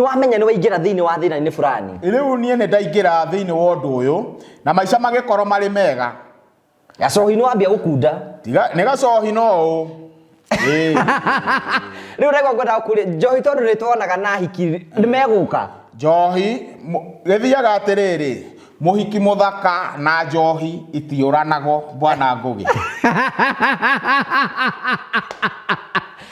Wamenya nĩ waingĩra thĩinĩ wa thĩna-inĩ fulani. Rĩu niĩ nĩ ndaingĩra thĩinĩ wa ũndũ ũyũ na maica magĩkorwo marĩ mega. Gacohi nĩ wambia gũkunda. Tiga nĩ gacohi no ũũ. Ĩĩ. Rĩu ndagwa ngwendaga kũria njohi tondũ nĩ tuonaga na hiki nĩ megũka. Njohi gĩthiaga atĩrĩrĩ, mũhiki mũthaka na njohi itiũranagwo bwana Ngũgĩ.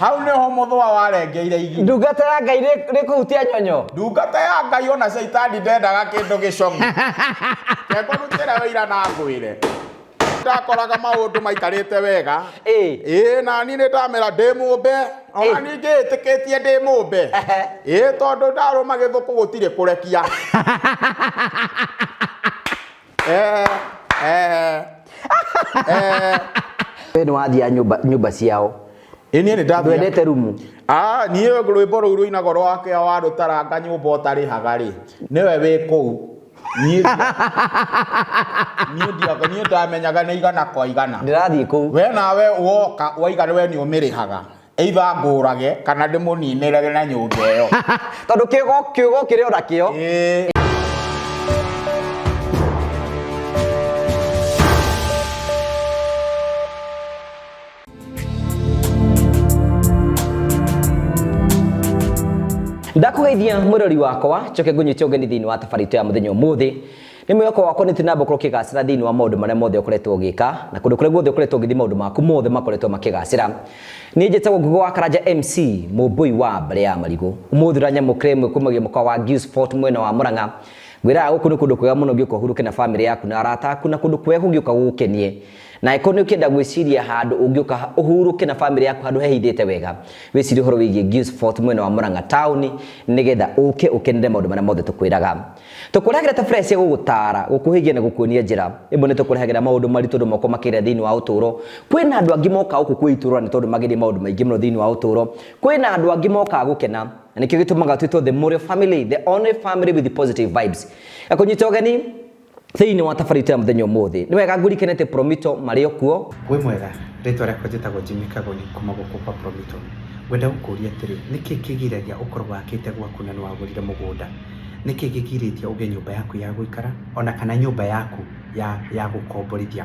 Hau nĩho mũthũa warengeire igi. Ndungata ya Ngai nĩ kũhutia nyonyo. Ndungata ya Ngai ona caitani ndendaga kĩndũ gĩcong'e. Reke ngũrutĩre wĩira na ngwĩre. Ndakoraga maũndũ maikarĩte wega. Ĩĩ. Ĩĩ na niĩ nĩ ndamera ndĩ mũmbe. Ona Ĩĩ. niĩ ngĩĩtĩkĩtie ndĩ mũmbe. Ĩĩ tondũ ndarũma gĩthũkũ gũtirĩ kũrekia. Eh, eh, eh. We nĩ wathiaga nyũmba nyũmba ciao. Ĩĩ niĩ nĩ ndathiaga. Ndwendete rumu. Ah, niĩ rwĩmbo rũu rũinagwo rwa kĩa wa rũtaranga nyũmba ũtarĩhaga rĩ, nĩwe wĩ kũu. Niĩ niĩ ndiaga niĩ ndamenyaga nĩ igana kwa igana. Ndĩrathiĩ kũu. We nawe woka waiga we nĩ ũmĩrĩhaga. Either ngũrage kana ndĩmũninĩre na nyũmba ĩyo. Tondũ kĩũgo kĩũgo kĩrĩ ona kĩo. Ĩĩ. Ndakũgeithia mwĩrori wakwa njoke ngũnyite ũgeni thĩinĩ wa tabarĩra itũ ya mũthenya ũmũthĩ. Nĩ mwĩhoko wakwa nĩ tũnamba ũkorwo ũkĩgacĩra thĩinĩ wa maũndũ marĩa mothe ũkoretwo ũgĩka na kũndũ kũrĩa guothe ũkoretwo ũgĩthiĩ maũndũ maku mothe makoretwo makĩgacĩra. Niĩ njĩtagwo Ngũgĩ wa Karanja MC mũmbũi wa mbarĩ ya marigũ. Ũmũthĩ ũranyamũkĩra ĩmwe kumagia mũkawa wa Gius Fort mwena wa Murang'a. Ngwĩraga gũkũ nĩ kũndũ kwega mũno ũngĩũka ũhurũke na famĩlĩ yaku na arata aku na kũndũ kwega ũngĩũka gũgũkenie. Na angĩkorwo nĩ ũkĩenda gwĩciria handũ ũngĩũka ũhurũke na famĩlĩ yaku handũ hehithĩte wega, wĩcirie ũhoro wĩgiĩ Gius Fort mwena wa Murang'a taũni nĩgetha ũke ũkenere maũndũ marĩa mothe tũkwĩraga. Tũkũrehagĩra tabarĩra cia gũgũtaara, gũkũhĩgia na gũkuonia njĩra. Rĩmwe nĩ tũkũrehagĩra maũndũ maritũ andũ moko makĩgeria thĩinĩ wa ũtũũro. Kwĩna andũ angĩ mokaga gũkũ kwĩitũrũra nĩ tondũ magereire maũndũ maingĩ mũno thĩinĩ wa ũtũũro. Kwĩna andũ angĩ mokaga gũkena. Na nĩkĩo gĩtũmaga twĩtwo the Mũrĩo family, the only family with positive vibes. Ngakũnyita ũgeni thĩinĩ wa tabarĩra itũ ya mũthenya ũmũthĩ. Nĩ wega ngũririkane atĩ Promito marĩ o kuo. Wĩ mwega, rĩtwa rĩakwa njĩtagwo Jimmy Kagoni kuma gũkũ kwa Promito. Ngwenda gũkũria atĩrĩ, nĩkĩ kĩgiragia ũkorwo wakĩte gwaku na nĩwagũrire mũgũnda? Nĩkĩ kĩgirĩtie ũgĩe nyũmba yaku ya gũikara ona kana nyũmba yaku ya, ya gũkomborithia?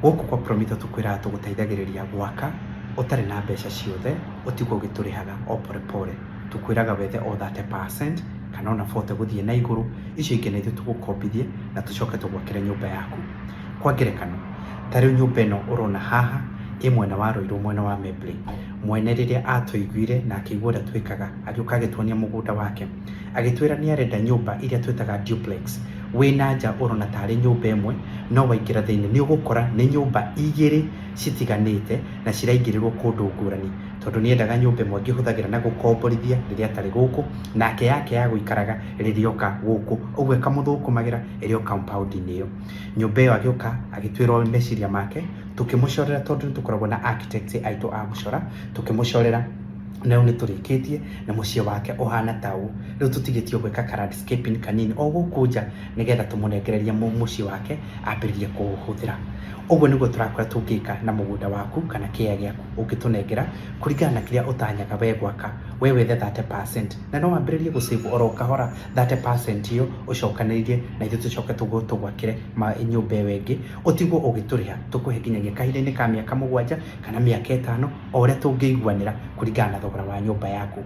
Gũkũ kwa Promito tũkwĩraga tũgũteithagĩrĩria gwaka ũtarĩ na mbeca ciothe, ũtigwo ũgĩtũrĩhaga o pore pore. Tũkwĩraga wethe o 30% kana ona 40 gũthiĩ na igũrũ, icio ingĩ na ithuĩ tũgũkombithie na tũcoke tũgwakĩre nyũmba yaku. Kwa ngerekano, ta rĩu nyũmba ĩno ũrona haha ĩ mwena wa Ruiru mwena wa Membley. Mwene rĩrĩa atũiguire na akĩigua ũrĩa twĩkaga, agĩũka agĩtuonia mũgũnda wake. Agĩtwĩra nĩ arenda nyũmba iria twĩtaga duplex. Wĩ na nja ũrona tarĩ nyũmba ĩmwe, no waingĩra thĩinĩ nĩ ũgũkora nĩ nyũmba igĩrĩ citiganĩte na ciraingĩrĩrwo kũndũ ngũrani. Tondũ nĩ endaga nyũmba ĩmwe angĩhũthagĩra na gũkomborithia rĩrĩa atarĩ gũkũ, nake yake ya gũikaraga rĩrĩa oka gũkũ. Ũguo ĩkamũthũkũmagĩra ĩrĩ o compound -inĩ ĩyo. Nyũmba ĩyo agĩũka agĩtwĩra meciria make, tũkĩmũcorera tondũ nĩ tũkoragwo na architects aitũ a gũcora, tũkĩmũcorera na rĩu nĩ tũrĩkĩtie na mũciĩ wake ũhana ta ũũ. Rĩu tũtigĩtie o gwĩka ka landscaping kanini o gũkũ nja nĩgetha tũmũnengererie mũciĩ wake ambĩrĩrie kũũhũthĩra. Ũguo nĩguo tũrakora tũngĩka na mũgũnda waku kana kĩea gĩaku ũngĩtũnengera kũringana na kĩrĩa ũtanyaga we gwaka, we wethe 30% na no wambĩrĩrie gũ save oro kahora 30% ĩyo ũcokanĩrĩrie na ithuĩ tũcoke tũgwakĩre nyũmba ĩyo ĩngĩ, ũtigwo ũgĩtũrĩha tũkũhe nginyagia kahinda-inĩ ka mĩaka 7 kana mĩaka 5 o ũrĩa tũngĩiguanĩra kũringana na thogora wa nyũmba yaku.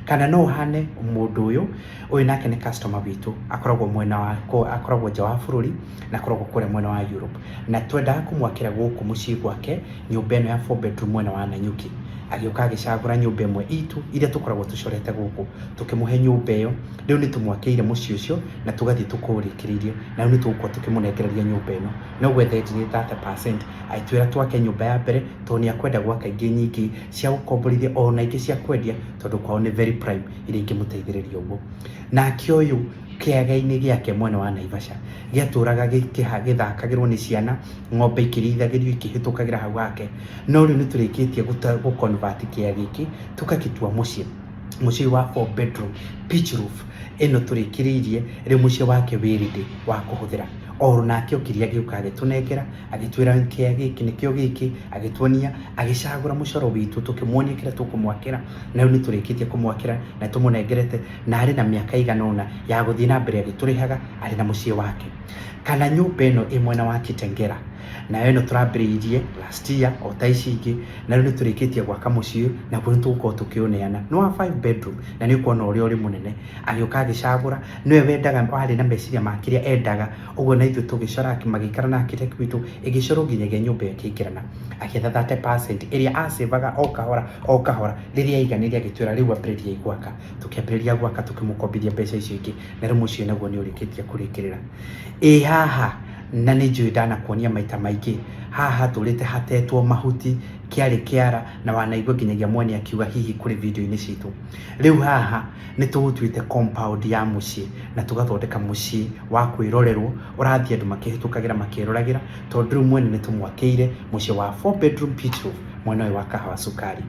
Kana no ũhane mũndũ ũyũ, ũyũ nake nĩ customer witũ, akoragwo mwena wa, akoragwo nja wa bũrũri na akoragwo kũrĩa mwena wa Europe. Na twendaga kũmwakĩra gũkũ mũciĩ gwake nyũmba ĩno ya four bedroom mwena wa Nanyuki. Agĩũka agĩcagũra nyũmba ĩmwe itũ iria tũkoragwo tũcorete gũkũ, tũkĩmũhe nyũmba ĩyo. Rĩu nĩ tũmwakĩire mũciĩ ũcio na tũgathiĩ tũkũũrĩkĩrĩirie na rĩu nĩ tũgũkorwo tũkĩmũnengereria nyũmba ĩno. No gwetha endire 30% agĩtwĩra twake nyũmba ya mbere tondũ nĩ akwenda gwaka ingĩ nyingĩ cia gũkomborithia ona ingĩ cia kwendia tondũ kwao nĩ very prime iria ingĩmũteithĩrĩria ũguo. Nake ũyũ kĩaga-inĩ gĩake mwena wa Naivasha gĩatũraga gĩthakagĩrwo nĩ ciana, ng'ombe ikĩrĩithagĩrio ikĩhĩtũkagĩra hau hake. No rĩu nĩ tũrĩkĩtie gũ convert kĩea gĩkĩ tũgagĩtua mũciĩ. Mũciĩ wa four bedroom pitch roof ĩno tũrĩkĩrĩirie rĩu mũciĩ wake wĩ ready wa kũhũthĩra. Oro nake okire agĩũka agĩtũnengera, agĩtwĩra kĩa gĩkĩ nĩkĩo gĩkĩ, agĩtuonia, agĩcagũra mũcoro witũ, tũkĩmuonia kĩrĩa tũkũmwakĩra, na rĩu nĩ tũrĩkĩtie kũmwakĩra na tũmũnengerete, na arĩ na mĩaka ĩigana ũna ya gũthiĩ na mbere agĩtũrĩhaga arĩ na mũciĩ wake. Kana nyũmba ĩno ĩ mwena wa Kitengela, nayo ĩno tũrambĩrĩirie last year o ta ici ingĩ, na rĩu nĩ tũrĩkĩtie gwaka mũciĩ ũyũ, naguo nĩ tũgũkorwo tũkĩũneana. Nĩ wa 5 bedroom, na nĩ ũkuona ũrĩa ũrĩ mũnene. Agĩũka agĩcagũra, nĩwe wendaga, warĩ na meciria ma kĩrĩa endaga, ũguo na ithuĩ tũgĩcora, magĩikara na architect witũ, ĩgĩcorwo nginyagia nyũmba ĩyo ĩkĩingĩrana. Agĩetha 30% ĩrĩa acevaga o kahora o kahora, rĩrĩa aiganĩire agĩtwĩra rĩu ambĩrĩriai gwaka. Tũkĩambĩrĩria gwaka tũkĩmũkombithia mbeca icio ingĩ, na rĩu mũciĩ naguo nĩ ũrĩkĩtie kũrĩkĩrĩra. Ĩ haha, na nĩ njũĩ ndanakuonia maita maingĩ, haha hatũrĩte hatetwo mahuti, kĩarĩ kĩara, na wanaigua nginyagia mwene akiuga hihi kũrĩ video-inĩ citũ. Rĩu haha nĩ tũũtuĩte compound ya mũciĩ, na tũgathondeka mũciĩ wa kwĩrorerwo, ũrathiĩ andũ makĩhĩtũkagĩra makĩroragĩra, tondũ rĩu mwene nĩ tũmwakĩire mũciĩ wa 4 bedroom pitch roof mwena ũyũ wa Kahawa Sukari.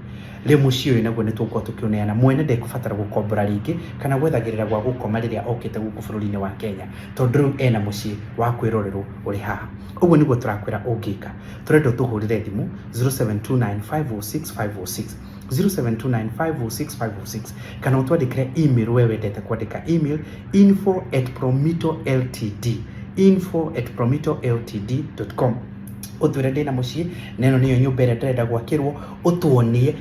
Rĩu mũciĩ ũyũ naguo nĩ tũgũkorwo tũkĩũneana, mwene ndekũbatara gũkombora rĩngĩ kana gwethagĩrĩra gwa gũkoma rĩrĩa okĩte gũkũ bũrũri-inĩ wa Kenya, tondũ rĩu ena mũciĩ wa kwĩrorerwo ũrĩ haha. Ũguo nĩguo tũrakwĩra ũngĩka. Tũrenda ũtũhũrĩre thimũ 0729506506, 0729506506, kana ũtwandĩkĩre email we wendete kwandĩka email info@promitoltd, info@promitoltd.com. Ũtwĩre ndĩna mũciĩ na ĩno nĩyo nyũmba ĩrĩa ndĩrenda gwakĩrwo, ũtuonie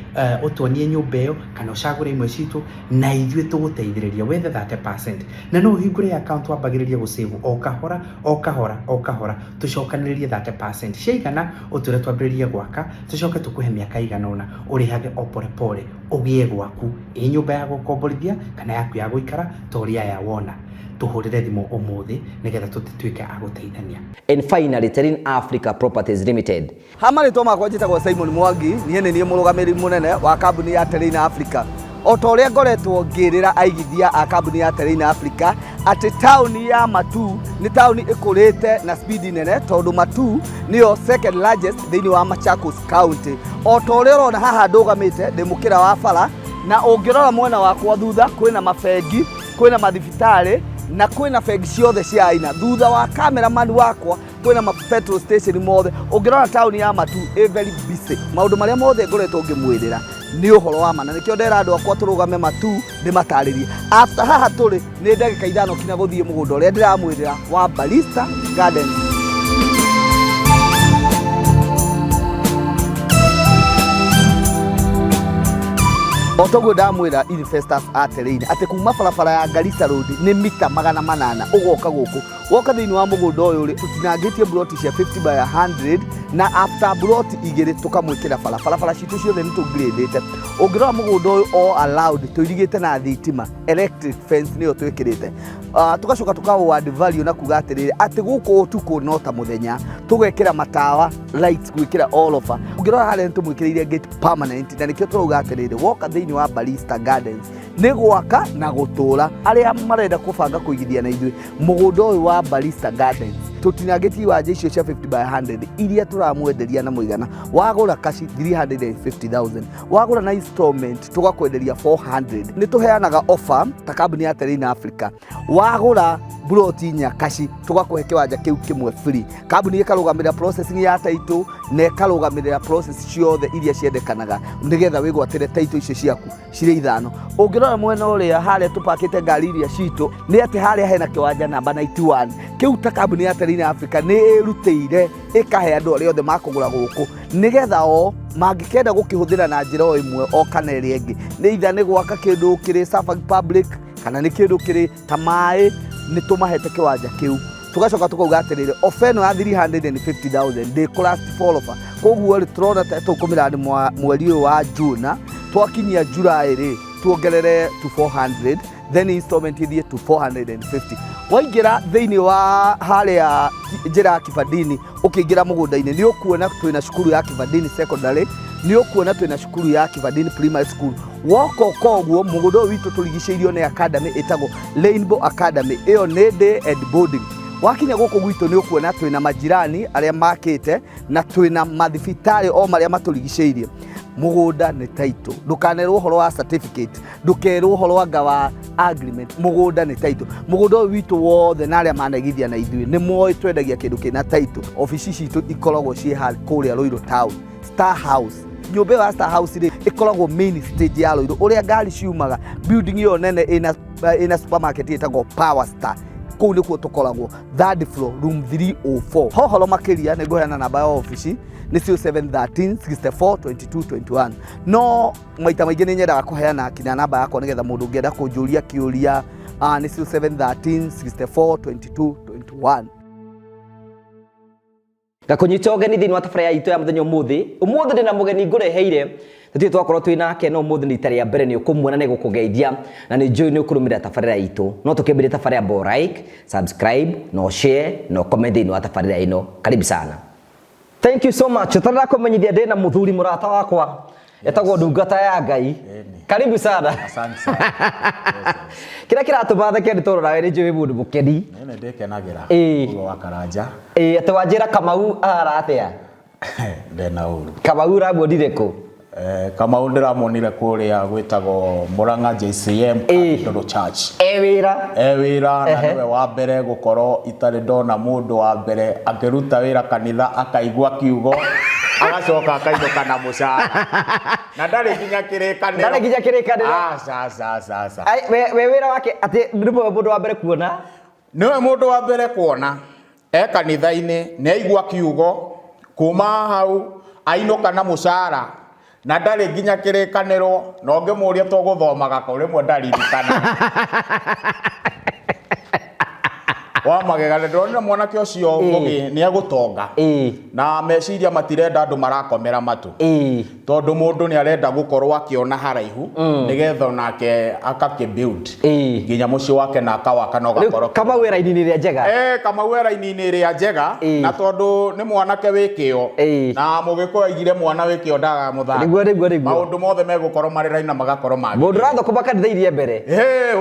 ũtuonie nyũmba ĩyo kana ũcagũre imwe citũ, na ithuĩ tũgũteithĩrĩria wethe 30%. Na no ũhingũre account wambagĩrĩrie gũsave o kahora o kahora o kahora, tũcokanĩrĩrie 30%. Ciaigana ũtwĩre twambĩrĩrie gwaka, tũcoke tũkũhe mĩaka ĩigana ũna ũrĩhage o pore pore, ũgĩe gwaku, ĩ nyũmba ya gũkomborithia kana yaku ya gũikara ta ũrĩa aya wona. Tũhũrĩre thimũ ũmũthĩ nĩgetha tũtuĩke a gũteithania. And finally, Terrain Africa Properties Limited. Ha marĩtwa makwa njĩtagwo Simon Mwangi, niĩ nĩ niĩ mũrũgamĩrĩri mũnene wa kambuni ya Terrain Africa. O ta ũrĩa ngoretwo ngĩrĩra aigithia a kambuni ya Terrain Africa atĩ taũni ya Matuu nĩ taũni ĩkũrĩte na speed nene, tondũ Matuu nĩyo second largest thĩinĩ wa Machakos County. O ta ũrĩa ũrona haha ndũgamĩte ndĩ mũkĩra wa bara, na ũngĩrora mwena wakwa thutha kwĩna mabengi, kwĩna mathibitarĩ na kwĩna bengi ciothe cia aina. Thutha wa cameraman wakwa kwĩna ma petrol station mothe. Ũngĩrora taũni ya Matuu ĩ very busy. Maũndũ marĩa mothe ngoretwo ngĩmwĩrĩra nĩ ũhoro wa ma, na nĩkĩo ndera andũ akwa tũrũgame Matuu ndĩmatarĩrie. After haha tũrĩ nĩ ndagĩka 5 kinya gũthiĩ mũgũnda ũrĩa ndĩramwĩrĩra wa Barista Gardens. O toguo ndamwĩra investors a Terrain atĩ kuma barabara ya Garissa Road nĩ mita 800 ũgoka gũkũ. Woka thĩinĩ wa mũgũnda ũyũ rĩ, tũtinangĩtie broti cia 50 by 100, na after broti 2 tũkamwĩkĩra bara. Barabara citũ ciothe nĩ tũgrĩdĩte. Ũngĩrora mũgũnda ũyũ all allowed, tũirigĩte na thitima, electric fence nĩyo twĩkĩrĩte. Tũgacoka tũka add value na kuga atĩrĩrĩ, atĩ gũkũ ũtukũ no ta mũthenya, tũgekĩra matawa lights gwĩkĩra all over. Ũngĩrora harĩa nĩ tũmwĩkĩrĩire gate permanent, na nĩkĩo tũrauga atĩrĩrĩ, woka thĩinĩ wa Barista Gardens nĩ gwaka na gũtũra. Arĩa marenda kũbanga kũigithia na ithuĩ mũgũnda ũyũ wa Barista Gardens, tũtinangĩtie iwanja icio cia 50 by 100 iria tũramwenderia na mũigana wagũra kaci 350,000, wagũra na installment tũgakwenderia 400. Nĩ tũheanaga offer ta kambuni ya Terrain Africa, wagũra broti 4 kaci tũgakũhe kĩwanja kĩu kĩmwe free. Kambuni ĩkarũgamĩrĩra processing ya title na ĩkarũgamĩrĩra process ciothe iria ciendekanaga nĩgetha wĩgwatĩre title icio ciaku cirĩ 5. Ũngĩrora mwena ũrĩa harĩa tũpakĩte ngari iria citũ nĩ atĩ harĩa hena kĩwanja namba 91 kĩu ta kambuni ya Terrain Africa nĩ ĩrutĩire ĩkahe andũ arĩa othe makũgũra gũkũ nĩgetha o mangĩkenda gũkĩhũthĩra na njĩra o ĩmwe o kana ĩrĩa ĩngĩ, nĩ either nĩ gwaka kĩndũ kĩrĩ serving public kana nĩ kĩndũ kĩrĩ ta maĩ, nĩ tũmahete kĩwanja kĩu. Tũgacoka tũkauga atĩrĩrĩ, offer ĩno ya 350,000 ndĩkũ last for offer. Koguo rĩ, tũrona ta tũkũmĩra mweri ũyũ wa June, twakinyia July rĩ, tuongerere to 400, then installment ithiĩ to 450. Waingĩra thĩinĩ wa harĩa njĩra ya Kibandini, ũkĩingĩra mũgũnda-inĩ nĩ ũkuona twĩna cukuru ya Kibandini Secondary, nĩ ũkuona twĩna cukuru ya Kibandini Primary School. Woka ũka ũguo mũgũnda ũyũ witũ tũrigicĩirio nĩ academy ĩtagwo Rainbow Academy, ĩyo nĩ day and boarding. Wakinya gũkũ gwitũ nĩ ũkuona twĩna majirani arĩa makĩte na twĩna mathibitarĩ o marĩa matũrigicĩirie. Mũgũnda nĩ title. Ndũkanerwo ũhoro wa certificate, ndũkerwo ũhoro anga wa agreement. Mũgũnda nĩ title. Mũgũnda ũyũ witũ wothe na arĩa manaigithia na ithuĩ nĩ moĩ twendagia kĩndũ kĩna title. Obici citũ ikoragwo ciĩ kũrĩa Ruiru town, Star House. Nyũmba ĩyo ya Star House rĩ, ĩkoragwo main stage ya Ruiru, ũrĩa ngari ciumaga. Building ĩyo nene ĩna supermarket ĩtagwo Power Star, kũu nĩkuo tũkoragwo, third floor, room 304. Hohoro makĩria nĩ ngũheana namba ya obici, nĩ 0713 64 22 21. No maita maingĩ nĩ nyendaga kũheana kinya namba yakwa nĩgetha mũndũ ũngĩenda kũnjũria kĩũria, nĩ 0713 64 22 21. Ngakũnyita ũgeni thĩinĩ wa tabarĩra itũ ya mũthenya ũmũthĩ. Ũmũthĩ ndĩna mũgeni ngũreheire, tũtirĩ twakorwo twĩ nake, no ũmũthĩ nĩ rita rĩa mbere nĩ ũkũmuona, nĩ gũkũgeithia na nĩ njũĩ nĩ ũkũrũmĩrĩra tabarĩra itũ. No tũkĩambĩrĩria tabarĩra, bo like, subscribe, no share, no comment thĩinĩ wa tabarĩra ĩno. Karibu sana, thank you so much. Ũtarenda kũmenyithia, ndĩna mũthuri mũrata wakwa etagwo ndungata ya Ngai. Karibu sana. Asante sana. Yes. Kĩrĩa kĩratũma theke nĩ tondũ nawe nĩ njũĩ wĩ mũndũ mũkeni. Nĩ ndĩkenagĩra. Ũguo wa Karanja. Ĩĩ, atĩ wanjĩra Kamau ahara atĩa? Ndena ũru. Kamau ũramuonire kũ? Kamau ndĩramuonire kũrĩa gwĩtagwo Murang'a JCM Cathedral Church. E wĩra. E wĩra na nĩwe wa mbere gũkorwo itarĩ ndona mũndũ wa mbere akĩruta wĩra kanitha, akaigua kiugo, agacoka akainũka na mũcara na ndarĩ nginya kĩrĩkanĩro. Ndarĩ nginya kĩrĩkanĩro. Aca, aca, aca, aca. Ai, we wĩra wake atĩ nĩwe mũndũ wa mbere kuona? Nĩwe mũndũ wa mbere kuona e kanitha-inĩ, nĩ aigua kiugo, kuma hau ainũka na mũcara na ndarĩ nginya kĩrĩkanĩro, na ũngĩmũria tũgũthomaga kũ, rĩmwe ndaririkana. Wa magegania, ndĩronire mwanake ũcio Ngũgĩ nĩ egũtonga na meciria matirenda andũ marakomera matũ, tondũ mũndũ nĩ arenda gũkorwo akĩona haraihu nĩgetha onake akakĩ-build nginya mũciĩ wake na akawaka na Rĩu ũgakorwo Kamau wĩ raini-inĩ ĩrĩa njega. Kamau e raini-inĩ ĩrĩa njega na tondũ nĩ mwanake wĩ kĩo na Mũgĩkũyũ aigire mwana wĩ kĩo ndagaga mũthako. Nĩguo, nĩguo, nĩguo. Maũndũ mothe megũkorwo marĩ raini na magakorwo magĩrĩire. Mũndũ ũrathũkũma kanitha iria mbere.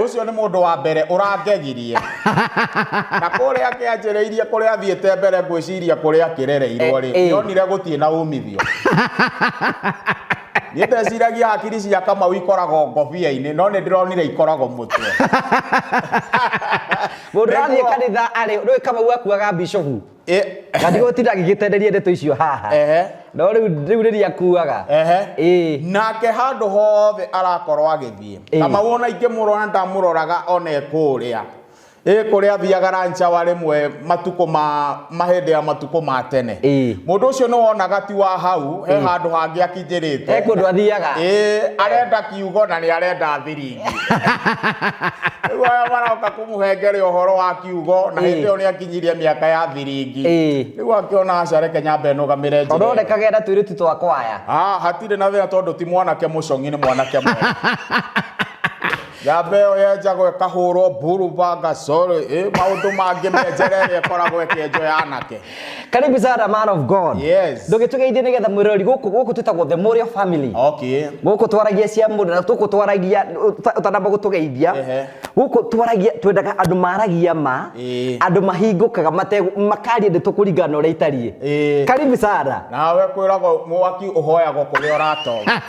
Ũcio nĩ mũndũ wa mbere ũrangegirie na kũrĩa akĩanjĩrĩirie, kũrĩa athiĩte mbere, ngwĩciria kũrĩa akĩrereirwo rĩ, nĩonire gũtirĩ na umithio. Niĩ ndeciragia hakiri cia Kamau ikoragwo ngobia-inĩ, no nĩ ndĩronire ikoragwo mũtwe. Mũndũ ũrathiĩ kanitha arĩ rĩu Kamau akuaga bishofu na ndigũtinda ngĩgĩtenderia ndeto icio haha, no rĩu rĩrĩa akuaga. Nake handũ hothe arakorwo agĩthiĩ, Kamau ona ingĩmũrora, ndamũroraga ona e kũrĩa ĩ kũrĩa athiaga ranchawa rĩmwe matukũ ma mahĩndĩ ya matukũ ma tene. Mũndũ ũcio nĩ wonaga ti wa hau, he handũ hangĩ akinyĩrĩte. He kũndũ athiaga. Arenda kiugo na nĩ arenda thiringi. Rĩu aya maroka kũmũhengere ũhoro wa kiugo na hĩndĩ ĩyo nĩ akinyirie mĩaka ya thiringi. Rĩu akĩona aca, reke nyambe nũgamĩre njĩra Tondũ ĩyo. onekaga na tũirĩtu twa kwaya. Ah, hatirĩ na thĩna, tondũ ti mwanake mũcong'i, nĩ mwanake mwega. Nyamba ĩyo yenjagwo ĩkahũrwo mburubanga, sorry, maũndũ mangĩ menjere ĩrĩa ĩkoragwo ĩkĩenjwo ya anake. Karibu sana, man of God. Yes. Ndũgĩtũgeithie nĩgetha mwĩrori gũkũ twĩtagwo the Morio family. Gũkũ twaragia cia mũndũ na gũkũ twaragia ũtanamba gũtũgeithia. Gũkũ twaragia, twendaga andũ maragia ma, andũ mahingũkaga makaria ndeto kũringana na ũrĩa itariĩ. Karibu sana. Nawe kwĩragwo mwaki ũhoyagwo kũrĩa ũratonga.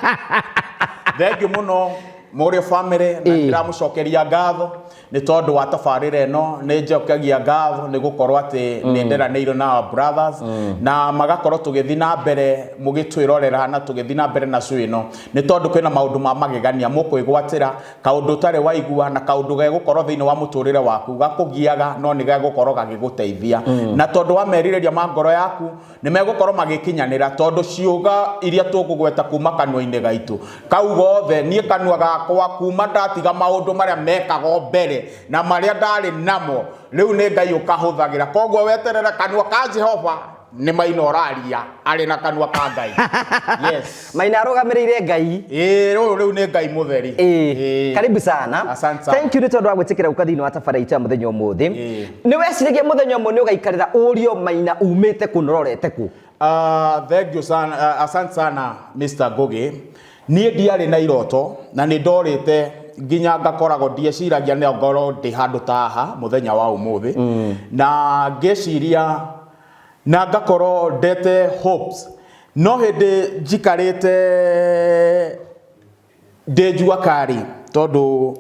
Thank you mũno, Mũrĩo family, na ndĩramũcokeria ngatho nĩ tondũ wa tabarĩra ĩno. Nĩ njokagia ngatho nĩ gũkorwo atĩ nĩ nderanĩirwo na our brothers na magakorwo tũgĩthiĩ na mbere mũgĩtwĩrorera na tũgĩthiĩ na mbere na show ĩno, nĩ tondũ kwĩna maũndũ ma magegania mũkwĩgwatĩra, kaũndũ ũtarĩ waigua na kaũndũ gegũkorwo thĩinĩ wa mũtũrĩre waku gakũgiaga, no nĩ gegũkorwo gagĩgũteithia, na tondũ wa merirĩria ma ngoro yaku nĩ megũkorwo magĩkinyanĩra, tondũ ciũga iria tũkũgweta kuma kanua-inĩ gaitũ kau gothe, niĩ kanua gakwa kuma ndatiga maũndũ marĩa mekagwo mbere na marĩa ndarĩ namo, rĩu nĩ Ngai ũkahũthagĩra. Koguo weterere kanua ka Jehova, nĩ Maina ũraria arĩ na kanua ka Ngai, yes. Maina arũgamĩrĩire Ngai. Rĩu nĩ Ngai mũtheri. Karibu sana. Asante sana. Thank you nĩ tondũ wa gwĩtĩkĩra gũka thĩinĩ wa tabarĩra itũ ya mũthenya ũmũthĩ. Nĩ weciragia mũthenya ũmwe nĩ ũgaikarĩra ũrio Maina umĩte kũ na ũrorete kũ? Thank you sana, asante sana, Mr. Ngugi. Niĩ ndiarĩ na iroto na nĩ ndorĩte nginya ngakoragwo ndieciragia nĩ ngorwo ndĩ handũ ta haha mũthenya wa ũmũthĩ, na ngĩciria na ngakorwo ndete hopes No hĩndĩ njikarĩte ndĩ jua kari, tondũ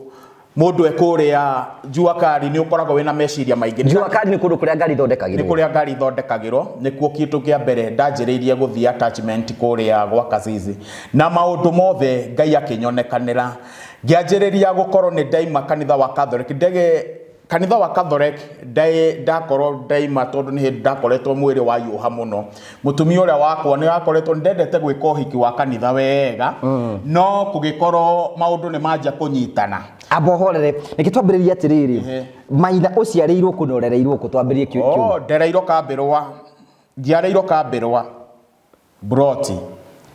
mũndũ e kũrĩa jua kari nĩ ũkoragwo wĩna meciria maingĩ. Jua kali nĩ kũndũ kũrĩa ngari Nĩ ithondekagĩrwo. kũrĩa ngari ithondekagĩrwo. Nĩkuo kĩndũ kĩa mbere ndanjĩrĩirie gũthiĩ attachment kũrĩa gwa Kazizi, na maũndũ mothe Ngai akĩnyonekanĩra. Ngĩanjĩrĩria gũkorwo nĩ ndaima kanitha wa Catholic, ndege kanitha wa Catholic ndakorwo ndaima, tondũ nĩ hĩndĩ ndakoretwo mwĩrĩ wahiũha mũno. Mũtumia ũrĩa wakwa nĩ akoretwo ndendete gwĩka ũhiki wa kanitha wega, no kũgĩkorwo maũndũ nĩ manjia kũnyitana. Amba ũhorere, reke twambĩrĩrie atĩrĩrĩ. Maina, ũciarĩirwo kũ na ũrereirwo kũ? Twambĩrĩrie kĩu. Oh, ndereirwo Kambĩrwa, njiarĩirwo Kambĩrwa Broti,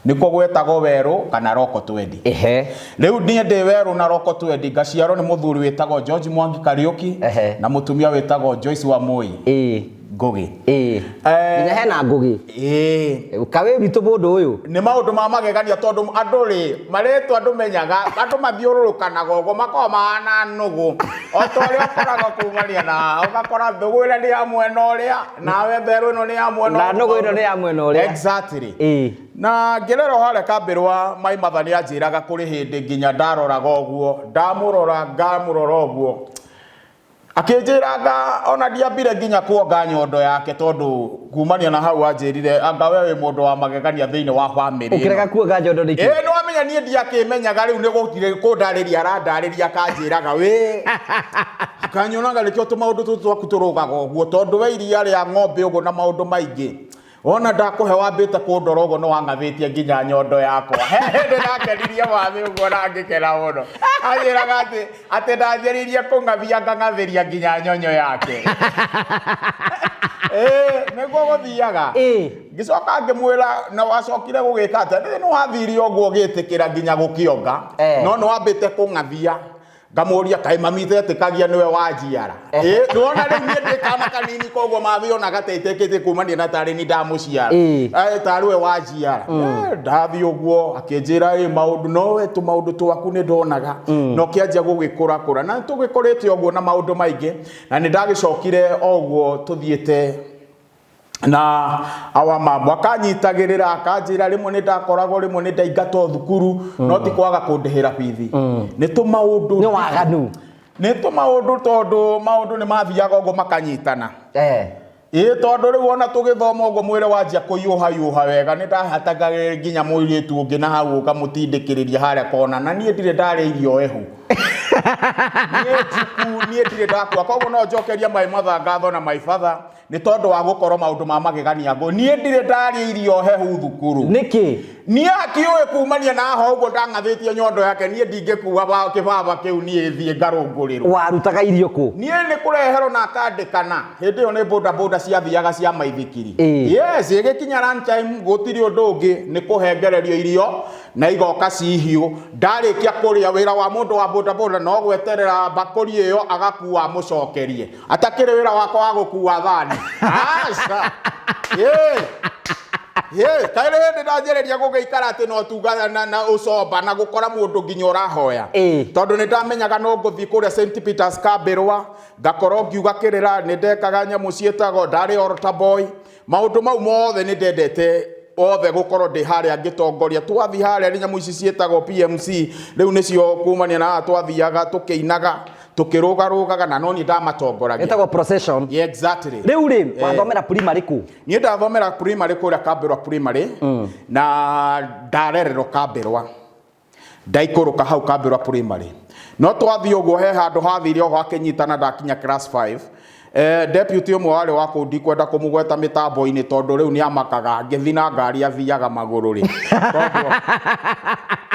nĩkuo gwetagwo werũ kana roko twendi. Rĩu niĩ ndĩ werũ na roko twendi, ngaciarwo nĩ mũthuri wĩtagwo George Mwangi Kariũki na mũtumia wĩtagwo Joyce Wamui Ngũgĩ. Nginya hena Ngũgĩ? Ĩĩ. Kawĩ witũ mũndũ ũyũ. Nĩ maũndũ ma magegania, tondũ andũ rĩ marĩtwa ndũmenyaga, andũ mathiũrũrũkanaga ũguo makoragwo mahana nũgũ, o ta ũrĩa ũkoragwo kumania na ũgakora ndũgũ ĩrĩa nĩ ya mwena ũrĩa, nawe therũ ĩno nĩ ya mwena Na nũgũ ĩno nĩ ya mwena ũrĩa. Exactly. Na ngĩrerwo harĩa Kambĩrwa, mai matha nĩ anjĩraga kũrĩ hĩndĩ nginya ndaroraga ũguo, ndamũrora ngamũrora ũguo, akĩnjĩra anga ona ndiambire nginya kuonga nyondo yake, tondũ kumania na hau anjĩrire anga we wĩ mũndũ wa magegania thĩinĩ wa famĩlĩ ĩno. Ũkĩrega kuonga nyondo nĩkĩ? Ĩĩ, nĩ wamenya niĩ ndiakĩmenyaga. Rĩu nĩ gũtirĩ kũndarĩria arandarĩria, akanjĩraga wĩ akanyonaga nĩkĩo tũmaũndũ tũtũ twaku tũrũgaga ũguo, tondũ we iria rĩa ng'ombe ũguo na maũndũ maingĩ wona ndakũhe wambĩte kũndora ũguo nĩ wang'athĩtie nginya nyondo yakwa. He hĩndĩ ndakenirie mathĩ ũguo na ngĩkena mũno. Anjĩraga atĩ ndanjĩrĩirie kũng'athia ngang'athĩria nginya nyonyo yake. Ĩĩ, nĩguo gũthiaga. Ngĩcoka ngĩmwĩra, na wacokire gũgĩka atĩa? Nĩ wathire ũguo ũgĩtĩkĩra nginya gũkĩonga, no nĩ wambĩte kũng'athia. Ngamũria, kaĩ mami tetĩkagia nĩwe wanjiara? Ĩ, nĩwona rĩu niĩ ndĩ kana kanini, koguo mathi onaga ta ĩtĩkĩtie kumania na tarĩ ni ndamũciara. Tarĩ we wanjiara. Ndathiĩ ũguo akĩnjĩra ĩ maũndũ no we tũmaũndũ twaku nĩ ndonaga na ũkĩanjia gũgĩkũrakũra na tũgĩkũrĩte ũguo na maũndũ maingĩ, na nĩ ndagĩcokire o ũguo tũthiĩte na awa mambo akanyitagĩrĩra, akanjĩra rĩmwe nĩ ndakoragwo, rĩmwe nĩ ndaingatwo thukuru, no ti kwaga kũndĩhĩra bithi, nĩ tũmaũndũ. Nĩ waganu. Nĩ tũmaũndũ, tondũ maũndũ nĩ mathiaga ũguo makanyitana. Ĩĩ, tondũ rĩu ona tũgĩthoma ũguo mwĩrĩ wanjia kũhiũha wega, nĩ ndahataga nginya mũirĩtu ũngĩ na hau ũkamũtindĩkĩrĩria harĩa kona, na niĩ ndirĩ ndarĩa irio hehu, niĩ njuku, niĩ ndirĩ ndakua. Koguo no njokerie my mother ngatho na my father nĩ tondũ wa gũkorwo maũndũ ma magegania ngũ. Niĩ ndirĩ ndarĩa irio hehu thukuru. Nĩkĩ? Niĩ akĩũĩ kumania na ho ũguo ndang'athĩtie nyondo yake, niĩ ndingĩkua kĩbaba kĩu, niĩ thiĩ ngarũngũrĩrwo. Warutaga irio kũ? Niĩ nĩ kũreherwo na akandĩkana. Hĩndĩ ĩyo nĩ boda boda ciathiaga cia maithikiri. Yes, ĩgĩkinya lunch time gũtirĩ ũndũ ũngĩ, nĩ kũhengererio irio na igoka cihiũ. Ndarĩkia kũrĩa, wĩra wa mũndũ wa boda boda no gweterera mbakũri ĩyo agakua amũcokerie, atakĩrĩ wĩra wakwa wa gũkua thani, aca. Ĩ, kaĩ nĩ hĩndĩ ndanjĩrĩria gũgĩikara atĩ no tunga na ũcomba na gũkora mũndũ nginya ũrahoya, tondũ nĩ ndamenyaga no ngũthiĩ kũrĩa St Peters Kambĩrwa ngakorwo ngiuga kĩrĩra. Nĩ ndekaga nyamũ ciĩtagwo, ndarĩ altar boy, maũndũ mau mothe nĩ ndendete othe gũkorwo ndĩ harĩa ngĩtongoria. Twathiĩ harĩa nĩ nyamũ ici ciĩtagwo PMC, rĩu nĩcio kumania na haha twathiaga tũkĩinaga, tũkĩrũgarũgaga, na no niĩ ndamatongoragia. Ĩtagwo procession. Yeah, exactly. Rĩu rĩ, wathomera primary kũ? Niĩ ndathomera primary kũrĩa Kambĩrwa Primary, na ndarererwo Kambĩrwa, ndaikũrũka hau Kambĩrwa Primary. No twathiĩ ũguo he handũ hathire oho akĩnyitana, ndakinya class 5, deputy ũmwe warĩ wa kũu, ndikwenda kũmũgweta mĩtambo-inĩ tondũ rĩu nĩ amakaga ngĩthi na ngari athiaga magũrũ rĩ, tondũ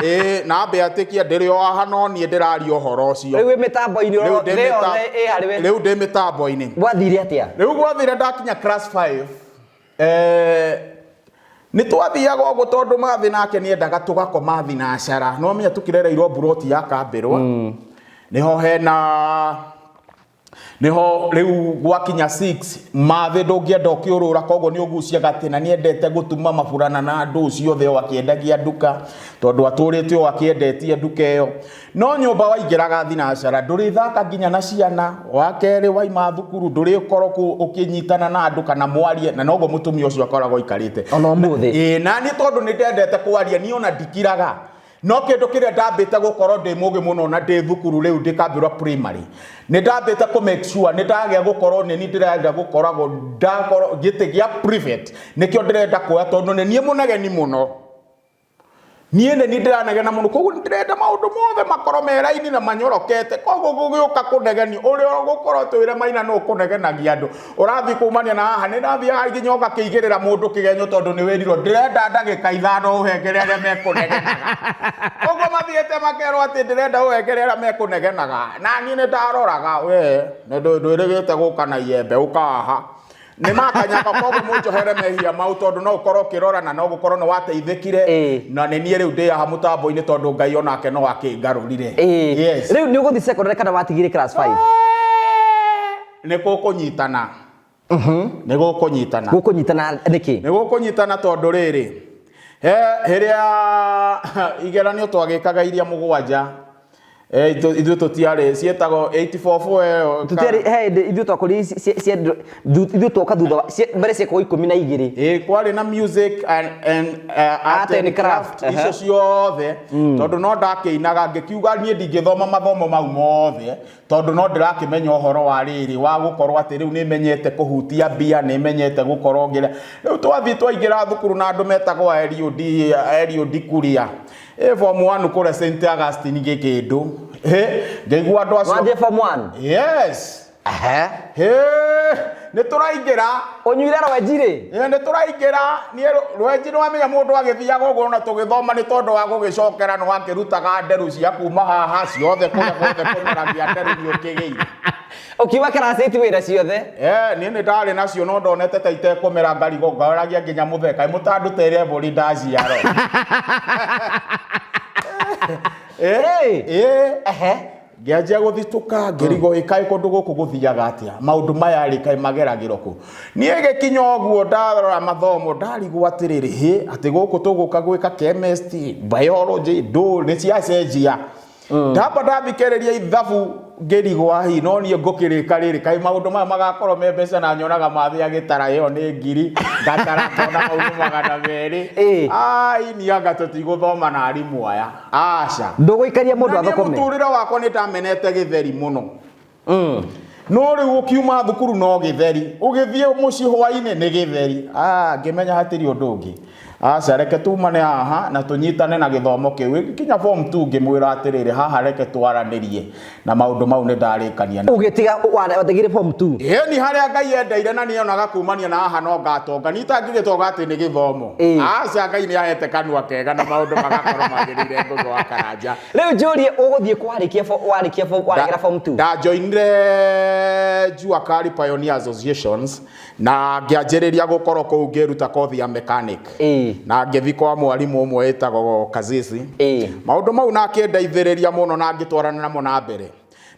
ĩĩ na ambe atĩkie ndĩrĩ o haha, no niĩ ndĩraria ũhoro ũcio. Rĩu wĩ mĩtambo-inĩ? Rĩu ndĩ Thĩ yothe ĩ harĩ we. Rĩu ndĩ mĩtambo-inĩ. Gwathire atĩa? Rĩu gwathire ndakinya class 5, nĩ twathiaga ũguo tondũ mathi nake nĩ endaga tũgakoma thinacara. No menya tũkĩrereirwo mburoti ya Kambĩrwa, nĩho hena Niho riu gwakinya 6 mathĩ ndũngĩenda ũkĩũrũra, koguo nĩ ũgucia gatĩ na nĩendete gũtuma maburana na andũ ciothe o akĩendagia nduka, tondũ atũrĩte o akĩendetie nduka ĩyo. No nyũmba waingĩraga thinacara ndũrĩthaka nginya na ciana. Wa kerĩ waima thukuru ndũrĩkorwo ũkĩnyitana na andũ kana mwarie, na noguo mũtumia ũcio akoragwo aikarĩte Ona ũmũthĩ. Ĩĩ, na niĩ tondũ nĩ ndendete kwaria, niĩ ona ndikiraga. No kĩndũ kĩrĩa ndambĩte gũkorwo ndĩ mũgĩ mũno na ndĩ thukuru rĩu ndĩkambĩrwo primary, nĩ ndambĩte kũ make sure nĩ ndagĩa gũkorwo nĩ niĩ ndĩrenda gũkoragwo ndakorwo gĩtĩ gĩa prefect, nĩkĩo ndĩrenda kuoya, tondũ nĩ niĩ mũnegeni mũno. Niĩ nĩ niĩ ndĩranegena mũno, koguo nĩ ndĩrenda maũndũ mothe makorwo me raini na manyorokete. Koguo gũgĩũka kũnegeni, ũrĩa ũgũkorwo twĩre Maina nũ ũkũnegenagia andũ, ũrathiĩ kumania na haha, nĩ ndathiaga nginya ũgakĩigĩrĩra mũndũ kĩgenyo tondũ nĩ wĩrirwo ndĩrenda ndagĩka 5 ũhengere arĩa mekũnegenaga. Ũguo mathiĩte makerwo atĩ ndĩrenda ũhengere arĩa mekũnegenaga, na niĩ nĩ ndaroraga, we nĩ ndwĩrĩgĩte gũka na iembe, ũka haha nĩ makanyaga. Koguo mũnjohere mehia mau, tondũ no ũkorwo ũkĩrora na no gũkorwo nĩ wateithĩkire. Na nĩ niĩ rĩu ndĩ haha mũtambo-inĩ, tondũ Ngai onake no akĩngarũrire. Yes. Rĩu nĩ ũgũthiĩ secondary kana watigire class 5? Nĩ gũkũnyitana, nĩ gũkũnyitana. Gũkũnyitana nĩkĩ? Nĩ gũkũnyitana tondũ rĩrĩ, he hĩrĩa igeranio twagĩkaga iria 7, ithuĩ tũtiarĩ ciĩtagwo 844 ĩyo. Tũtiarĩ he hĩndĩ ithuĩ twakũrire ithuĩ twoka thutha wa mbere ciekagwo 12. Ĩ, kwarĩ na music and art and craft, icio ciothe, tondũ no ndakĩinaga ngĩkiuga niĩ ndingĩthoma mathomo mau mothe, tondũ no ndĩrakĩmenya ũhoro wa rĩrĩ wa gũkorwo atĩ rĩu nĩmenyete kũhutia mbia, nĩmenyete gũkorwo ngĩra. Rĩu twathiĩ twaingĩra thukuru na andũ metagwo Eliud, Eliud Kuria, ĩ form 1 kũrĩa St Augustine gĩkĩndũ, ngĩigua andũ acio. Wathiĩ form 1? Yes. Hĩ, nĩ tũraingĩra. Ũnyuire rwenji rĩ? Ĩ, nĩ tũraingĩra. Niĩ rwenji nĩ wamenya mũndũ agĩthiaga ũguo na tũgĩthoma nĩ tondũ wa gũgĩcokera, nĩ wakĩrutaga nderu cia kuma haha ciothe, kũrĩa guothe kũmeragia nderu nĩ ũkĩgĩire. Ũkiuma class 8 wĩra ciothe? Eh, niĩ nĩ ndarĩ nacio no ndonete ta itekũmera, ngarigwo ngoragia nginya mũthee, kaĩ mũtandutĩire mbũri ndaciarwo? Hey. Ĩ. Ngĩanjia gũthitũka, ngĩrigwo ĩ kaĩ kũndũ gũkũ gũthiaga atĩa, maũndũ maya rĩ kaĩ mageragĩrwo kũ. Niĩ gĩkinya ũguo ndarora mathomo, ndarigwo atĩrĩrĩ, hĩ, atĩ gũkũ tũgũka gwĩka chemistry, biology, ndũ nĩ ciacenjia. Ndamba ndathikĩrĩria ithabu ngĩrigwo, ahi no niĩ ngũkĩrĩka rĩrĩ, kaĩ maũndũ maya magakorwo me mbeca, na nyonaga mathĩ agĩtara ĩyo nĩ ngiri, ngatara ngona mau nĩ 200. Ai, niĩ anga tũtigũthoma na arimũ aya, aca. Ndũgũikaria mũndũ Na niĩ athũkũme. Mũtũrĩre wakwa nĩ ndamenete gĩtheri mũno, no rĩu ũkiuma thukuru no gĩtheri, ũgĩthiĩ mũciĩ hwainĩ nĩ gĩtheri. Ah, ngĩmenya hatirĩ ũndũ ũngĩ, aca, reke tumane haha na tũnyitane na gĩthomo kĩu. Kinya form 2 ngĩmwĩra atĩrĩrĩ, haha reke twaranĩrie na maũndũ mau nĩ ndarĩkania. Ũgĩtiga, watigire form 2? Ĩni, harĩa Ngai endeire, na nĩonaga kumania na haha no ngatonga. Niĩ itangĩgĩtonga atĩ nĩ gĩthomo. Aca, Ngai nĩ ahete kanua kega na maũndũ magakorwo magĩrĩire. Ngũgĩ wa Karanja. Rĩu njũrie, ũgũthiĩ kwarĩkia warĩkia form waregera form 2? Ndajoinire Jua Kali Pioneer Associations na ngĩanjĩrĩria gũkorwo kũu ngĩruta kothi ya mechanic, na ngĩthi kwa mwarimũ ũmwe wĩtagwo Kazisi. Maũndũ mau na akĩndeithĩrĩria mũno na ngĩtwarana namo na mbere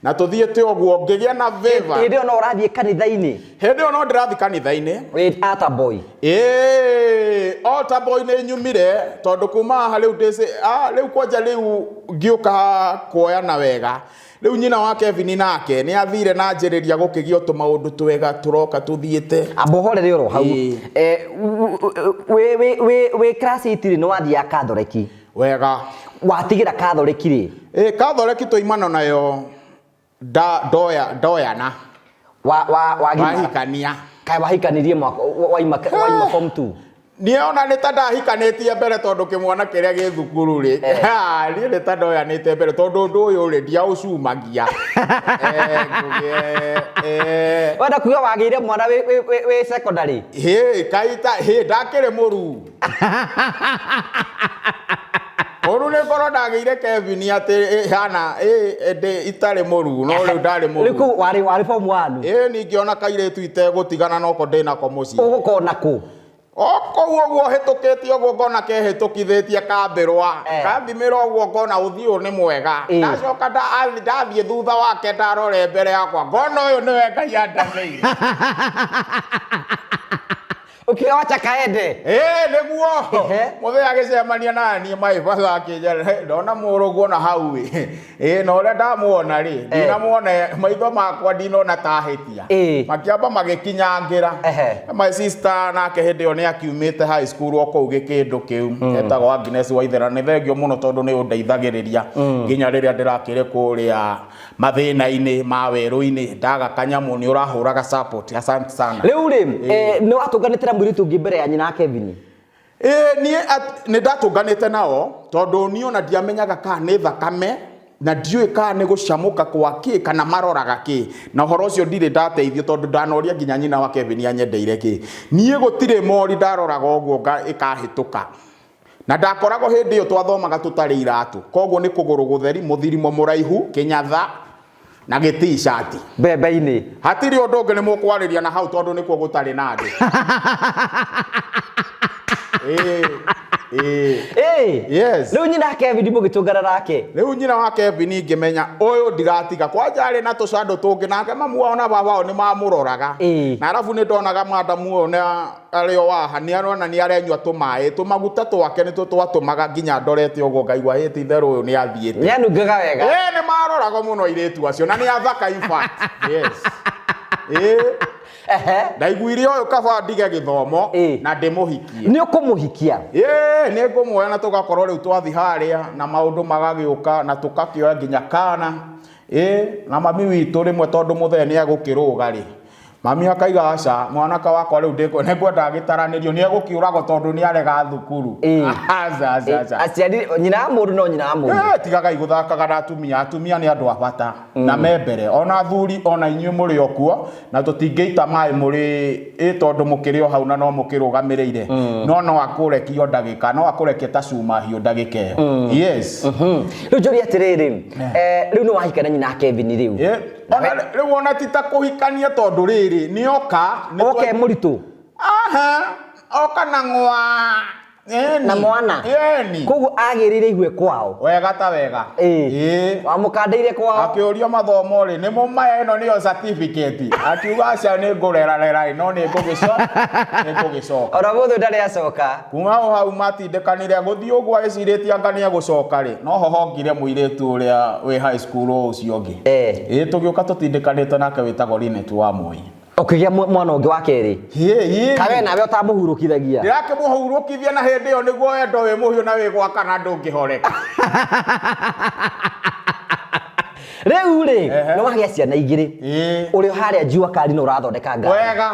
na tũthiĩte ũguo ngĩgĩa na favor. Hĩndĩ ĩyo no ũrathiĩ kanitha-inĩ? Hĩndĩ ĩyo no ndĩrathiĩ kanitha-inĩ. Wĩ altar boy? Ĩĩ, altar boy nĩ nyumire, tondũ kuma haha rĩu ndĩci rĩu kwanja rĩu ngĩũka kuoyana wega. Rĩu nyina wa Kevin nake nĩ athire na anjĩrĩria gũkĩgĩa tũmaũndũ twega tũroka tũthiĩte. Amba ũhorere oro hau. Wĩ class 8 rĩ, nĩ wathiaga Katholeki? Wega. Watigĩra Katholeki rĩ? Ĩ, Katholeki twaimana nayo ndoya ndoyana. Wa wagimara. Wahikania. Kaĩ wahikanirie mwaka waima form 2? Niĩ ona nĩ ta ndahikanĩtie mbere, tondũ kĩmwana kĩrĩa gĩ thukuru rĩ, ha, niĩ nĩ ta ndoyanĩte mbere, tondũ ũndũ ũyũ rĩ ndiaũcumagia. Ngũgĩ, Wenda kuga wagĩire mwana wĩ secondary? Hĩ, kaita hĩ, ndakĩrĩ mũru mũru, nĩ korwo ndagĩire Kevin atĩ hana ndĩ itarĩ mũru, no rĩu ndarĩ Rĩu mũru. kũu warĩ form 1? Ĩ, ningĩona kairĩtu itegũtigana noko ndĩnako mũciĩ. Ũgũkona kũ? O kũu ũguo hĩtũkĩte ũguo ngona kehĩtũkithĩtie kambĩrwa. Kathimĩra ũguo ngona ũthiũ nĩ mwega. Ndacoka ndathiĩ thutha wake ndarore mbere yakwa ngona ũyũ nĩwe Ngai andathĩire. Ũkiuga wacha kaende. Ĩĩ nĩguo. Mũthee agĩcemania na niĩ maĩbatha akĩnjĩra, "Hey, ndona mũrũguo na hau ĩ. Ĩĩ na ũrĩa ndamuona rĩ, ndinamuona maitho makwa ndinona ta ahĩtia. Makĩamba magĩkinyangĩra. My sister nake hĩndĩ ĩyo nĩ akiumĩte high school o kũu gĩkĩndũ kĩu. Etagwo Agnes Waithera. Nĩ thengio mũno tondũ nĩ ũndeithagĩrĩria nginya rĩrĩa ndĩrakĩrĩ kũrĩa mathĩna-inĩ ma werũ-inĩ ndaga kanyamũ nĩ ũrahũraga support. Asante sana. Rĩu rĩ, nĩ watũnganĩte na mũirĩtu ũngĩ mbere ya nyina wa Kevin? Ĩĩ niĩ nĩ ndatũnganĩte nao tondũ niĩ ona ndiamenyaga kana nĩ thakame na ndiũĩ kana nĩ gũcamũka kwa kĩ kana maroraga kĩ, na ũhoro ũcio ndirĩ ndateithio tondũ ndanoria nginya nyina wa Kevin anyendeire kĩ. Niĩ gũtirĩ mori ndaroraga ũguo ĩkahĩtũka. Na ndakoragwo hĩndĩ ĩyo twathomaga tũtarĩ iratũ, koguo nĩ kũgũrũ gũtheri, mũthirimo mũraihu, kĩnyatha na gĩticati. Mbembe-inĩ. Hatirĩ ũndũ ũngĩ nĩ mũkwarĩria na hau tondũ nĩkuo gũtarĩ na andũ. Ĩĩ, ĩĩ. Ĩĩ. Yes. Rĩu nyina wa Kevin mũgĩtũngana nake. Rĩu nyina wa Kevin ngĩmenya ũyũ ndiratiga. Kwanja arĩ na tũcandũ tũngĩ nake mamu wao na baba wao nĩ mamũroraga. Na arabu nĩ ndonaga madamu ũyũ nĩ arĩ o haha nĩ arona nĩ arenyua tũmaĩ tũmaguta twake nĩtwo twatũmaga nginya ndorete ũguo ngaigua hĩ ti itherũ ũyũ nĩ athiĩte. Nĩ anungaga wega. Ĩĩ nĩ maroragwo mũno airĩtu acio na nĩ athaka in fact. Yes. Ĩĩ. Ndaiguire ũyũ kaba ndige gĩthomo na ndĩmũhikie. Nĩ ũkũmũhikia? Ĩĩ nĩ ngũmuoya na tũgakorwo rĩu twathiĩ harĩa na maũndũ magagĩũka na tũgakĩoya nginya kana. Ĩĩ na mami witũ rĩmwe tondũ mũthee nĩ egũkĩrũga rĩ, Mami akaiga aca mwanake wakwa rĩu nĩ ngwenda agĩtaranĩrio nĩ egũkĩũragwo tondũ nĩ arega thukuru. Aca aca aca. Aciari nyina wa mũndũ no nyina wa mũndũ. Tigagai gũthakaga na atumia, atumia nĩ andũ a bata na me mbere ona athuri ona inyuĩ mũrĩ o kuo na tũtingĩita maĩ mũrĩ ĩ tondũ mũkĩrĩ o hau na no mũkĩrũgamĩrĩire no no akũrekie o ndagĩka no akũrekie ta cuma hiũ ndagĩka ĩyo. Yes. Rĩu njũrie atĩrĩrĩ, rĩu nĩ wahika na nyina wa Kevin rĩu. Ona rĩu ona ti ta kũhikania tondũ rĩrĩ nĩ oka nĩ Oke mũritũ. Aha, oka na ng'wa. Ĩni. Na mwana. Ĩni. Koguo agĩrĩire igue kwao. Wega ta wega. Ĩĩ. Wamũkandeire kwao. Akĩũrio mathomo rĩ, nĩ mũmaya ĩno nĩyo certificate. Akiuga aca nĩ ngũrerarera ĩ, no nĩ ngũgĩcoka. Nĩ ngũgĩcoka. Ona mũthĩ ndarĩ acoka. Kuma o hau matindĩkanire gũthiĩ ũguo agĩcirĩtie anga nĩ egũcoka rĩ, no ho hokire mũirĩtu ũrĩa wĩ high school ũcio ũngĩ. Ĩĩ tũgĩũka tũtindĩkanĩte nake wĩtagwo Linet wa Moi. Ũkĩgĩa mwana ũngĩ wa kerĩ. Hĩ, Kawe nawe ũtamũhurũkithagia. Ndĩrakĩmũhurũkithia na hĩndĩ ĩyo nĩguo wendo wĩ mũhiũ na wĩ gwakana ndũngĩhoreka. Rĩu rĩ, nĩ wagĩa ciana igĩrĩ. Ũrĩ o harĩa jua kali na ũrathondeka ngari. Wega.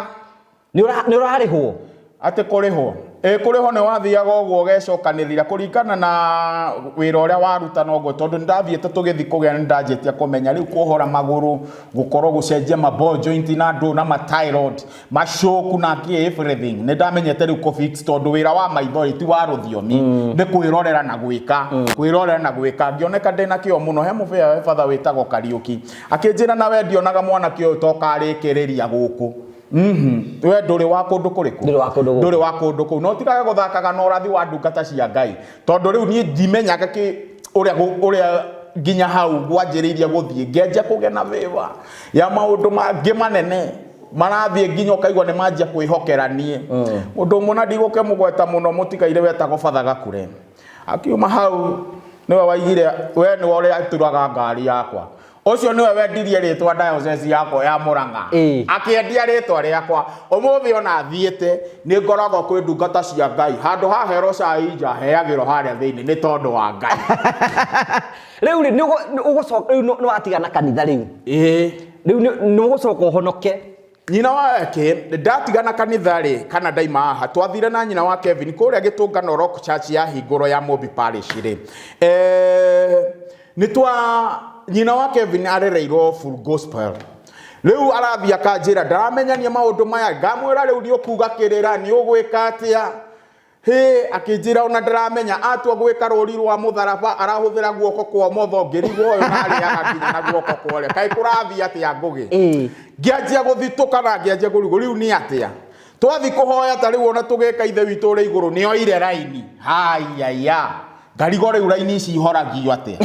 Nĩ ũrarĩhwo? Atĩ kũrĩhwo? Ĩ kũrĩhwo nĩ wathiaga ũguo ũgecokanĩrĩria kũringana na wĩra ũrĩa waruta noguo tondũ nĩ ndathiĩte tũgĩthiĩ kũgĩa nĩ ndanjĩtie kũmenya rĩu kuohora magũrũ gũkorwo gũcenjia ma ball joint na ndũ na ma tie rod macoku na kĩ everything nĩ ndamenyete rĩu kũ fix tondũ wĩra wa maitho rĩ ti wa rũthiomi nĩ kwĩrorera na gwĩka kwĩrorera na gwĩka ngĩoneka ndĩna kĩo mũno he mũbĩa we batha wĩtagwo Kariũki akĩnjĩra na we ndionaga mwanake ũyũ tokarĩkĩrĩria gũkũ We ndũrĩ wa kũndũ kũrĩkũ? Ndũrĩ wa kũndũ gũkũ. Ndũrĩ wa kũndũ kũu. No tigage gũthakaga na ũrathi wa ndungata cia Ngai. Tondũ rĩu niĩ ndimenyaga kĩ ũrĩa ũrĩa nginya hau gwanjĩrĩirie gũthiĩ. Ngĩanjia kũgĩa na favor ya maũndũ mangĩ manene marathiĩ nginya ũkaigua nĩ manjia kwĩhokera niĩ. Mũndũ ũmwe na ndigũkĩmũgweta mũno mũtigairĩ wetagwo Father Gakure. Akiuma hau nĩwe waigire we nĩwe ũrĩa aturaga ngari yakwa. Ũcio nĩwe wendirie rĩtwa diocese yakwa ya Murang'a. Akĩendia rĩtwa rĩakwa. Ũmũthĩ ona thiĩte nĩ ngoragwo kwĩ ndungata cia Ngai. Handũ ha hero cai nja heagĩrwo harĩa thĩinĩ nĩ tondũ wa Ngai. Rĩu rĩ, nĩ ũgũcoka rĩu nĩ watigana kanitha rĩu. Rĩu nĩ ũgũcoka ũhonoke. Nyina wa ke ndatigana kanitha rĩ kana ndaima haha twathire na nyina wa Kevin kũrĩa gĩtũngano Rock Church ya hingũro ya Mobi Parish rĩ nĩ twa nyina wa Kevin arereirwo full gospel rĩu arathiĩ akanjĩra ndaramenyania maũndũ maya ngamwĩra rĩu nĩ ũkuga kĩrĩra nĩ ũgwĩka atĩa Hĩ, akĩnjĩra ona ndaramenya atua gwĩka rũri rwa mũtharaba arahũthĩra guoko kwa ũmotho ngĩrigwo ũyũ narĩaga nginya na guoko kwa ũrĩo kaĩ kũrathiĩ atĩa ngũgĩ ngĩanjia gũthitũka na ngĩanjia kũrigwo rĩu nĩ atĩa Twathi kũhoya ta rĩu ona tũgĩka Ithe witũ ũrĩ igũrũ nĩ oire raini. Haiya. Ngarigo rĩu raini ici ihoragio atĩa?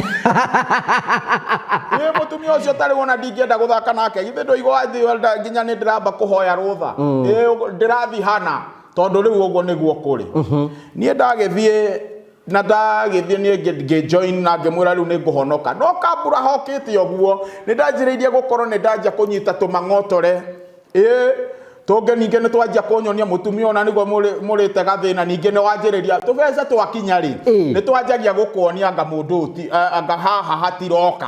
Ĩ mũtumia ũcio ta rĩu ona ndingĩenda gũthaka nake. Githĩ ndũigua wathiĩ nginya nĩ ndĩramba kũhoya rũtha. Ĩ ndĩrathiĩ hana tondũ rĩu ũguo nĩguo kũrĩ. Niĩ ndagĩthiĩ na ndagĩthiĩ niĩ ngĩjoin na ngĩmwĩra rĩu nĩ ngũhonoka. No kambura hokĩte ũguo nĩ ndanjĩrĩirie gũkorwo nĩ ndanjia kũnyita tũmang'otore. Ĩ tũngĩ ningĩ nĩ twanjia kũnyonia mũtumia ona nĩguo mũrĩte gathĩna ningĩ nĩ wanjĩrĩria tũbeca twakinya rĩ nĩ twanjagia gũkuonia anga mũndũ ũyũ anga haha hatiroka.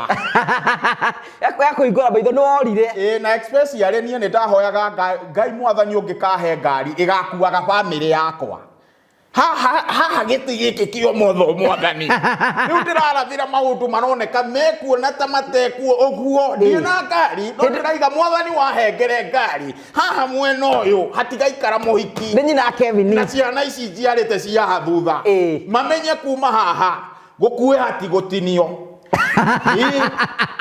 Ya kũhingũra maitho nĩ worire. Ĩ na especially niĩ nĩ ndahoyaga Ngai mwathani ũngĩkahe ngari ĩgakuaga bamĩrĩ yakwa. Haha haha gĩtĩ gĩkĩ kĩa ũmotho mwathani. Rĩu ndĩrarathĩra maũndũ maroneka mekuo na ta matekuo ũguo. Ndirĩ na ngari no ndĩraiga mwathani wahengere ngari haha mwena ũyũ hatigaikara mũhiki. Nĩ nyina Kevin. Na ciana ici njiarĩte cia haha thutha. Mamenye kuma haha gũkuĩ hatigũtinio.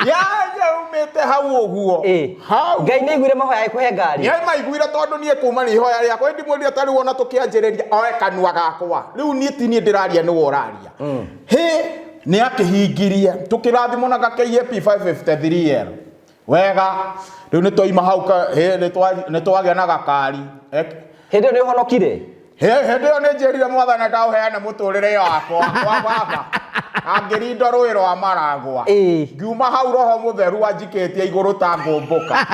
Yaumĩte hau ũguo. Hau. Ngai nĩ aiguire mahoya agĩkũhe ngari. Nĩ maiguire tondũ niĩ kuma nĩ ihoya rĩakwa ndimwĩrire ta rĩu ona tũkĩanjĩrĩria oe kanua gakwa. Rĩu niĩ ti niĩ ndĩraria nĩwe ũraria. Hĩ nĩ akĩhingirie tũkĩrathimwo na ka KAP 553L. Wega rĩu nĩ twaima hau hĩ nĩ twagĩa na gakari. Hĩndĩ ĩyo nĩ ũhonokire? Hĩndĩ ĩyo nĩ njĩrire mwathani ndaũheane mũtũrĩre wakwa kwa baba. Angĩrinda rũĩ rwa Maragwa. Ngiuma hau roho mũtheru anjikĩtie igũrũ ta ngũmbũka.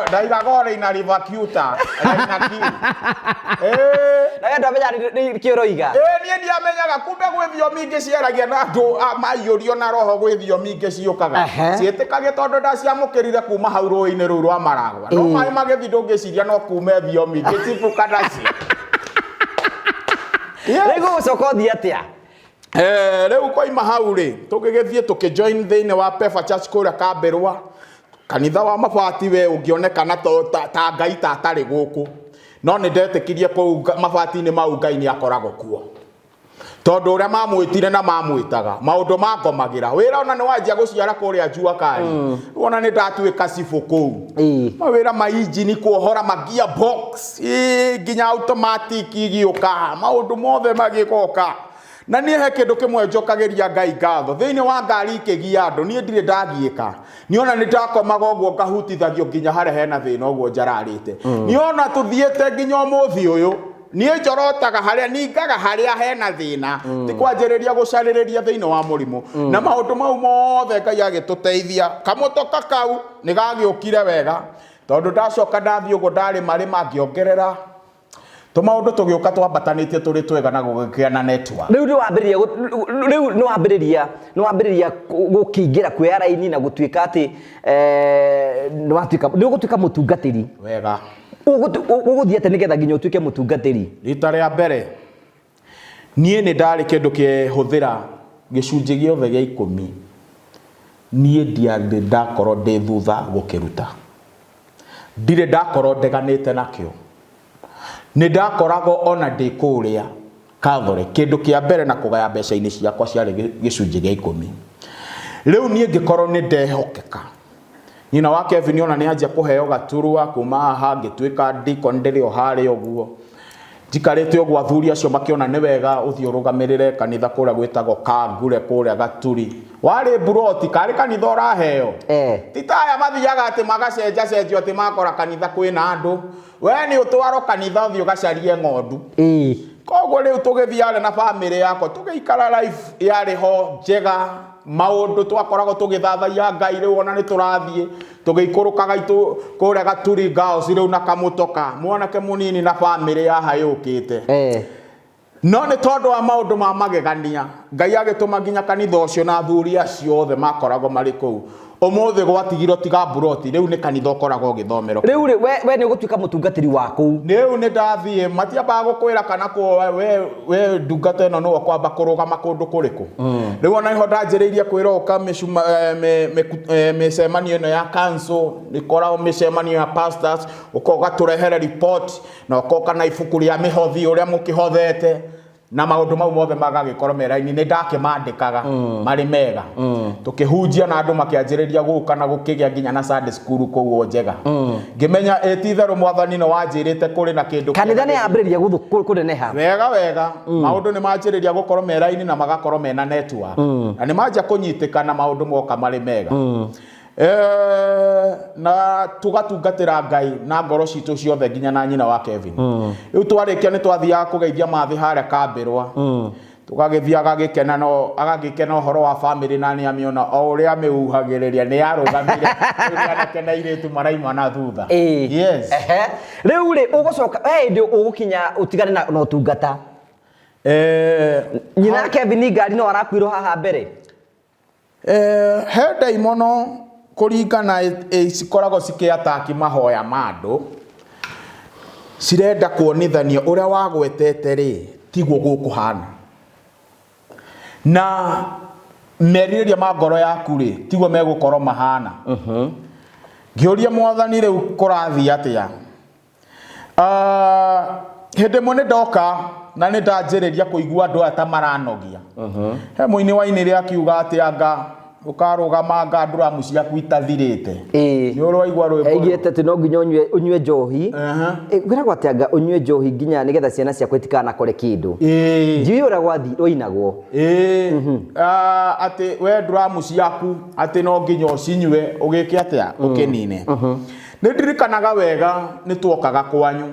Ndaigaga o Reina River Cuta, Reina Q. Na we ndwamenya nĩ kĩ ũroiga. Niĩ ndiamenyaga kumbe gwĩ thiomi ingĩ ciaragia na andũ maiyũrio na roho gwĩ thiomi ingĩ ciũkaga. Ciĩtĩkagia tondũ ndaciamũkĩrire kuma hau rũĩ-inĩ rũu rwa Maragwa. No maĩ magĩthiĩ ndũngĩciria no kume thiomi ngĩcibũka nacio. Rĩu gũgũcoka ũthiĩ atĩa? Rĩu koima hau rĩ tũgĩgĩthiĩ tũkĩjoin thĩinĩ wa Pefa Church kũrĩa Kambĩrwa. Kanitha wa mabati we ũngĩonekana ta Ngai ta atarĩ gũkũ. No nĩ ndetĩkirie kũu mabati-inĩ mau Ngai nĩ akoragwo kuo. Tondũ ũrĩa mamwĩtire na mamwĩtaga maũndũ mangomagĩra wĩra ona nĩ wanjia gũciara kũrĩa jua kali. Rĩu ona nĩ ndatuĩka cibũ kũu. Mawĩra ma injini kuohora ma gear box, nginya automatic igĩũka, maũndũ mothe magĩgoka. Na niĩ he kĩndũ kĩmwe njokagĩria Ngai ngatho. Thĩinĩ wa ngari ikĩgia andũ, niĩ ndirĩ ndagiĩka. Niĩ ona nĩ ndakomaga ũguo ngahutithagio nginya harĩa hena thĩna ũguo njararĩte. Niĩ ona tũthiĩte nginya ũmũthĩ ũyũ, niĩ njorotaga harĩa, ningaga harĩa hena thĩna. Ti kwanjĩrĩria gũcarĩrĩria thĩinĩ wa mũrimũ. Na maũndũ mau mothe Ngai agĩtũteithia. Kamũtoka kau nĩ gagĩũkire wega. Tondũ ndacoka ndathiĩ ũguo ndarĩma rĩma ngĩongerera. Tũmaũndũ tũgĩũka twambatanĩtie tũrĩ twega na gũgĩkĩa na network. Rĩu nĩ wambĩrĩria rĩu nĩ wambĩrĩria nĩ wambĩrĩria gũkĩingĩra kuoya raini na gũtuĩka atĩ nĩ watuĩka nĩ ũgũtuĩka mũtungatĩri. Wega. Ũgũthiĩ atĩa nĩgetha nginya ũtuĩke mũtungatĩri? Rita rĩa mbere niĩ nĩ ndarĩ kĩndũ kĩhũthĩra gĩcunjĩ gĩothe gĩa ikũmi niĩ ndiarĩ ndakorwo ndĩ thutha gũkĩruta. Ndirĩ ndakorwo ndeganĩte nakĩo. Nĩ ndakoragwo ona ndĩ kũrĩa Catholic, kĩndũ kĩa mbere na kũgaya mbeca-inĩ ciakwa ciarĩ gĩcunjĩ gĩa ikũmi. Rĩu niĩ ngĩkorwo nĩ ndehokeka. Nyina wa Kevin ona nĩ anjia kũheo gaturwa kuma haha ngĩtuĩka deacon ndĩrĩ o harĩa ũguo. Njikarĩte ũguo athuri acio makĩona nĩ wega ũthiĩ ũrũgamĩrĩre kanitha kũrĩa gwĩtagwo Kangure kũrĩa Gaturi. Warĩ mburoti, karĩ kanitha ũraheo. Ti ta aya mathiaga atĩ magacenjacenjio atĩ makora kanitha kwĩna andũ. We nĩ ũtwarwo kanitha ũthiĩ ũgacarie ng'ondu. Koguo rĩu tũgĩthiĩ harĩa na bamĩrĩ yakwa tũgĩikara life yarĩ ho njega. Maũndũ twakoragwo tũgĩthathaiya Ngai rĩu ona nĩ tũrathiĩ tũgĩikũrũkaga kũrĩa Gaturi Girls rĩu na kamũtoka mwanake mũnini na bamĩrĩ haha yũkĩte. No nĩ tondũ wa maũndũ ma magegania Ngai agĩtũma nginya kanitha ũcio na athuri acio othe makoragwo marĩ kũu. Ũmũthĩ gwatigirwo tiga mburoti rĩu nĩ kanitha ũkoragwo ũgĩthomerwo. Rĩu rĩ, we nĩ ũgũtuĩka mũtungatĩri wa kũu. Rĩu nĩ ndathiĩ matiambaga gũkwĩra kana we ndungata ĩno nĩwe ũkwamba kũrũgama kũndũ kũrĩkũ. Rĩu ona niho ndanjĩrĩirie kwĩrwo ũka mĩcemanio ĩno ya council, ĩkoragwo mĩcemanio ya pastors, ũka ũgatũrehere report na ũkoka na ibuku rĩa mĩhothi ũrĩa mũkĩhothete. Na maũndũ mau mothe magagĩkorwo me raini, nĩ ndakĩmandĩkaga marĩ mega. Tũkĩhunjia na andũ makĩanjĩrĩria gũka na gũkĩgĩa nginya na Sunday school kũu o njega. Ngĩmenya ĩ ti itherũ Mwathani nĩ wanjĩrĩte kũrĩ na kĩndũ Kanitha kĩega. nĩ yambĩrĩria kũneneha. Wega wega, maũndũ nĩ manjĩrĩria gũkorwo me raini na magakorwo mena network. Na nĩ manjia kũnyitĩkana, maũndũ moka marĩ mega. Na tũgatungatĩra Ngai na ngoro citũ ciothe nginya na nyina wa Kevin. Rĩu twarĩkia nĩ twathiaga kũgeithia mathĩ harĩa Kambĩrwa. Tũgagĩthiĩ agagĩkena, no agagĩkena ũhoro wa famĩlĩ, na nĩ amĩona o ũrĩa amĩhuhagĩrĩria nĩ yarũgamire. Rĩu nĩ anake na airĩtu maraima na thutha. Yes. Ehe. Rĩu rĩ, ũgũcoka he hĩndĩ ũgũkinya ũtigane na ũtungata? Nyina Kevin ngari no arakuirwo haha mbere. He ndaimono kũringana cikoragwo cikĩataki mahoya ma andũ, cirenda kuonithania ũrĩa wagwetete rĩ tiguo gũkũhana, na merirĩria ma ngoro yaku rĩ tiguo megũkorwo mahana. Ngĩũria Mwathani, rĩu kũrathiĩ atĩa? Hĩndĩ ĩmwe nĩ ndoka na nĩ ndanjĩrĩria kũigua andũ aya ta maranogia. He mũini wainĩre akiuga atĩ anga ũkarũgama anga nduramu ciaku itathirĩte. Nĩ ũraigua rwĩmbo rũu? Aigĩte atĩ no nginya ũnyue njohi. Kwĩragwo atĩ anga ũnyue njohi nginya nĩgetha ciana ciakwa itikanakore kĩndũ. Ndiũĩ ũrĩa rwainagwo. Atĩ we nduramu ciaku atĩ no nginya ũcinyue ũgĩke atĩa, ũkĩnine. Nĩ ndirikanaga wega nĩ twokaga kwanyu,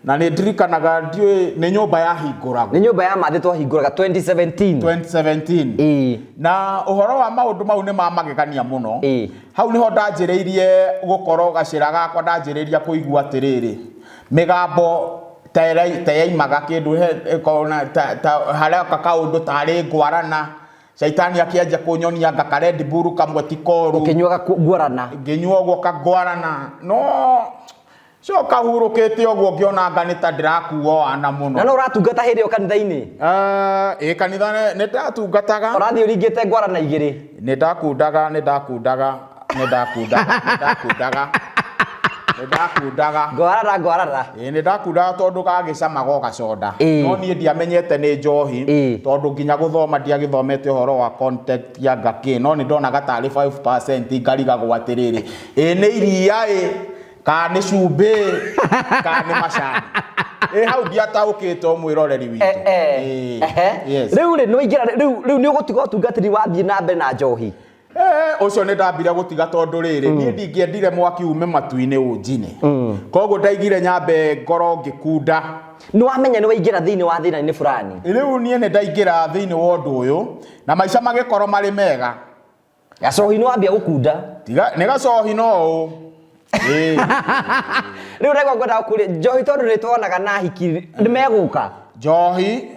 na nĩ ndirikanaga, ndiũĩ nĩ nyũmba yahingũragwo. Nĩ nyũmba ya mathĩ twahingũraga 2017. 2017. Na ũhoro wa maũndũ mau nĩ ma magegania mũno. Hau nĩho ndanjĩrĩirie gũkorwo gacĩra gakwa, ndanjĩrĩria kũigua atĩrĩrĩ, mĩgambo ta yaimaga kĩndũ ta hareka kaũndũ tarĩ ngwarana. Caitani akĩanjia kũnyonia anga ka Red Bull kamwe ti koru. Ũkĩnyuaga ngwarana. Ngĩnyua ũguo kangwarana, no coka hurũkĩte ũguo ngĩona anga nĩ ta ndĩrakuo wana mũno. Na no ũratungata hĩndĩ ĩyo kanitha-inĩ? Ĩ kanitha nĩ ndatungataga. Ũrathiĩ ũringĩte ngwarana igĩrĩ. Nĩ ndakundaga, nĩ ndakundaga, nĩ ndakundaga, nĩ ndakundaga, nĩ ndakundaga. Ngwarara, ngwarara. Ĩ nĩ ndakundaga tondũ gagĩcamaga o gacoda. No niĩ ndiamenyete nĩ njohi, tondũ nginya gũthoma ndiagĩthomete ũhoro wa content ya ngakĩ, no nĩ ndonaga tarĩ 5% ngarigagwo atĩrĩrĩ, ĩ nĩ iria ĩ kana nĩ cumbĩ kana nĩ macani. Ĩ hau ndiataũkĩtwo, mwĩroreri witũ. Yes. Rĩu rĩ, nĩ waingĩra rĩu nĩ ũgũtiga ũtungatĩri, wathiĩ na mbere na njohi? Ũcio nĩ ndambire gũtiga tondũ rĩrĩ, niĩ ndingĩendire mwaki ume matu-inĩ ũnjine, koguo ndaigire nyambe ngorwo ngĩkunda. Nĩ wamenya nĩ waingĩra thĩinĩ wa thĩna-inĩ fulani. Rĩu niĩ nĩ ndaingĩra thĩinĩ wa ũndũ ũyũ na maica magĩkorwo marĩ mega. Gacohi nĩ wambia gũkunda. Tiga nĩ gacohi no ũũ. Rĩu ndagwa ngwenda gũkũria njohi, tondũ nĩ tuonaga na hiki nĩ megũka. Njohi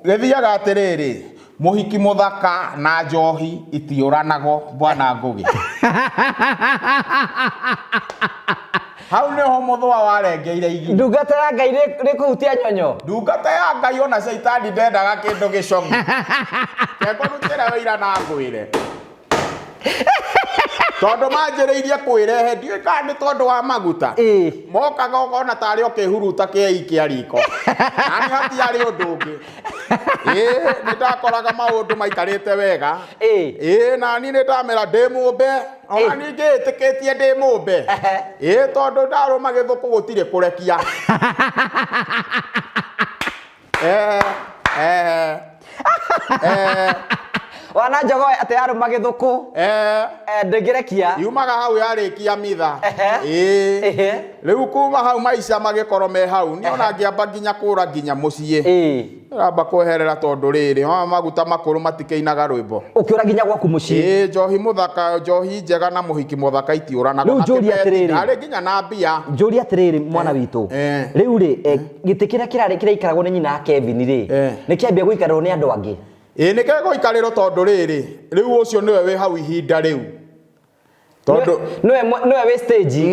gĩthiaga atĩrĩrĩ, mũhiki mũthaka na njohi itiũranagwo, bwana Ngũgĩ. Hau nĩho mũthũa warengeire igiri. Ndungata ya Ngai nĩ kũhutia nyonyo. Ndungata ya Ngai ona caitani ndendaga kĩndũ gĩcong'u. Kengũrutĩre wĩira na ngwĩre, tondũ manjĩrĩirie kwĩrehe, ndiũĩ kana nĩ tondũ wa maguta. Mokaga ũkona tarĩ ũkĩhuruta kĩei kĩa riko, na nĩ hatiarĩ ũndũ ũngĩ. Ĩĩ, nĩ ndakoraga maũndũ maikarĩte wega. Ĩĩ, na niĩ nĩ ndamera ndĩ mũmbe, ona ningĩ ĩtĩkĩtie ndĩ mũmbe. Ĩĩ, tondũ ndarũma gĩthũkũ gũtirĩ kũrekia. Wana njogo atĩ yarũma gĩthũkũ ndĩngĩrekia. Yumaga hau yarĩkia mitha. Ĩĩ, rĩu kuma hau maica magĩkorwo me hau, niĩ ona ngĩamba nginya kũra nginya mũciĩ. Ramba kweherera tondũ rĩrĩ maguta makũrũ matikĩinaga rwĩmbo. Ũkĩũra nginya gwaku mũciĩ. Ĩĩ, njohi mũthaka, njohi njega na mũhiki mũthaka itiũranaga. Rĩu Na njũrie kĩbeti, atĩrĩrĩ. ndarĩ nginya na mbia. Njũrie atĩrĩrĩ, mwana witũ. Rĩu rĩ, gĩtĩ kĩrĩa kĩrarĩ kĩraikaragwo nĩ nyina wa Kevin rĩ, nĩ kĩambia gũikarĩrwo nĩ andũ angĩ? Ĩĩ, nĩ kegũikarĩrwo tondũ rĩrĩ, rĩu ũcio nĩwe wĩ hau ihinda rĩu. Tondũ nĩwe wĩ stage.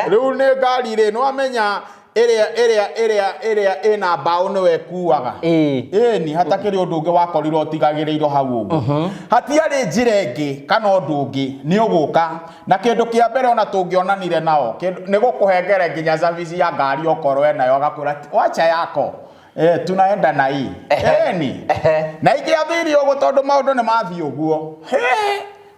Rĩu nĩ ngari rĩ, nĩ wamenya ĩrĩa ĩrĩa ĩrĩa ĩrĩa ĩna mbaũ nĩwe ĩkuaga. Ĩni hatakĩrĩ ũndũ ũngĩ wakorirwo ũtigagĩrĩirwo hau ũguo. Hatiarĩ njĩra ĩngĩ kana ũndũ ũngĩ nĩ ũgũka na kĩndũ kĩa mbere ona tũngĩonanire nao nĩ gũkũhengere nginya service ya ngari okorwo enayo, agakwĩra wacha yako. Eh, tunaenda na hii. Eni. Na ingĩathire ũguo tondũ maũndũ nĩ mathiĩ ũguo. He!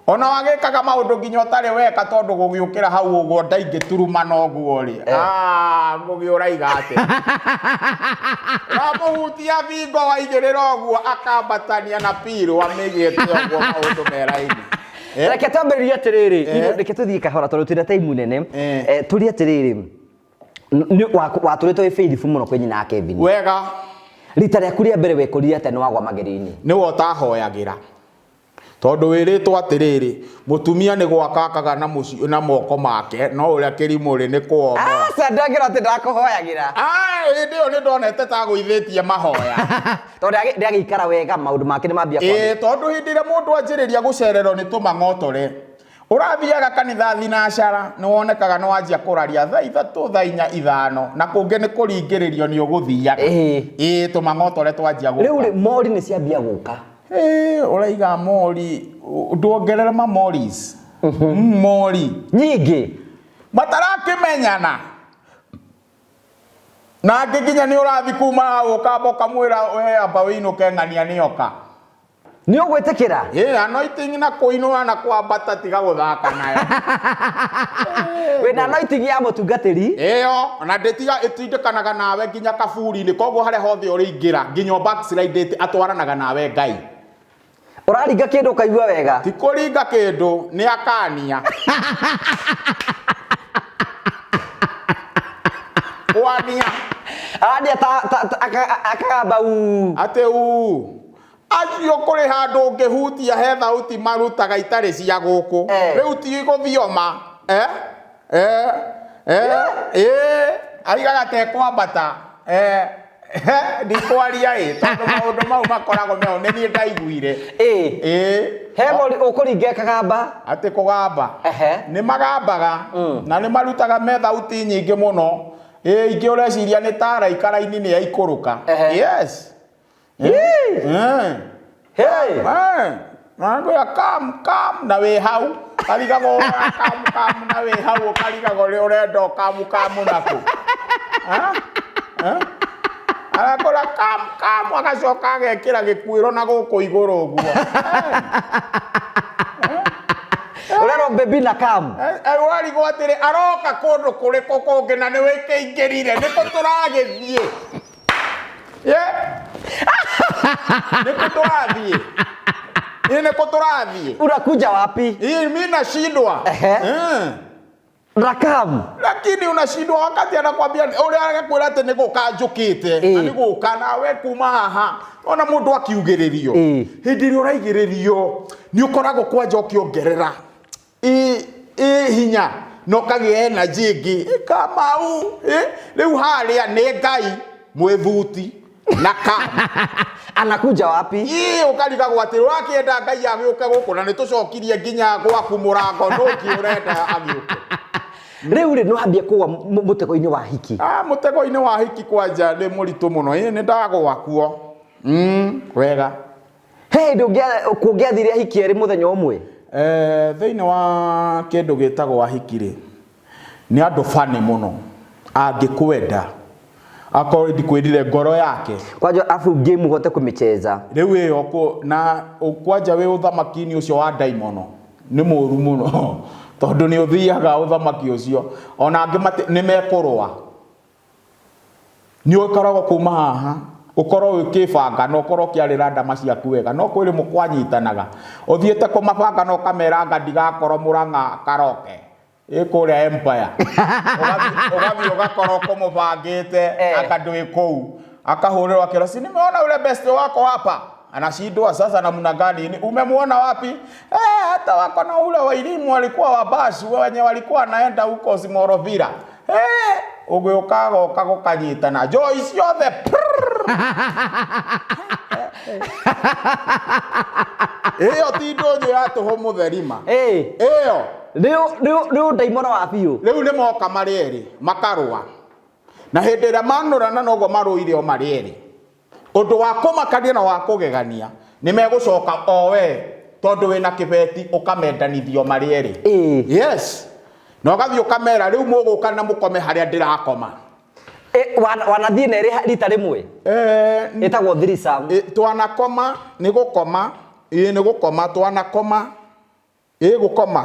Ona wagĩkaga maũndũ nginya ũtarĩ weka tondũ gũgĩũkĩra hau ũguo ndaingĩturumana ũguo rĩ. Ah, ngũgĩ ũraiga atĩa? Wamũhutia thingo waigĩrĩra ũguo akambatania na piru amĩigĩte ũguo maũndũ me raini. Eh? Reke twambĩrĩrie atĩrĩrĩ, Eh. reke tũthiĩ kahora tondũ twĩna time nene. Eh. Eh, tũrie atĩrĩrĩ, watũrĩte wĩ faithful mũno kwĩ nyina wa Kevin. Wega. Rita rĩaku rĩa mbere wekorire atĩa nĩ wagwa magerio-inĩ? Nĩwe ũtahoyagĩra. Tondũ wĩrĩtwo atĩrĩrĩ, mũtumia nĩ gwaka akaga na mũci, na moko make, no ũrĩa kĩrimũ-rĩ nĩ kũomora. Aca ndangĩrwo atĩ ndakũhoyagĩra. Ah, hĩndĩ ĩyo nĩ ndonete ta agũithĩtie mahoya. Tondũ ndagĩikara wega maũndũ make nĩ mambia kwagĩra. Ĩĩ, tondũ hĩndĩ ĩrĩa mũndũ anjĩrĩria gũcererwo nĩ tũmang'otore, ũrathiaga kanitha thinacara, nĩ wonekaga nĩ wanjia kũraria thaa 3, thaa 4, 5, na kũngĩ nĩ kũringĩrĩrio nĩ ũgũthiaga. Ĩĩ. Ĩĩ, tũmang'otore twanjia gũka. Rĩu rĩ, mori nĩ ciambia gũka. Ĩĩ, ũraiga mori, ndwongerere ma moris. Mori. Nyingĩ. Matarakĩmenyana. Na angĩ nginya nĩ ũrathi kuma hau ũkamba ũkamwĩra we amba wĩinũke ng'ania nĩoka. Nĩ ũgwĩtĩkĩra? Ĩĩ, anointing na kũinũra na kwambata tiga gũthaka nayo. Wĩna anointing ya mũtungatĩri? Ĩyo, na ndĩtiga ĩtindĩkanaga nawe nginya kaburi-inĩ, koguo harĩa hothe ũrĩingĩra, nginya backslide atwaranaga nawe Ngai. Ũraringa kĩndũ ũkaigua wega? Ti kũringa kĩndũ, nĩ akania. Kwania. Arania akagamba uu. Atĩ uu. Acio kũrĩ handũ ũngĩhutia he thauti marutaga itarĩ cia gũkũ. Rĩu ti gũthioma. Aigaga ta ekwambata. Ndikwaria ĩ, tondũ maũndũ mau makoragwo meo, nĩ niĩ ndaiguire. He mũri ũkũringa ĩkagamba? Atĩ kũgamba. Nĩ magambaga, na nĩ marutaga me thauti nyingĩ mũno. Ingĩ ũreciria nĩ ta araika raini nĩ yaikũrũka. Yes. Nakwĩra kam kam na wĩ hau karigagwo kam kam na wĩ hau ũkarigagwo nĩ ũrenda ũkamu kamu nakũ. Arakora kam kam agacoka agekĩra gĩkuĩro na gũkũ igũrũ ũguo. Ũrerwo baby na kam. Warigwo atĩrĩ aroka kũndũ kũrĩkũ kũngĩ na nĩ wĩkĩingĩrire nĩkũ tũragĩthiĩ. Nĩkũ tũrathiĩ? Nĩkũ tũrathiĩ? Unakuja wapi? Mimi nashindwa. Rakam. Lakini unashindwa wakati anakwambia ũrĩa agakwĩra atĩ nĩ gũka njũkĩte, na nĩ gũka nawe kuma haha. Ona mũndũ akiugĩrĩrio. Hĩndĩ ĩrĩa ũraigĩrĩrio, nĩ ũkoragwo kwanja ũkĩongerera. Hinya na ũkagĩa energy ĩngĩ. Kamau, rĩu harĩa nĩ Ngai mwĩthuti na ka. Anakuja wapi? Ũkarigagwo atĩ ũrakĩenda Ngai agĩũke gũkũ na nĩ tũcokirie nginya gwaku mũrango, nũkĩ ũrenda agĩũke? Rĩu rĩ, nĩwambia kũgwa mũtego-inĩ wa hiki? Mũtego-inĩ wa hiki kwanja nĩ mũritũ mũno. Nĩ ndagwa kuo. Wega. He hĩndĩ kũngĩathire ahiki erĩ mũthenya ũmwe? Thĩinĩ wa kĩndũ gĩtagwo ahiki rĩ, nĩ andũ bani mũno. Angĩkwenda, akorwo ndikwĩrire ngoro yake. Kwanja afu game ũhote kũmĩcheza. Rĩu ĩyo na kwanja wĩ ũthamaki-inĩ ũcio wa ndaimono, nĩ mũru mũno. Tondũ nĩ ũthiaga ũthamaki ũcio. Ona angĩ nĩ mekũrũa. Nĩ ũkoragwo kuma haha, ũkorwo ũkĩbanga na ũkorwo ũkĩarĩra ndama ciaku wega, no kwĩrĩ mũkwanyitanaga. Ũthiĩte kũmabanga na ũkamera anga ndigakorwo Mũrang'a karoke. Ĩ kũrĩa Empire. Ũgathiĩ ũgakorwo kũmũbangĩte, anga ndwĩ kũu. Akahũrĩrwo akĩrwo, si nimeona ule best wako hapa. Anashindwa sasa namna gani? Ni umemuona wapi? Hata wako na ule wa elimu walikuwa wa basi wenye walikuwa wanaenda huko Simorovira. Ũgĩũka goka gũkanyitana. Joy ciothe. Ĩyo ti ndũnyũ ya tũhũ mũtherima. Ĩyo. Rĩu ndaimono wa biũ. Rĩu nĩ moka marĩ erĩ, makarũa. Na hĩndĩ ĩrĩa manũrana noguo marũire o marĩ erĩ. Ũndũ wa kũmakania na wa kũgegania nĩ megũcoka o we tondũ wĩna kĩbeti ũkamendanithio marĩ erĩ. Yes. Na ũgathiĩ ũkamera rĩu mũgũka na mũkome harĩa ndĩrakoma. Wanathiĩ na ĩrĩ rita rĩmwe? Ĩtagwo threesome. Twanakoma nĩ gũkoma, ĩĩ nĩ gũkoma twanakoma, ĩĩ gũkoma,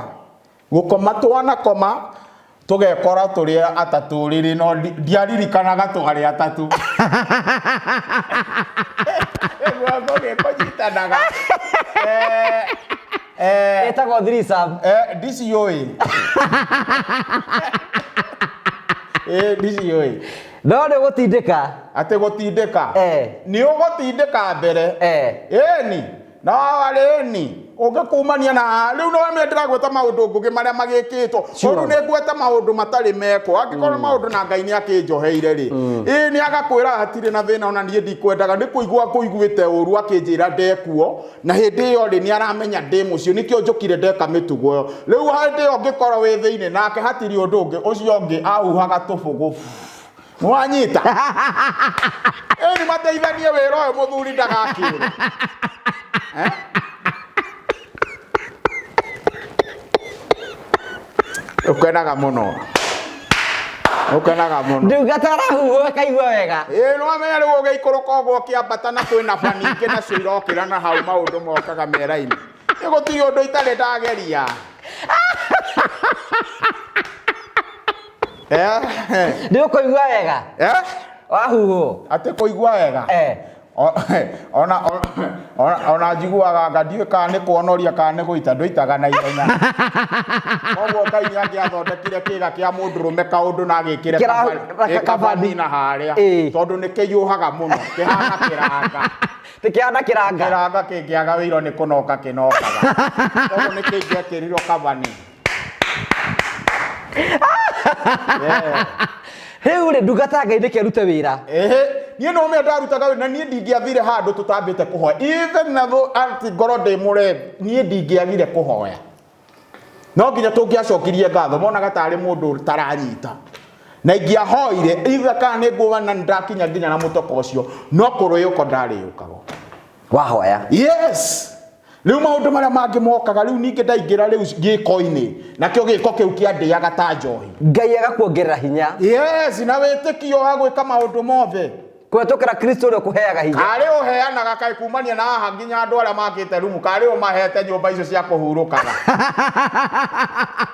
gũkoma twanakoma tũgekora tũrĩ atatũ rĩrĩ, no ndiaririkanaga twarĩ atatũ. Guoko gĩkũnyitanaga. Ĩtagwo threesome. Ndiciũĩ. Ndiciũĩ. No nĩ ũgũtindĩka. Atĩ gũtindĩka? Nĩ ũgũtindĩka mbere. Ĩni. No arĩni ũngĩkumania na rĩu no me ndĩragweta maũndũ ngũgĩ marĩa magĩkĩtwo. Ũru nĩ ngweta maũndũ matarĩ mekwo. Angĩkorwo maũndũ na Ngai nĩ akĩnjoheire rĩ, ĩĩ nĩ agakwĩra hatirĩ na thĩna, ona niĩ ndikwendaga, nĩ kũigua kũiguĩte ũru akĩnjĩra ndekuo, na hĩndĩ ĩyo rĩ nĩ aramenya ndĩ mũciĩ, nĩkĩo njũkire ndeka mĩtugo ĩyo. Rĩu hĩndĩ ĩyo ũngĩkorwo wĩ thĩinĩ nake hatirĩ ũndũ ũngĩ, ũcio ũngĩ ahuhaga tũbũgũ. Nĩwanyita? Ĩni mateithanie wĩra ũyũ mũthuri ndagakĩũre. Ũkenaga mũno. Ũkenaga mũno. Ndungata arahuhwo akaigua wega. Ĩĩ nĩwamenya rĩu ũgĩikũrũka ũguo ũkĩambata na kwĩna bani ingĩ nacio irokĩra na hau maũndũ mokaga me raini. Nĩ gũtirĩ ũndũ itarĩ ndageria. Nĩ ũkũigua wega? Wahuhwo? Atĩ kũigua wega? Ona njiguaga anga ndiũĩ kana nĩ kuonoria kana nĩ gũita, ndũitaga na ihenya. Koguo Ngai nĩ angĩathondekire kĩga kĩa mũndũrũme kaũndũ na agĩkĩre kabani na harĩa, tondũ nĩ kĩhiũhaga mũno, kĩhana kĩranga. Kĩhana kĩranga. Kĩranga kĩngĩaga wĩiro nĩ kũnoka kĩnokaga. Koguo nĩ kĩngĩekĩrirwo kabani. Rĩu rĩ, ndungata Ngai nĩkĩ ĩrute wĩra? Niĩ no ũmenye ndarutaga wĩra, na niĩ ndingĩathire handũ tũtambĩte kũhoya. Even na though atĩ ngorwo ndĩ mũrebi, niĩ ndingĩagire kũhoya. No nginya tũngĩacokirie ngatho, monaga tarĩ mũndũ ũtaranyita. Na ingĩahoire, either kana nĩ nguona na nĩndakinya nginya na mũtoko ũcio, no kũrĩũka ndarĩũkaga. Wahoya? Yes. Rĩu maũndũ marĩa mangĩ mokaga, rĩu ningĩ ndaingĩra rĩu gĩko-inĩ, nakĩo gĩko kĩu kĩandĩaga ta njohi. Ngai agakuongerera hinya. Yes, na wĩtĩkio wa gwĩka maũndũ mothe. Kũhetũkĩra Kristo ũrĩa ũkũheaga hinya. Karĩ ũheanaga kaĩ kumania na haha nginya andũ arĩa makĩte rumu, karĩ ũmahete nyũmba icio cia kũhurũkaga.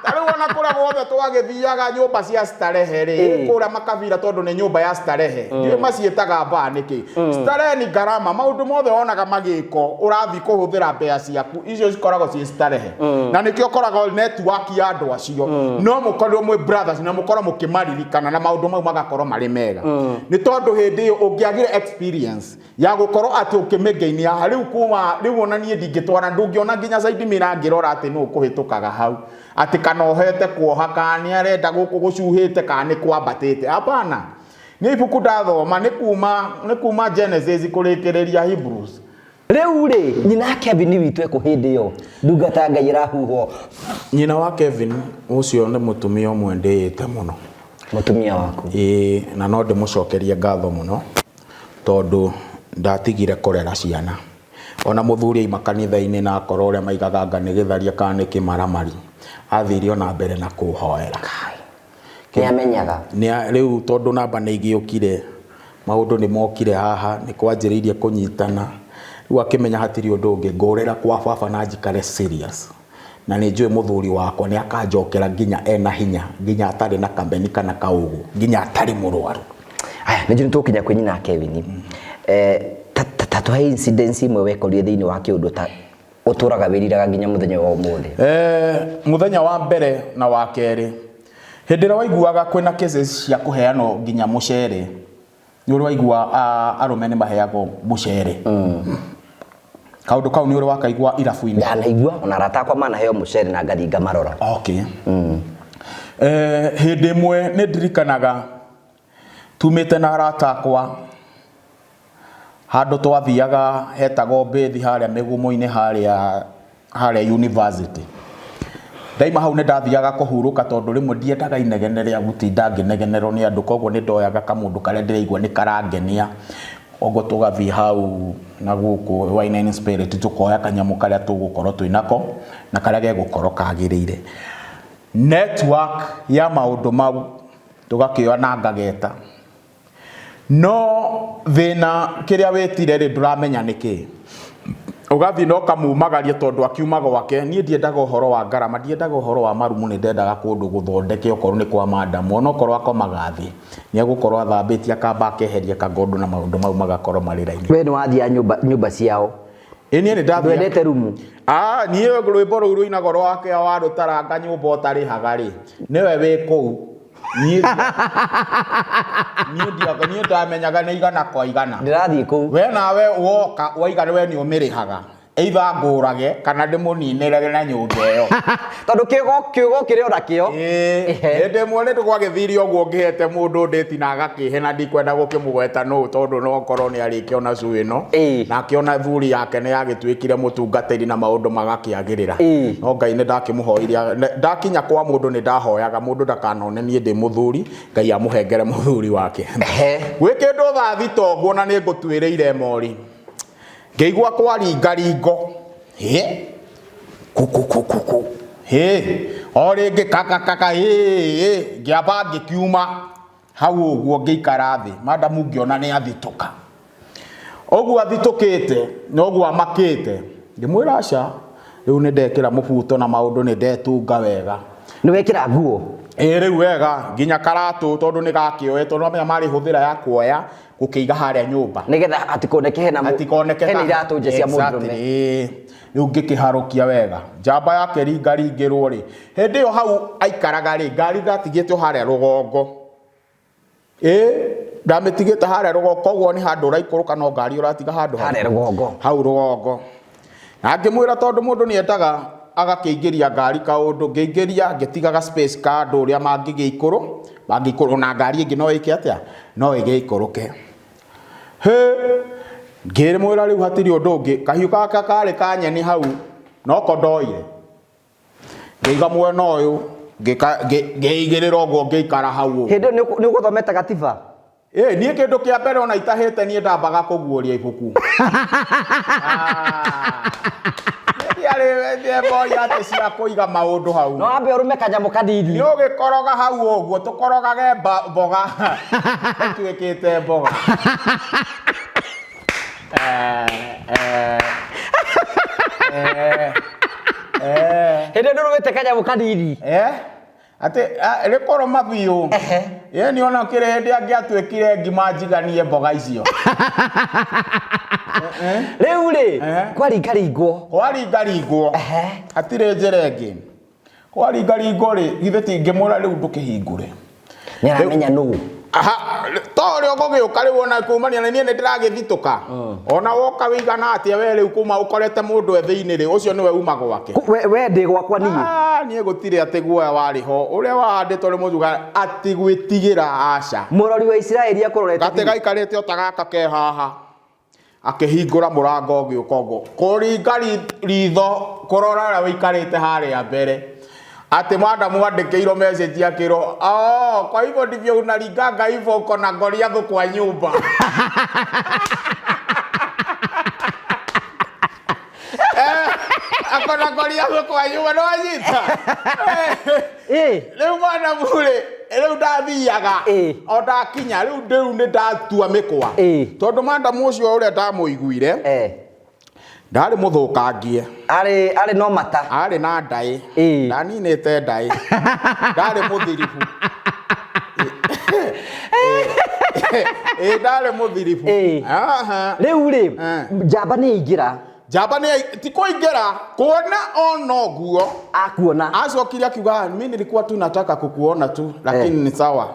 Ta rĩu ona kũrĩa guothe twagĩthiaga nyũmba cia starehe rĩ, kũrĩa makabira tondũ nĩ nyũmba ya starehe. Ndiũĩ maciĩtaga baa nĩkĩ. Starehe ni gharama, maũndũ mothe wonaga magĩko ũrathiĩ kũhũthĩra mbeca ciaku, icio cikoragwo ciĩ starehe. Na nĩkĩo ũkoragwo network ya andũ acio. No mũkorirwo mwĩ brothers na mũkorwo mũkĩmaririkana na maũndũ mau magakorwo marĩ mega. Nĩ tondũ hĩndĩ ĩyo ũngĩagire experience ya gũkorwo atĩ ũkĩmĩngĩinia haha, rĩu kuma rĩu ona niĩ ndingĩtwara, ndũngĩona nginya side mirror ngĩrora atĩ nũ ũkũhĩtũkaga hau, atĩ kana ohete kuoha, kana nĩ arenda gũkũ gũcuhĩte, kana nĩ kwambatĩte. Hapana. Nĩ ibuku ndathoma, nĩ kuma Genesis kũrĩkĩrĩria Hebrews. Rĩu rĩ, nyina wa Kevin witũ ekũ hĩndĩ ĩyo ndungata ya Ngai ĩrahuhwo? Nyina wa Kevin ũcio nĩ mũtumia ũmwe ndĩĩte mũno. Mũtumia waku? Ĩĩ, na no ndĩmũcokerie ngatho mũno tondũ ndatigire kũrera ciana. Ona mũthuri aima kanitha-inĩ na akorwo ũrĩa maigaga anga nĩ gĩtharia kana nĩ kĩmaramari, athire ona mbere na kũhoera. Nĩ amenyaga? Rĩu tondũ namba nĩ igĩũkire, maũndũ nĩ mokire haha, nĩ kwanjĩrĩirie kũnyitana, rĩu akĩmenya hatirĩ ũndũ ũngĩ, ngũrĩra kwa baba na njikare serious. Na nĩ njũĩ mũthuri wakwa nĩ akanjokera nginya ena hinya, nginya atarĩ na kameni kana kaũgũ, nginya atarĩ mũrwaru. Aya, nĩ njũĩ nĩ tũgũkinya kwĩ nyina Kevin. Ta tũhe incidents imwe wekorire thĩinĩ wa kĩũndũ ta ũtũraga wĩriraga nginya mũthenya wa ũmũthĩ. Mũthenya wa mbere na wa kerĩ, hĩndĩ ĩrĩa waiguaga kwĩna cases cia kũheanwo nginya mũcere, nĩ ũrĩ waigua arũme nĩ maheagwo mũcere. Kaũndũ kau nĩ ũrĩ wakaigua irabu-inĩ? Ndanaigua, ona arata akwa manaheo mũcere na ngathiĩ ngamarora. Okay. Hĩndĩ ĩmwe nĩ ndirikanaga tumĩte na arata akwa handũ twathiaga hetagwo Mbĩthi harĩa mĩgumo-inĩ harĩa university. Ndaima hau nĩ ndathiaga kũhurũka tondũ rĩmwe ndiendaga inegene rĩa gũtinda ngĩnegenerwo nĩ andũ, koguo nĩ ndoyaga kamũndũ karĩa ndĩraigua nĩ karangenia, koguo tũgathiĩ hau na gũkũ Wine and Spirit tũkoya kanyamũ karĩa tũgũkorwo twĩnako na karĩa gegũkorwo kagĩrĩire. Network ya maũndũ mau tũgakĩoya na ngageta. No thĩna kĩrĩa wĩtire rĩ ndũramenya nĩkĩ. Ũgathiĩ na ũkamumagaria tondũ akiuma gwake. Niĩ ndiendaga ũhoro wa ngarama, ndiendaga ũhoro wa marumu, nĩ ndendaga kũndũ gũthondeke okorwo nĩ kwa madamu, onokorwo akomaga thĩ, nĩ egũkorwo athambĩtie akamba akeheria kagondo na maũndũ mau magakorwo marĩ raini. We nĩ wathiaga nyũmba nyũmba ciao? Ĩ niĩ nĩ ndathiaga. Ndwendete rumu? Ah, niĩ rwĩmbo rũu rũinagwo rwake warũtaranga nyũmba ũtarĩhaga rĩ, nĩwe wĩ kũu. Niĩ niĩ ndiaga niĩ ndamenyaga nĩ igana kwa igana. Ndĩrathiĩ kũu. We nawe woka waiga we nĩ ũmĩrĩhaga. Either ngũrage kana ndĩmũninĩre na nyũmba ĩyo. Tondũ kĩũgo kĩũgo kĩrĩ ona kĩo. Ĩĩ, hĩndĩ ĩmwe nĩ gwagĩthire ũguo ngĩhete mũndũ ndĩti na agakĩhe na ndikwenda gũkĩmũgweta nũ tondũ no korwo nĩ arĩkĩona cu ĩno na akĩona thuri yake nĩ yagĩtuĩkire mũtungatĩri na maũndũ magakĩagĩrĩra. No Ngai nĩ ndakĩmũhoire ndakinya kwa mũndũ nĩ ndahoyaga mũndũ ndakanone niĩ ndĩ mũthuri Ngai amũhengere mũthuri wake. Gwĩ kĩndũ thaa thita ũguo na nĩ ngũtuĩrĩire mori. Ngĩigua kwaringaringo. Hĩ! Kukukukuku. Hĩ! O rĩngĩ kakakaka hĩ hĩ. Ngĩamba ngĩkiuma hau ũguo ngĩikara thĩ. Madamu ngĩona nĩ athitũka. Ũguo athitũkĩte na ũguo amakĩte. Ngĩmwĩra aca, rĩu nĩ ndekĩra mũbuto na maũndũ nĩ ndetunga wega. Nĩ wekĩra nguo? Ĩĩ rĩu wega, nginya karatũ tondũ nĩ gakĩoetwo, nĩ wamenya marĩ hũthĩra ya kuoya gũkĩiga harĩa nyũmba. Nĩgetha hatikoneke hena Hatikoneke hena iratũ nje cia mũndũrũme. Exactly. Rĩu ngĩkĩharũkia wega. Njamba yakĩringaringĩrwo rĩ, hĩndĩ ĩyo hau aikaraga rĩ, ngari ndatigĩte o harĩa rũgongo. Ĩĩ, ndamĩtigĩte harĩa rũgongo, koguo nĩ handũ ũraikũrũka no ngari ũratiga handũ hau. Harĩa rũgongo. Hau rũgongo. Na ngĩmwĩra tondũ mũndũ nĩ endaga agakĩingĩria ngari kaũndũ, ngĩingĩria ngĩtigaga space ka andũ ũrĩa mangĩgĩikũrũ, mangĩikũrũ na ngari ĩngĩ no ĩke atĩa, no ĩgĩikũrũke. Hĩ, ngĩmwĩra rĩu hatirĩ ũndũ ũngĩ, kahiũ gaka karĩ ka nyeni hau noko ndoire. Ngĩiga mwena ũyũ, ngĩigĩrĩra ũguo ngĩikara hau ũguo. Hĩndĩ ĩyo nĩ ũgũthomete gatiba? Ĩ, niĩ kĩndũ kĩa mbere ona itahĩte niĩ ndambaga kũguũria ibuku. Ndiarĩ mbori atĩ cia kũiga maũndũ hau. No wambe ũrũme kanyamũ kanini. Nĩ ũgĩkoroga hau ũguo, tũkorogage mboga. Ĩtuĩkĩte mboga. Hĩndĩ ĩyo ndũrũmĩte kanyamũ kanini. Atĩ rĩkoroma biũ. Ye nĩ ona kĩrĩ hĩndĩ angĩatuĩkire ngima njiganie mboga icio. Rĩu rĩ, kwaringaringwo. Kwaringaringwo. Hatirĩ njĩra ĩngĩ. Kwaringaringwo rĩ, githĩ ti ngĩmwĩra rĩu ndũkĩhingũre. Nĩ aramenya nũ. Aha, to ũrĩa ũgũgĩũka rĩu ona kumania na niĩ nĩ ndĩragĩthitũka. Ona woka wĩigana atĩa we rĩu kuma ũkorete mũndũ e thĩinĩ rĩ, ũcio nĩwe uma gwake. We ndĩ gwakwa niĩ. Ah, niĩ gũtirĩ atĩ guoya warĩ ho. Ũrĩa wahandĩtwo nĩ mũcuga atĩ gwĩtigĩra aca. Mũrori wa Isiraeli akũrorete. Gatĩ gaikarĩte o ta gaka ke haha. Akĩhingũra mũrango ũgĩũka ũguo. Kũringa ritho kũrora ũrĩa ũikarĩte harĩa mbere. Atĩ madamu andĩkĩirwo message akĩrwo, oh, kwa hivyo ndivyo unaringanga hivyo uko na Goliath kwa nyumba. Ako na Goliath kwa nyumba no anyita. Rĩu madamu rĩ, rĩu ndathiaga o ndakinya rĩu rĩu nĩ ndatua mĩkwa. Tondũ madamu ũcio ũrĩa ndamũiguire ndarĩ mũthũkangie. Arĩ arĩ no mata. Arĩ na ndaĩ. Ndaninĩte ndaĩ. Ndarĩ mũthiribu. Ĩ ndarĩ mũthiribu. Rĩu rĩ, njamba nĩ yaingĩra. Njamba nĩ ti kũingĩra, kuona ona ũguo. Akuona. Acokire akiuga, mimi nilikuwa tu nataka kukuona tu, lakini ni sawa.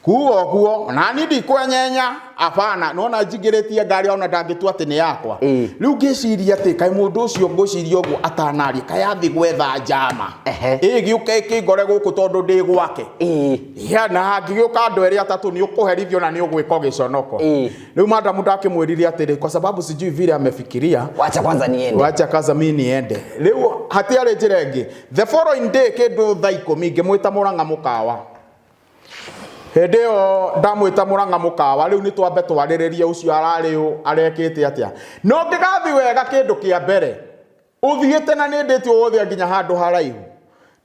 Kuga ũguo, na niĩ ndikwenyenya, hapana, nona njingĩrĩtie ngari ona ndangĩtua atĩ nĩ yakwa. Rĩu ngĩciria atĩ kaĩ mũndũ ũcio ngwĩciria ũguo atanaria, kaĩ athiĩ gwetha njama. Ĩgĩũke ĩkĩngore gũkũ tondũ ndĩ gwake. Ya, na hangĩgĩũka andũ erĩ atatũ nĩ ũkũherithio na nĩ ũgwĩkwo gĩconoko. Rĩu madamu ndakĩmwĩrire atĩrĩ, kwa sababu sijui vile amefikiria. Wacha kwanza niende. Wacha kwanza mimi niende. Rĩu hatiarĩ njĩra ĩngĩ. The following day kĩndũ thaa ikũmi ngĩmwĩta Mũrang'a mũkawa. Hĩndĩ ĩyo ndamwĩta Mũrang'a mũkawa, rĩu nĩ twambe twarĩrĩrie ũcio ararĩ ũ, arekĩte atĩa. No ngĩgathiĩ wega kĩndũ kĩa mbere, ũthiĩte na nĩ ndĩtie ũgũthiĩ nginya handũ haraihu.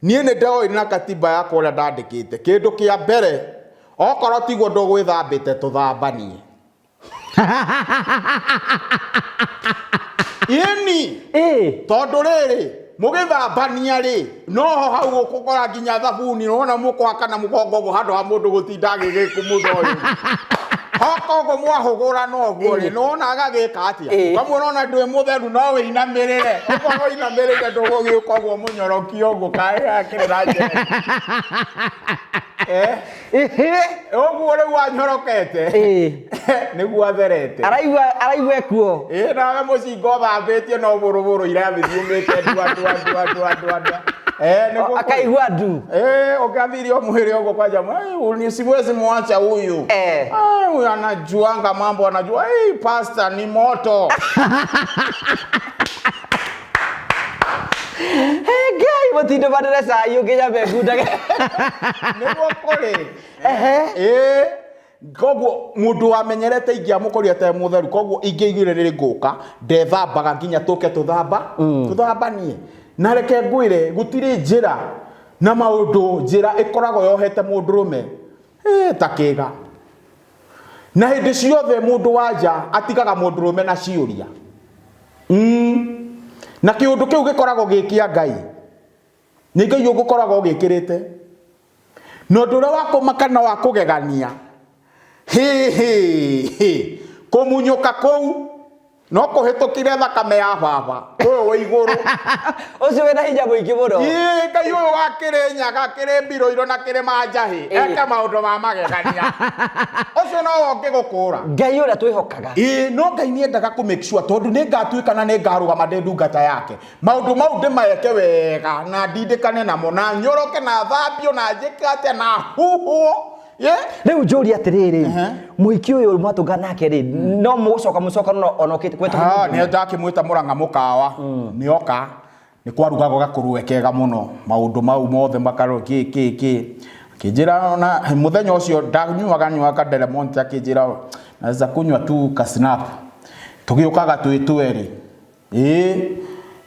Niĩ nĩ ndoĩ na katiba yakwa ũrĩa ndandĩkĩte. Kĩndũ kĩa mbere, okorwo tiguo ndũgwĩthambĩte tũthambanie. Ĩni. Tondũ rĩrĩ, mũgĩthambania rĩ, noho hau ũkũkora nginya thabuni, wona mũkũhaka na mũgongo ũguo handũ ha mũndũ gũtinda agĩgĩkumutha ũyũ. Hoka ũguo mwahũgũra na ũguo rĩ, nĩwona agagĩka atĩa? Ũkamwĩra ona ndwĩ mũtheru no wĩinamĩrĩre. Ũkorwo ũinamĩrĩire ndũgũgĩũka ũguo mũnyoroki ũguo kaĩ gakĩrĩ na njera. Eh? Ũguo rĩu anyorokete. Nĩguo atherete. Araigua araigua ekuo. Ĩĩ nawe mũcinga ũthambĩtie no bũrũbũrũ irathi ciumĩte ndua ndua ndua ndua ndua ndua. Eh, nĩguo kũrĩ. Akaigua ndu. Eh, ũkathiri o mwĩrĩ ũguo kwanja, "Ai, ni siwezi muacha huyu." "Ai, huyu anajuanga mambo, anajua, hey, pastor ni moto." Ngai mũtindo manene cai ũngĩnyambe ngundage. Nĩguo kũrĩ. Ĩĩ. Koguo mũndũ wamenyerete ingĩamũkorire atarĩ mũtheru, koguo ingĩaiguire rĩrĩ ngũka, ndethambaga nginya tũke tũthamba, tũthambanie. Na reke ngwĩre, gũtirĩ njĩra na maũndũ njĩra ĩkoragwo yohete mũndũrũme ta kĩga. Na hĩndĩ ciothe mũndũ wa nja atigaga mũndũrũme na ciũria. Na kĩũndũ kĩu gĩkoragwo gĩ kĩa Ngai. Nĩ Ngai ũgũkoragwo ũgĩkĩrĩte. Na ũndũ ũrĩa wa kũmaka na wa kũgegania, hĩ, hĩ, hĩ, kũmunyũka kũu no kũhĩtũkire thakame ya baba ũyũ wĩ igũrũ. Ũcio wĩna hinya mũingĩ mũno. Ĩĩ, Ngai ũyũ wa Kĩrĩnyaga, Kĩrĩmbirũirũ na Kĩrĩmanjahĩ, eke maũndũ ma magegania. Ũcio nowe ũngĩgũkũũra. Ngai ũrĩa twĩhokaga. Ĩĩ, no Ngai nĩ endaga kũ make sure tondũ nĩ ngatuĩka na nĩ ngarũgama ndĩ ndungata yake. Maũndũ mau ndĩmeke wega na ndindĩkane namo na nyoroke na thambio na njĩke atĩa na huhwo. Ye? Rĩu njũrie atĩrĩrĩ, mũhiki ũyũ mwatũngana nake rĩ, no mũgũcoka mũcokane ona ũkĩte kwetwo Ah, nĩ ndakĩmwĩta Mũrang'a mũkawa. Nĩ oka. Nĩ kwarugagwo gakũrũwe kega mũno. Maũndũ mau mothe makarwo kĩ kĩ kĩ. Akĩnjĩra ona mũthenya ũcio ndanyuaga nyuaga Del Monte, akĩnjĩra naweza kunywa tu ka snap. Tũgĩũkaga twĩ twerĩ. Ĩĩ.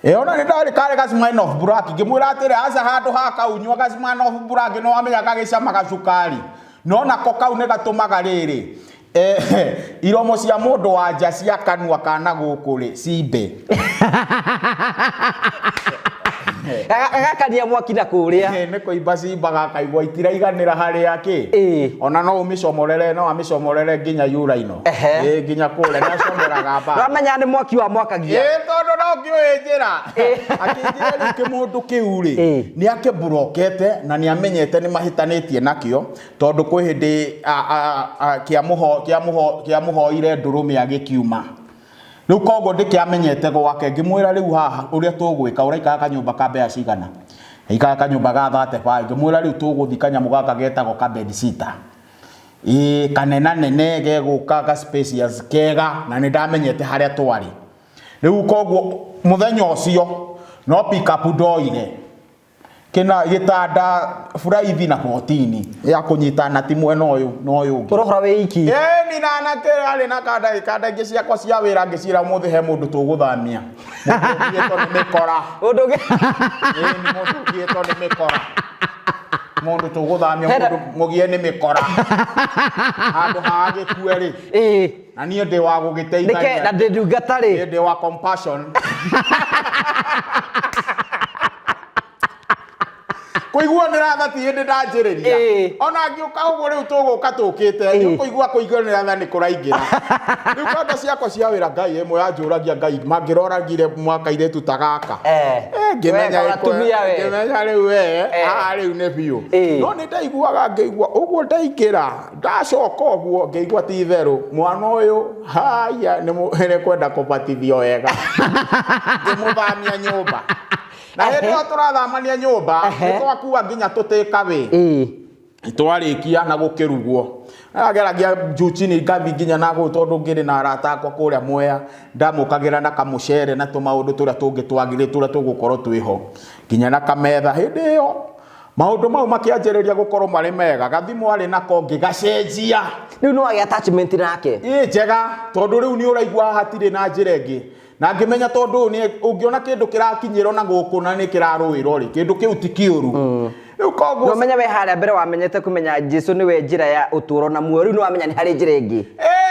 Ĩ ona nĩ ndarĩ karĩ ga Smirnoff Black, ngĩmwĩra atĩrĩ, aca handũ ha kau nyua ga Smirnoff Black, nĩ wamenya gagĩcama gacukari. No nako kau nĩ gatũmaga rĩrĩ, iromo cia mũndũ wa nja cia kanua ka na gũkũ rĩ, cimbe. Gagakania mwaki na kũrĩa. Ĩ, nĩ kũimba cimbaga akaigua itiraiganĩra harĩa kĩ. Ona no ũmĩcomorere, no amĩcomorere nginya yuraino. Ĩ, nginya kũrĩa nĩ acomoraga mbara. Wamenya nĩ mwaki wa mwakagia. Ĩ, tondũ no ngĩũĩ njĩra. Akĩnjĩra rĩu kĩmũndũ kĩu rĩ, nĩ akĩmburokete na nĩ amenyete nĩ mahĩtanĩtie nakĩo, tondũ kwĩ hĩndĩ kĩamũhoire ndũrũme agĩkiuma. Rĩu koguo ndĩkĩamenyete gwake, ngĩmwĩra rĩu haha ũrĩa tũgwĩka, ũraikara kanyũmba ka mbeca cigana? Aikara kanyũmba ga 35, ngĩmwĩra rĩu tũgũthiĩ kanyamũ gaka getagwo ka bed sitter. Ĩĩ kanenanene gegũka ga spacious kega, na nĩ ndamenyete harĩa twarĩ. Rĩu koguo mũthenya ũcio no pick up ndoire. Kĩna gĩtanda buraithi na 14 ya kũnyita nati mwena ũyũ na ũyũ ũngĩ. Ũrohora wĩ iki. Ĩni na anake arĩ na kanda kanda ingĩ ciakwa cia wĩra, ngĩciĩra ũmũthĩ he mũndũ tũgũthamia. Mũndũ ũgiĩtwo nĩ mĩkora. Mũndũ ũngĩ. Ĩni mũndũ ũgiĩtwo nĩ mĩkora. Mũndũ tũgũthamia, mũndũ mũgie nĩ mĩkora. Handũ ha agĩkue rĩ. Na niĩ ndĩ wa gũgĩteithania. Nĩke na ndĩ ndungata rĩ. Niĩ ndĩ wa compassion. Kũiguanĩra tha ti hĩndĩ ndanjĩrĩria. Ona ngĩũka ũguo rĩu tũgũka tũkĩte, nĩ ũkũigua kũiguanĩra tha nĩ kũraingĩra. Rĩu kanda ciakwa cia wĩra Ngai ĩmwe yanjũragia Ngai mangĩroragire mwaka irĩtu ta gaka. Ngĩmenya We, atumia we. Ngĩmenya rĩu we, haha rĩu nĩ biũ. No nĩ ndaiguaga ngĩigua ũguo ndaingĩra, ndacoka ũguo ngĩigua ti itherũ mwana ũyũ haya nĩ kwenda kũbatithio wega. Ngĩmũthamia nyũmba. Na hĩndĩ ĩyo tũrathamania nyũmba, nĩ twakua nginya tũtĩkawĩ. Twarĩkia na gũkĩrugwo. Ageragia juu chini ngathi nginya na gũkũ tondũ ngĩrĩ na arata akwa kũrĩa Mwea, ndamũkagĩra na kamũcere na tũmaũndũ tũrĩa tũngĩ twagĩrĩire tũrĩa tũgũkorwo twĩho. Nginya na kametha. Hĩndĩ ĩyo maũndũ mau makĩanjĩrĩria gũkorwo marĩ mega. Gathimũ arĩ nako ngĩgacenjia. Rĩu nĩ wagĩa attachment nake. Ĩĩ njega, tondũ rĩu nĩ ũraigua hatirĩ na njĩra ĩngĩ. Na ngĩmenya tondũ ũyũ nĩ ũngĩona kĩndũ kĩrakinyĩrwo na gũkũ na nĩ kĩrarũĩrwo rĩ, kĩndũ kĩu ti kĩũru. Rĩu koguo Na ũmenye we harĩa mbere wamenyete kũmenya Jesu nĩwe njĩra ya ũtũũro na muoyo, rĩu nĩ wamenya nĩ harĩ njĩra ĩngĩ.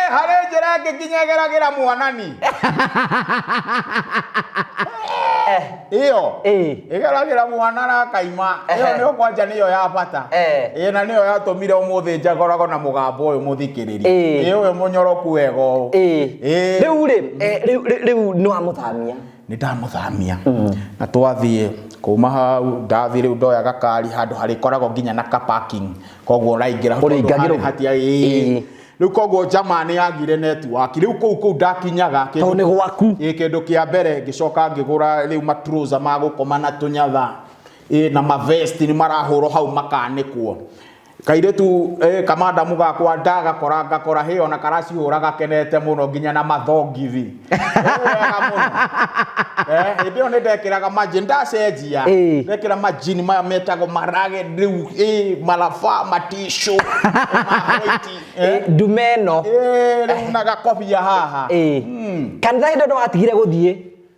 Harĩ njĩra ĩngĩ nginya ĩgeragĩra mwanani ĩyo. Ĩgeragĩra mwana na akaima ĩyo. Nĩyo kwanja nĩyo ya bata. Ĩ na nĩyo yatũmire ũmũthĩ njagoragwo na mũgambo ũyũ mũthikĩrĩri. Ĩ ũyũ mũnyoroku wega ũũ. Ĩ. Rĩu rĩ, rĩu nĩ wamũthamia? Nĩ ndamũthamia na twathiĩ kuma hau, ndathiĩ rĩu ndoya gakari handũ harĩkoragwo nginya na ka parking, koguo ũraingĩra tondũ Ũrĩingagĩrwo. harĩ hatia ĩĩ. Rĩu koguo jamaa nĩ yagire network rĩu kũu ndakinyaga. Tondũ nĩ gwaku. Ĩ, kĩndũ kĩa mbere ngĩcoka ngĩgũra rĩu matrouser ma gũkoma na tũnyatha, ĩ na mavesti nĩ marahũrwo hau makanĩkwo. Kairĩtu kamandamu gakwa ndagakora ngakora hĩ ona karacihũra gakenete mũno nginya na mathongithi. Wega mũno. Hĩndĩ ĩyo nĩ ndekĩraga majini, ndacenjia. Ndekĩra majini maya metagwo marage rĩu, maraba matishu ma white. Ndume ĩno. Rĩu na gakobia haha. Kanitha hĩndĩ ĩyo nĩ watigire gũthiĩ?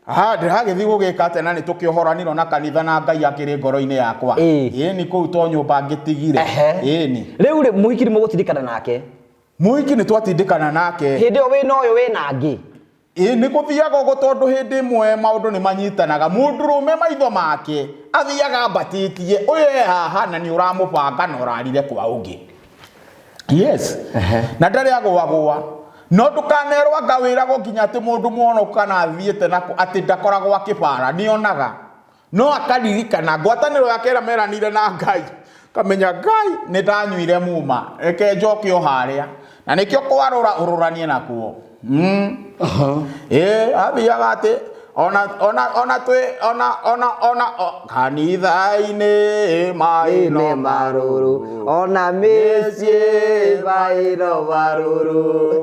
Ha, ndĩragĩthiĩ gũgĩka atĩa na nĩ tũkĩohoranirwo na kanitha na Ngai akĩrĩ ngoro-inĩ yakwa. Ĩni kũu to nyũmba ngĩtigire. Ĩni. Rĩu rĩ, mũhiki nĩ mũgũtindĩkana nake? Mũhiki nĩ twatindĩkana nake. Hĩndĩ ĩyo wĩna ũyũ wĩna angĩ? Ĩ, nĩ gũthiaga ũguo tondũ hĩndĩ ĩmwe maũndũ nĩ manyitanaga. Mũndũrũme maitho make athiaga ambatĩtie, ũyũ e haha na nĩ ũramũbanga na ũrarire kwa ũngĩ. Yes. Na ndarĩ agũagũa. No ndũkanerwo anga wĩragwo nginya atĩ mũndũ mwono kana athiĩte nako atĩ ndakoragwo akĩbara, nĩonaga. No akaririkana ngwatanĩro yake ĩrĩa meranire na Ngai. Kamenya Ngai nĩ ndanyuire muma, reke njoke o harĩa. Na nĩkĩo kwarũra ũrũranie nakuo. Ĩ, athiaga atĩ ona ona ona twĩ ona ona ona kanitha-inĩ maĩ no nĩ marũrũ ona mĩciĩ maĩ no marũrũ.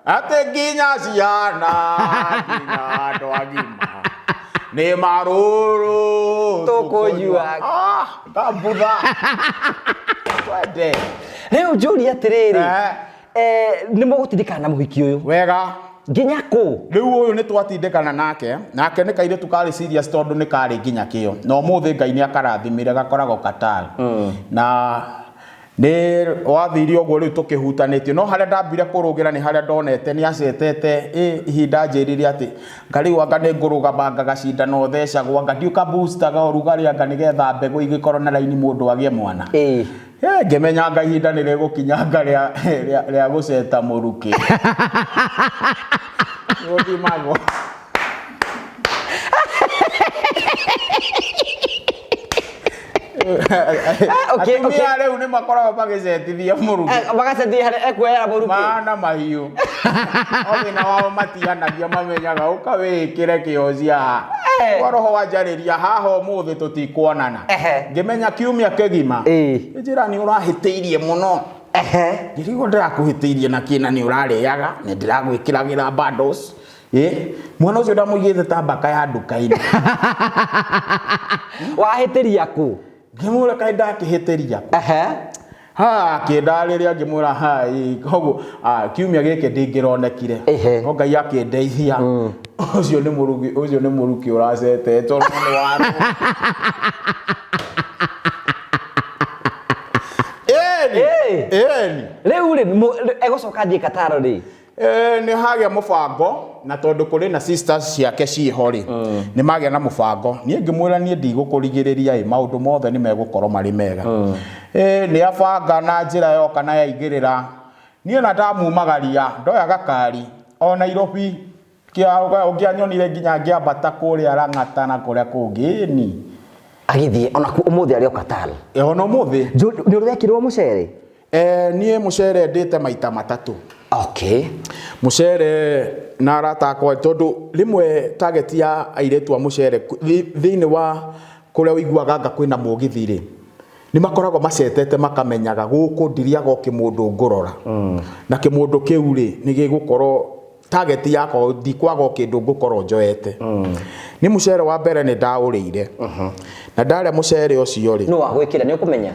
Atĩ nginya ciana nginya andũ agima nĩ marũrũ tũkũnyua. Ah, ngambutha twende. Rĩu njũrie atĩrĩrĩ, nĩ mũgũtindĩkana na mũhiki ũyũ wega nginya kũ? Rĩu ũyũ nĩ twatindĩkana nake, nake nĩ kairĩtu karĩ serious tondũ nĩ karĩ nginya kĩo na ũmũthĩ Ngai nĩ akarathimire gakoragwo Qatar. Na nĩ wathire ũguo rĩu tũkĩhutanĩtio, no harĩa ndambire kũrũgĩra nĩ harĩa ndonete nĩ acetete ihinda njĩrire atĩ ngarĩu anga nĩ ngũrũgama ngagacindano thecagwo anga ndiũka boostaga ũrugarĩ anga nĩgetha mbegũ igĩkorwo na raini mũndũ agĩe mwana. Ngĩmenya anga ihinda nĩ rĩgũkinya anga rĩa gũceta mũrukĩ. Gũthimagwo. Atumia rĩu nĩ makoragwo magĩcetithia mũrukĩ. Magacetithia harĩa ekuoera mũrukĩ. Mana mahiũ. O thĩna wao matihanagia, mamenyaga ũka wĩĩkĩre kĩocia haha. Kwa roho wanjarĩria haha ũmũthĩ tũtikuonana. Ngĩmenya kiumia kĩgima. Njĩra nĩ ũrahĩtĩirie mũno. Ngĩrigwo ndĩrakũhĩtĩirie na kĩ na nĩ ũrarĩaga, nĩ ndĩragwĩkĩragĩra bundles. Mwana ũcio ndamũigĩte ta mbaka ya nduka-inĩ. Wahĩtĩria kũ? Ngĩmwĩra kaĩ ndakĩhĩtĩria kũ? Ha, akĩndarĩria ngĩmwĩra ha, ĩ, koguo kiumia gĩkĩ ndingĩronekire. No Ngai akĩndeithia. Ũcio nĩ mũrugi, ũcio nĩ mũruki ũracetetwo no nĩ wa Ĩni. Ĩni. Rĩu rĩ, egũcoka athiĩ Qatar rĩ? Nĩ hagĩa mũbango na tondũ kũrĩ na sisters ciake ciĩho rĩ, nĩ magĩa na mũbango. Niĩ ngĩmwĩra niĩ ndigũkũrigĩrĩria ĩ, maũndũ mothe nĩ megũkorwo marĩ mega. Nĩ abanga na njĩra yoka na yaigĩrĩra. Niĩ ona ndamumagaria ndoya gakari o Nairobi ũngĩanyonire nginya ngĩambata kũrĩa Lang'ata na kũrĩa kũngĩ ĩni. Agĩthiĩ ona ũmũthĩ arĩ o Qatar. Ona ũmũthĩ. Nĩ ũrĩ wekĩrwo mũcere? Niĩ mũcere ndĩte maita matatũ. Mũcere na arata akwa tondũ rĩmwe target ya airĩtu a mũcere thĩinĩ wa kũrĩa ũiguaga anga kwĩna mũgithi rĩ, nĩ makoragwo macetete makamenyaga gũkũ ndiriaga o kĩmũndũ ngũrora. Na kĩmũndũ kĩu rĩ, nĩ gĩgũkorwo target yakwa ndikwaga o kĩndũ ngũkorwo njoete. Nĩ mũcere wa mbere nĩ ndaũrĩire. Na ndarĩa mũcere ũcio rĩ. Nũ wagwĩkĩra nĩ ũkũmenya?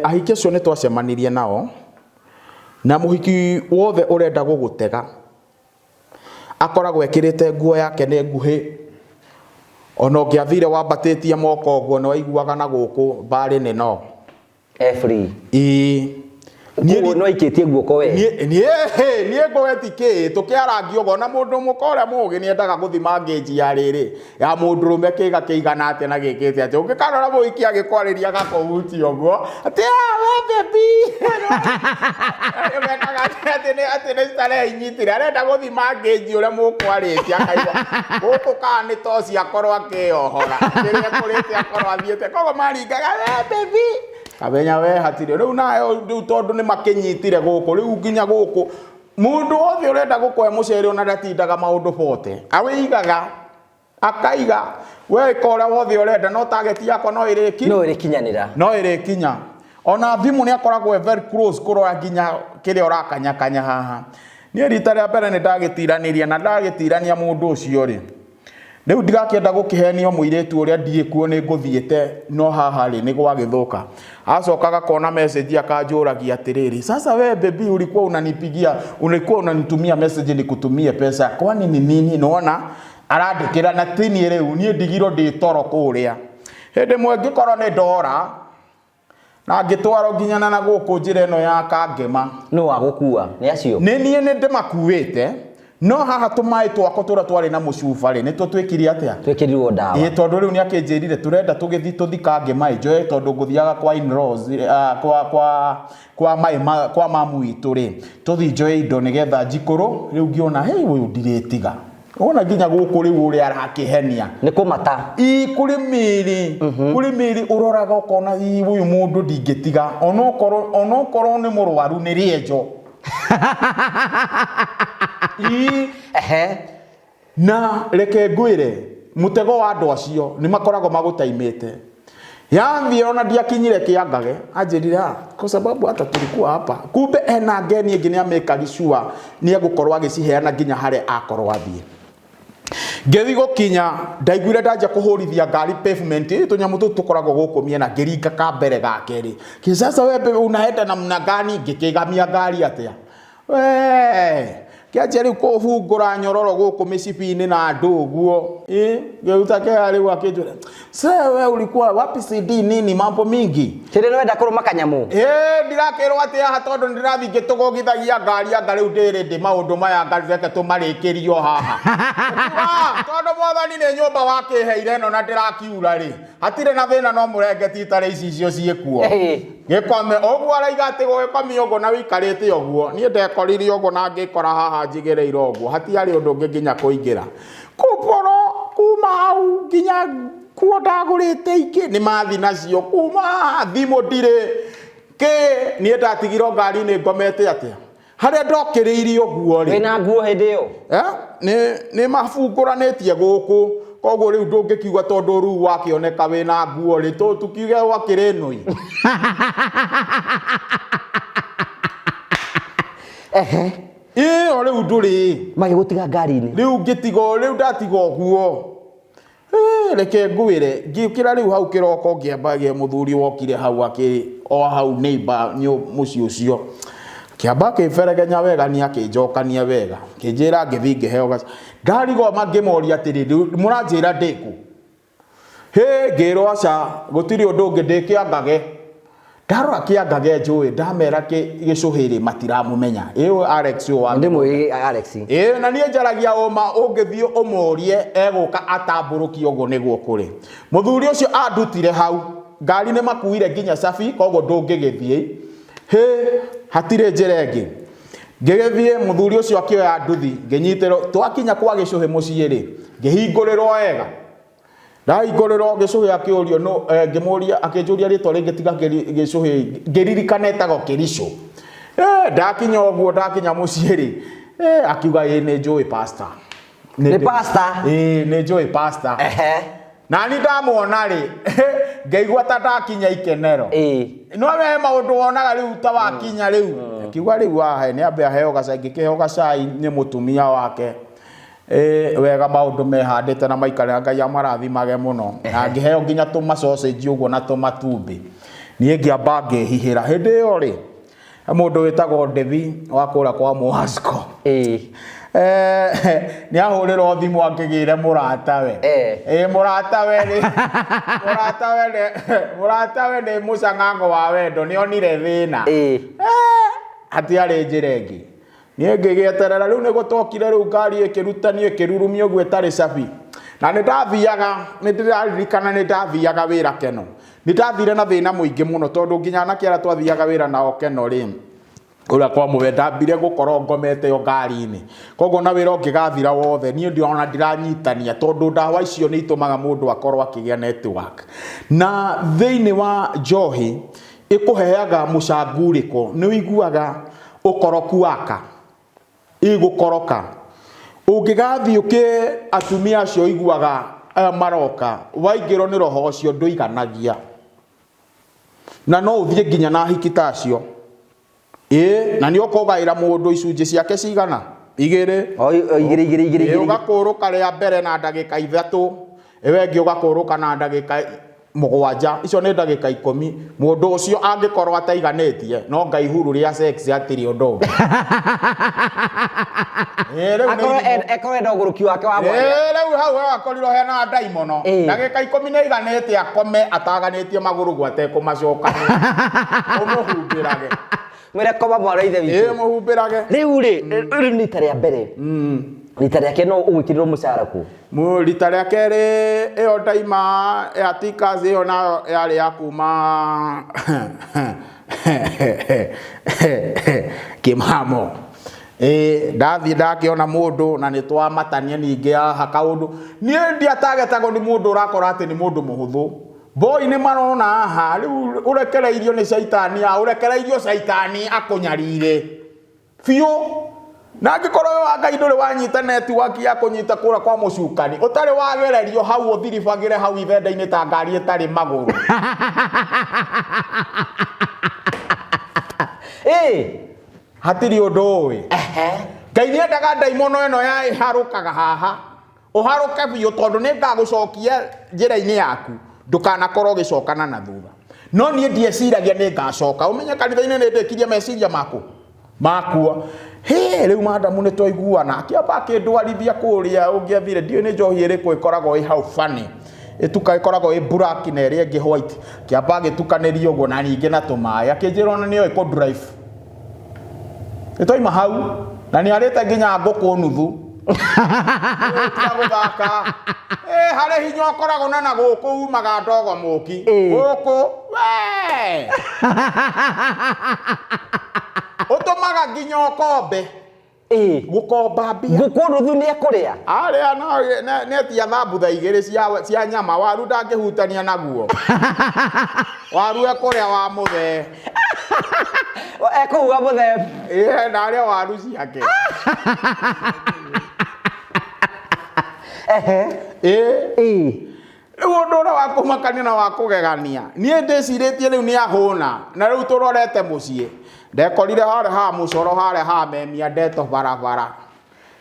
Ahiki acio nĩ twacemanirie nao na mũhiki wothe ũrenda gũgũtega akoragwo ekĩrĩte nguo yake nĩ nguhĩ, ona ũngĩathire wambatĩtie moko ũguo nĩ waiguaga na gũkũ mbarĩ nĩ no. Free. Ĩĩ. Niĩ Koguo no aikĩtie guoko we. Niĩ niĩ niĩ ngũgeti kĩ tũkĩarangia ũguo na mũndũ mũka ũrĩa mũũgĩ nĩ endaga gũthima ngĩnji ya rĩrĩ ya mũndũrũme kĩga kĩigana atĩa na gĩkĩte atĩa. Ũngĩkarora mũhiki agĩkwarĩria agakũhutia ũguo atĩ "Ah, we baby." Mekaga atĩ nĩ starehe inyitire arenda gũthima ngĩnji ũrĩa mũkwarĩtie akaigua gũkũ kana nĩ toci akorwo akĩyohora kĩrĩa ekũrĩte akorwo athiĩte koguo maringaga we baby kamenya we hatirĩ rĩu nayo rĩu tondũ nĩ makĩnyitire gũkũ rĩu nginya gũkũ mũndũ wothe ũrenda gũkũhe mũcere ona ndatindaga maũndũ bote awĩigaga akaiga we ĩka ũrĩa wothe ũrenda no target yakwa no ĩrĩki No ĩrĩkinyanĩra. No ĩrĩkinya. Ona thimũ nĩ akoragwo e very close kũrora nginya kĩrĩa ũrakanyakanya haha. Niĩ rita rĩa mbere nĩ ndagĩtiranirie na ndagĩtirania mũndũ ũcio rĩ, rĩu ndigakĩenda gũkĩhenio mũirĩtu ũrĩa ndiĩ kuo nĩ ngũthiĩte no haha rĩ nĩ gwagĩthũka. Acoka agakona message akanjũragia atĩrĩrĩ, sasa we baby ulikuwa unanipigia, ulikuwa unanitumia message nikutumie pesa, kwani ni nini? Nĩwona arandĩkĩra na ti niĩ rĩu, niĩ ndigirwo ndĩ toro kũrĩa. Hĩndĩ ĩmwe ngĩkorwo nĩ ndora na ngĩtwarwo nginya na gũkũ njĩra ĩno ya Kangema. Nũ wagũkua? Nĩ acio? Nĩ niĩ nĩ ndĩmakuĩte, no haha tũmaĩ twakwa tũrĩa twarĩ na mũcuba rĩ, nĩtuo twĩkire atĩa? Twĩkĩrirwo ndawa. Ĩĩ tondũ rĩu nĩ akĩnjĩrire tũrenda tũgĩthiĩ tũthiĩ Kangema ĩ, njoe tondũ ngũthiaga kwa in-laws, kwa kwa kwa mai ma, kwa mamu witũ rĩ, tũthiĩ njoe indo nĩgetha njikũrũ, rĩu ngĩona hĩ ũyũ ndirĩtiga. Wona nginya gũkũ rĩu ũrĩa arakĩhenia. Nĩ kũmata. Ii kũrĩ mĩĩrĩ, kũrĩ mĩĩrĩ ũroraga ũkona ii ũyũ mũndũ ndingĩtiga onokorwo onokorwo nĩ mũrwaru nĩ rĩenjo. Ii Ehe. Na reke ngwĩre mũtego wa andũ acio nĩ makoragwo magũtaimĩte. Yathiĩ ona ndiakinyire kĩangage anjĩrire ah, kwa sababu hata tulikuwa hapa. Kumbe ena ngeni ĩngĩ nĩ amĩkagi sure nĩ egũkorwo agĩciheana nginya harĩa akorwo athiĩ. Ngĩthiĩ gũkinya ndaiguire ndanjia kũhũrithia ngari pavement ĩ tũnyamũ tũtũ tũkoragwo gũkũ mĩena ngĩringa ka mbere ga kerĩ. Sasa wewe unaenda namna gani? Ngĩkĩgamia ngari atĩa? Wee, kĩanjia rĩu kũhungũra nyororo gũkũ mĩcibi-inĩ na andũ ũguo. Ĩ, ngĩruta kĩha rĩu akĩnjũria, "Sasa wewe ulikuwa wapi CD nini mambo mingi?" Kĩrĩa nĩwenda kũrũma kanyamũ? Ĩ, ndirakĩrwo atĩ haha tondũ ndĩrathiĩ ngĩtũgũgithagia ngari anga rĩu ndĩ ready maũndũ maya anga reke tũmarĩkĩrie o haha. Ngiuga, tondũ mwathani nĩ nyũmba wakĩheire ĩno na ndĩrakiura rĩ, hatirĩ na thĩna no mũrengeti itarĩ icicio ciĩkuo. Ĩ. Gĩkome ũguo araiga atĩ gũgĩkomia ũguo na wĩikarĩte ũguo niĩ ndekorire ũguo na ngĩkora haha njigĩrĩire ũguo hatiarĩ ũndũ ũngĩ nginya kũingĩra kũboro kuma hau nginya kuo ndagũrĩte ingĩ nĩ mathi nacio kuma haha thimũ ndirĩ kĩ niĩ ndatigirwo ngari-inĩ ngomete atĩa Harĩa ndokĩrĩirie ũguo rĩ. Wĩna nguo hĩndĩ ĩyo? Eh, nĩ nĩ mabungũranĩtie gũkũ koguo rĩu ndũngĩkiuga tondũ rĩu wakĩoneka wĩna nguo rĩ tũkiuge wakĩrĩ nũi. Ehe. Ĩyo rĩu ndũrĩ. Magĩgũtiga ngari-inĩ. Rĩu ngĩtiga rĩu ndatiga ũguo. Eh, reke ngwĩre ngĩũkĩra rĩu hau kĩroko ngĩamba gĩa mũthuri wokire hau akĩ o hau neighbor mũciĩ ũcio kĩamba akĩberegenya wega nĩ akĩnjokania wega kĩnjĩra ngĩthiĩ ngĩheo gaca ndarigwo ngĩmoria atĩrĩrĩ mũranjĩra ndĩkũ hĩ ngĩrwo aca gũtirĩ ũndũ ũngĩ ndĩ kĩangage Ndarora kĩangage njũĩ ndamera gĩcũhĩrĩ matiramũmenya. Ĩĩ Alex ũyũ wa Ndĩmũĩ Alex. Ĩĩ na niĩ njaragia ũma ũngĩthiĩ ũmũrie egũka atambũrũkie ũguo nĩguo kũrĩ. Mũthuri ũcio andutire hau ngari nĩ makuire nginya cabi koguo ndũngĩgĩthiĩ. Hĩ hatirĩ njĩra ĩngĩ. Ngĩgĩthiĩ mũthuri ũcio akĩoya nduthi ngĩnyitĩrwo twakinya kwa gĩcũhĩ mũciĩ rĩ ngĩhingũrĩrwo wega. Ndahingũrĩrwo gĩcũhĩ akĩũrio nũ eh, ngĩmũria akĩnjũria rĩtwa rĩngĩ tiga gĩcũhĩ ngĩririkana etagwo Kĩricũ. Eh, ndakinya ũguo ndakinya mũciĩ rĩ eh, akiuga ĩ nĩ njũĩ pastor. Nĩ pastor? Ĩ nĩ njũĩ pastor. Ehe. Na ni ndamuona rĩ ngĩigua ta ndakinya ikenero. Ĩ. No we maũndũ wonaga rĩu ta wakinya rĩu. Akiuga rĩu ahe nĩ ambe aheo gacai ngĩkĩheo gacai nĩ mũtumia wake. Ĩ wega maũndũ mehandĩte na maikare Ngai amarathimage mũno na ngĩheo nginya tũma sausage ũguo na tũmatumbĩ niĩ ngĩamba ngĩhihĩra hĩndĩ ĩyo rĩ he mũndũ wĩtagwo Devi wa kũrĩa kwa Mwasco Ĩĩ. Eh, nĩ ahũrĩrwo thimũ akĩgĩre mũratawe Eh. Ĩ mũratawe rĩ mũratawe nĩ mũratawe nĩ mũcang'ango wa wendo nĩ onire thĩna Ĩĩ. Eh, Hatiarĩ njĩra ĩngĩ. Niĩ ngĩgĩeterera rĩu nĩ gũtokire rĩu ngari ĩkĩrutanio ĩkĩrurumio ũguo ĩtarĩ cabi. Na nĩ ndathiaga, nĩ ndĩraririkana nĩ ndathiaga wĩra Keno. Nĩ ndathire na thĩna mũingĩ mũno tondũ nginya anake arĩa twathiaga wĩra nao Keno rĩ, ũrĩa kwa mũwe ndambire gũkorwo ngomete o ngari-inĩ. Koguo na wĩra ũngĩgathira wothe niĩ ndĩrona ndiranyitania tondũ ndawa icio nĩ itũmaga mũndũ akorwo akĩgĩa network. Na thĩinĩ wa njohi ĩkũheaga mũcangurĩko, nĩ ũiguaga ũkoroku waka, ĩgũkoroka. Ũngĩgathiĩ ũkĩ atumia acio ũiguaga aya maroka, waingĩrwo nĩ roho ũcio ndũiganagia. Na no ũthiĩ nginya na ahiki ta acio. Ĩĩ, na nĩ ũkũgaĩra mũndũ icunjĩ ciake cigana? Igĩrĩ. O igĩrĩ igĩrĩ igĩrĩ Ĩĩ, igĩrĩ. ũgakũrũka rĩa mbere na ndagĩka 3, ĩyo ĩngĩ ũgakũrũka na ndagĩka 7, icio nĩ ndagĩka 10. Mũndũ ũcio angĩkorwo ataiganĩtie, no ngai ihuru rĩa sex hatirĩ ũndũ ũngĩ. Ĩĩ, rĩu nĩ Akorwo irimũ. akorwo enda ũgũrũki wake wa mwanya. Ĩĩ, rĩu hau akorirwo hena ndaimono. Ndagĩka 10 nĩ aiganĩte akome ataganĩtie magũrũ guo atekũmacokania. Ũmũhumbĩrage. Mwĩre koma mwana ithe witũ. Ĩĩ, mũhumbĩrage. Rĩu rĩ, rĩu nĩ rita rĩa mbere. Rita rĩa kerĩ no ũgwĩkĩrĩrwo mũcara kũ? Rita rĩa kerĩ ĩyo ndaima ya Tikas ĩyo nayo yarĩ ya kuma Kĩmamo. Ĩĩ ndathiĩ ndakĩona mũndũ na nĩ twamatania ningĩ haha kaũndũ. Niĩ ndiatagetagwo nĩ mũndũ ũrakora atĩ nĩ mũndũ mũhũthũ. Boy nĩ marona haha rĩu ũrekereirio nĩ caitani, ũrekereirio caitani akũnyarire biũ. Na angĩkorwo wĩ wa Ngai ndũrĩ wanyita network ya kũnyita kũra kwa mũcukani, ũtarĩ wagererio hau ũthiribagĩre hau ithenda-inĩ ta ngari ĩtarĩ magũrũ. Ĩĩ. Hatirĩ ũndũ ũĩ. Ngai nĩ endaga ndaimono ĩno ya ĩharũkaga haha. Ũharũke biũ tondũ nĩ ngagũcokia njĩra-inĩ yaku, ndũkanakorwo ũgĩcokana na thutha. No niĩ ndieciragia nĩ ngacoka. Ũmenye kanitha-inĩ nĩ ndĩkirie meciria maku makua. Hĩ, rĩu madamu nĩ twaiguana. Akĩamba akĩndwarithia kũrĩa ũngĩathire, ndiũĩ nĩ njohi ĩrĩkũ ĩkoragwo ĩ hau funny. Ĩtuka ĩkoragwo ĩ black na ĩrĩa ĩngĩ white. Akĩamba agĩtukanĩria ũguo na ningĩ na tũmaĩ. Akĩnjĩra ona nĩoĩ kũ drive. Nĩ twaima hau na nĩ arĩte nginya ngũkũ nuthu. Tiga gũthaka. Ĩ, harĩ hinya ũkoragwo na na gũkũ umaga ndogo mũki. Gũkũ we. Ũtũmaga nginya ũkombe. Gũkomba mbia. Ngũkũ nuthu nĩ ekũrĩa. Arĩa no nĩ etia thambutha 2 cia nyama, waru ndangĩhutania naguo. Waru ekũrĩa wa mũthee. Ekũhuha mũthee. Ĩĩ, na arĩa waru ciake. Ĩĩ. Rĩu ũndũ ũrĩa wa kũmakania na wa kũgegania, niĩ ndĩcirĩtie rĩu nĩ ahũna, na rĩu tũrorete mũciĩ. Ndekorire harĩa ha mũcoro harĩa ha memia ndeto barabara.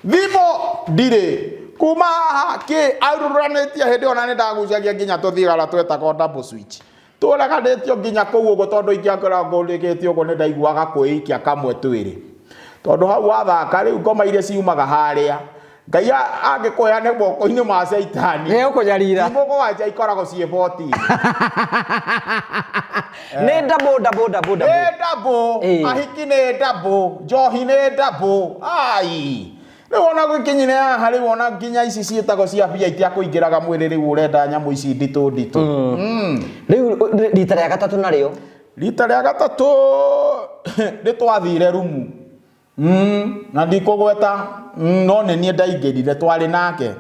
Thimũ ndirĩ. Kuma haha kĩ aruranĩtie hĩndĩ ĩyo na nĩ ndagucagia nginya tũthigara twetagwo double switch. Tũreganĩtio nginya kũu ũguo tondũ ingĩakorwo ngũrĩkĩtie ũguo nĩ ndaiguaga kwĩikia kamwe twĩrĩ. Tondũ hau wathaka rĩu ngoma iria ciumaga harĩa. Ngai angĩkũheane moko-inĩ ma caitani. Nĩ egũkũnyarira. 7 ikoragwo ciĩ 14. Nĩ double, double, double, double. Nĩ double. Ahiki nĩ double. Njohi nĩ double. Ai. Rĩu ona gũkinyire haha rĩu ona nginya ici ciĩtagwo cia mbia itiakũingĩraga mwĩrĩ rĩu ũrenda nyamũ ici nditũ nditũ. Rĩu rita rĩa gatatũ narĩo? Rita rĩa gatatũ nĩ twathire rumu. Na ndikũgweta, no nĩ niĩ ndaingĩrire, twarĩ nake.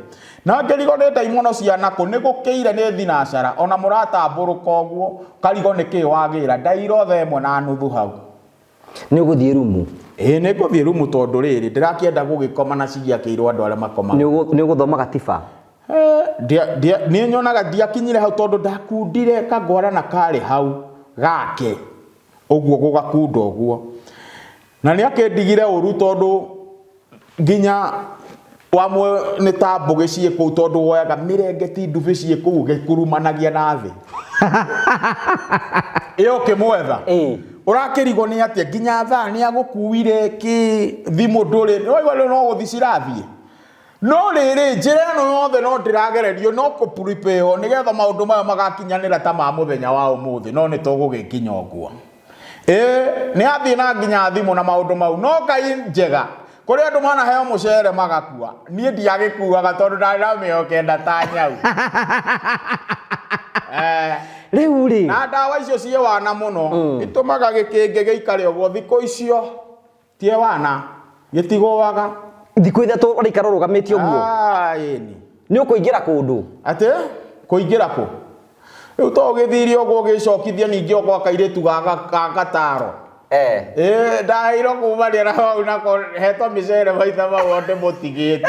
Na ngĩrigwo nĩ ndaimono cia nakũ, nĩ gũkĩire nĩ thinacara, ona mũratambũrũka ũguo, ũkarigwo nĩ kĩĩ wagĩra, ndairwo thaa 1:30 hau. Nĩ ũgũthiĩ rumu? Ĩĩ nĩ ngũthiĩ rumu tondũ rĩrĩ, ndĩrakĩenda gũgĩkoma na cigĩakĩirwo andũ arĩa makomaga. Nĩ ũgũthoma gatiba? Niĩ nyonaga ndiakinyire hau tondũ ndakundire kangwara na karĩ hau gake, ũguo gũgakunda ũguo. Na nĩ akĩndigire ũru tondũ nginya wamwe nĩ ta mbũgĩ ciĩ kũu tondũ woyaga mĩrengeti ndubĩ ciĩ kũu ũgĩkurumanagia na thĩ. Ĩyo ũkĩmwetha. Ũrakĩrigwo nĩ atĩa nginya thaa nĩ agũkuire kĩ thimũ ndũrĩ. Nĩ waigua rĩu no gũthiĩ cirathiĩ. No rĩrĩ njĩra ĩno yothe no ndĩragererio no kũ prepare nĩgetha maũndũ maya magakinyanĩra ta ma mũthenya wa ũmũthĩ no nĩ tũgũgĩkinya ũguo. Ĩĩ nĩ athiĩ na nginya thimũ na maũndũ mau no Ngai njega kũrĩ andũ manaheo mũcere magakua niĩ ndiagĩkuaga tondũ ndarĩ na mĩoyo kenda ta nyau. Rĩu rĩ Na ndawa icio ciĩ wana mũno itũmaga gĩkĩngĩ gĩikare ũguo thikũ icio tie wana gĩtigũaga. Thikũ 3 ũraikara ũrũgamĩte ũguo. Ah, ĩni. Nĩ ũkũingĩra kũndũ. Atĩ kũingĩra kũ rĩu to ũgĩthire ũguo ũgĩcokithia ningĩ o gwa kairĩtu ga gataro. Ĩĩ ndaheirwo kumania na hau nako hetwo mĩcere maita mau o ndĩmũtigĩte.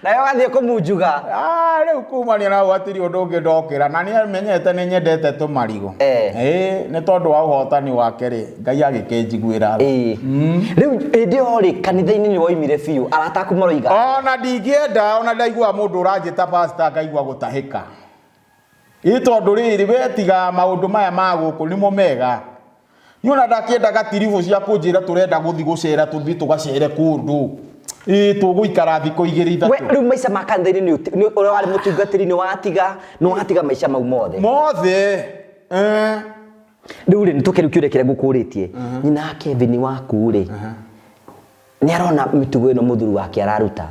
Nawe ũgathiĩ kũmunjuga. Ah, rĩu kumania na hau hatirĩ ũndũ ũngĩ ndokĩra na nĩ amenyete nĩ nyendete tũmarigũ. Ĩĩ nĩ tondũ wa ũhotani wake rĩ Ngai agĩkĩnjiguĩra tha. Ĩĩ. Rĩu hĩndĩ ĩyo rĩ kanitha-inĩ nĩ woimire biũ arata aku maroiga. Ona ndingĩenda ona ndaigua mũndũ ũranjĩta pastor ngaigua gũtahĩka. Ĩ tondũ rĩrĩ we tiga maũndũ maya ma gũkũ nĩmo mega. Niĩ ona ndakĩendaga tiribũ cia kũnjĩra tũrenda gũthiĩ gũcera tũthiĩ tũgacere kũndũ. Ĩ tũgũikara thikũ igĩrĩ We ithatũ. rĩu maica ma kanitha-inĩ nĩ ũrĩa warĩ mũtungatĩri nĩ watiga maica mau mothe. Mothe. Rĩu rĩ nĩtũke rĩu kĩũria kĩrĩa ngũkũrĩtie. Nyina wa Kevin waku rĩ nĩ arona mĩtugo ĩno mũthuri wake araruta.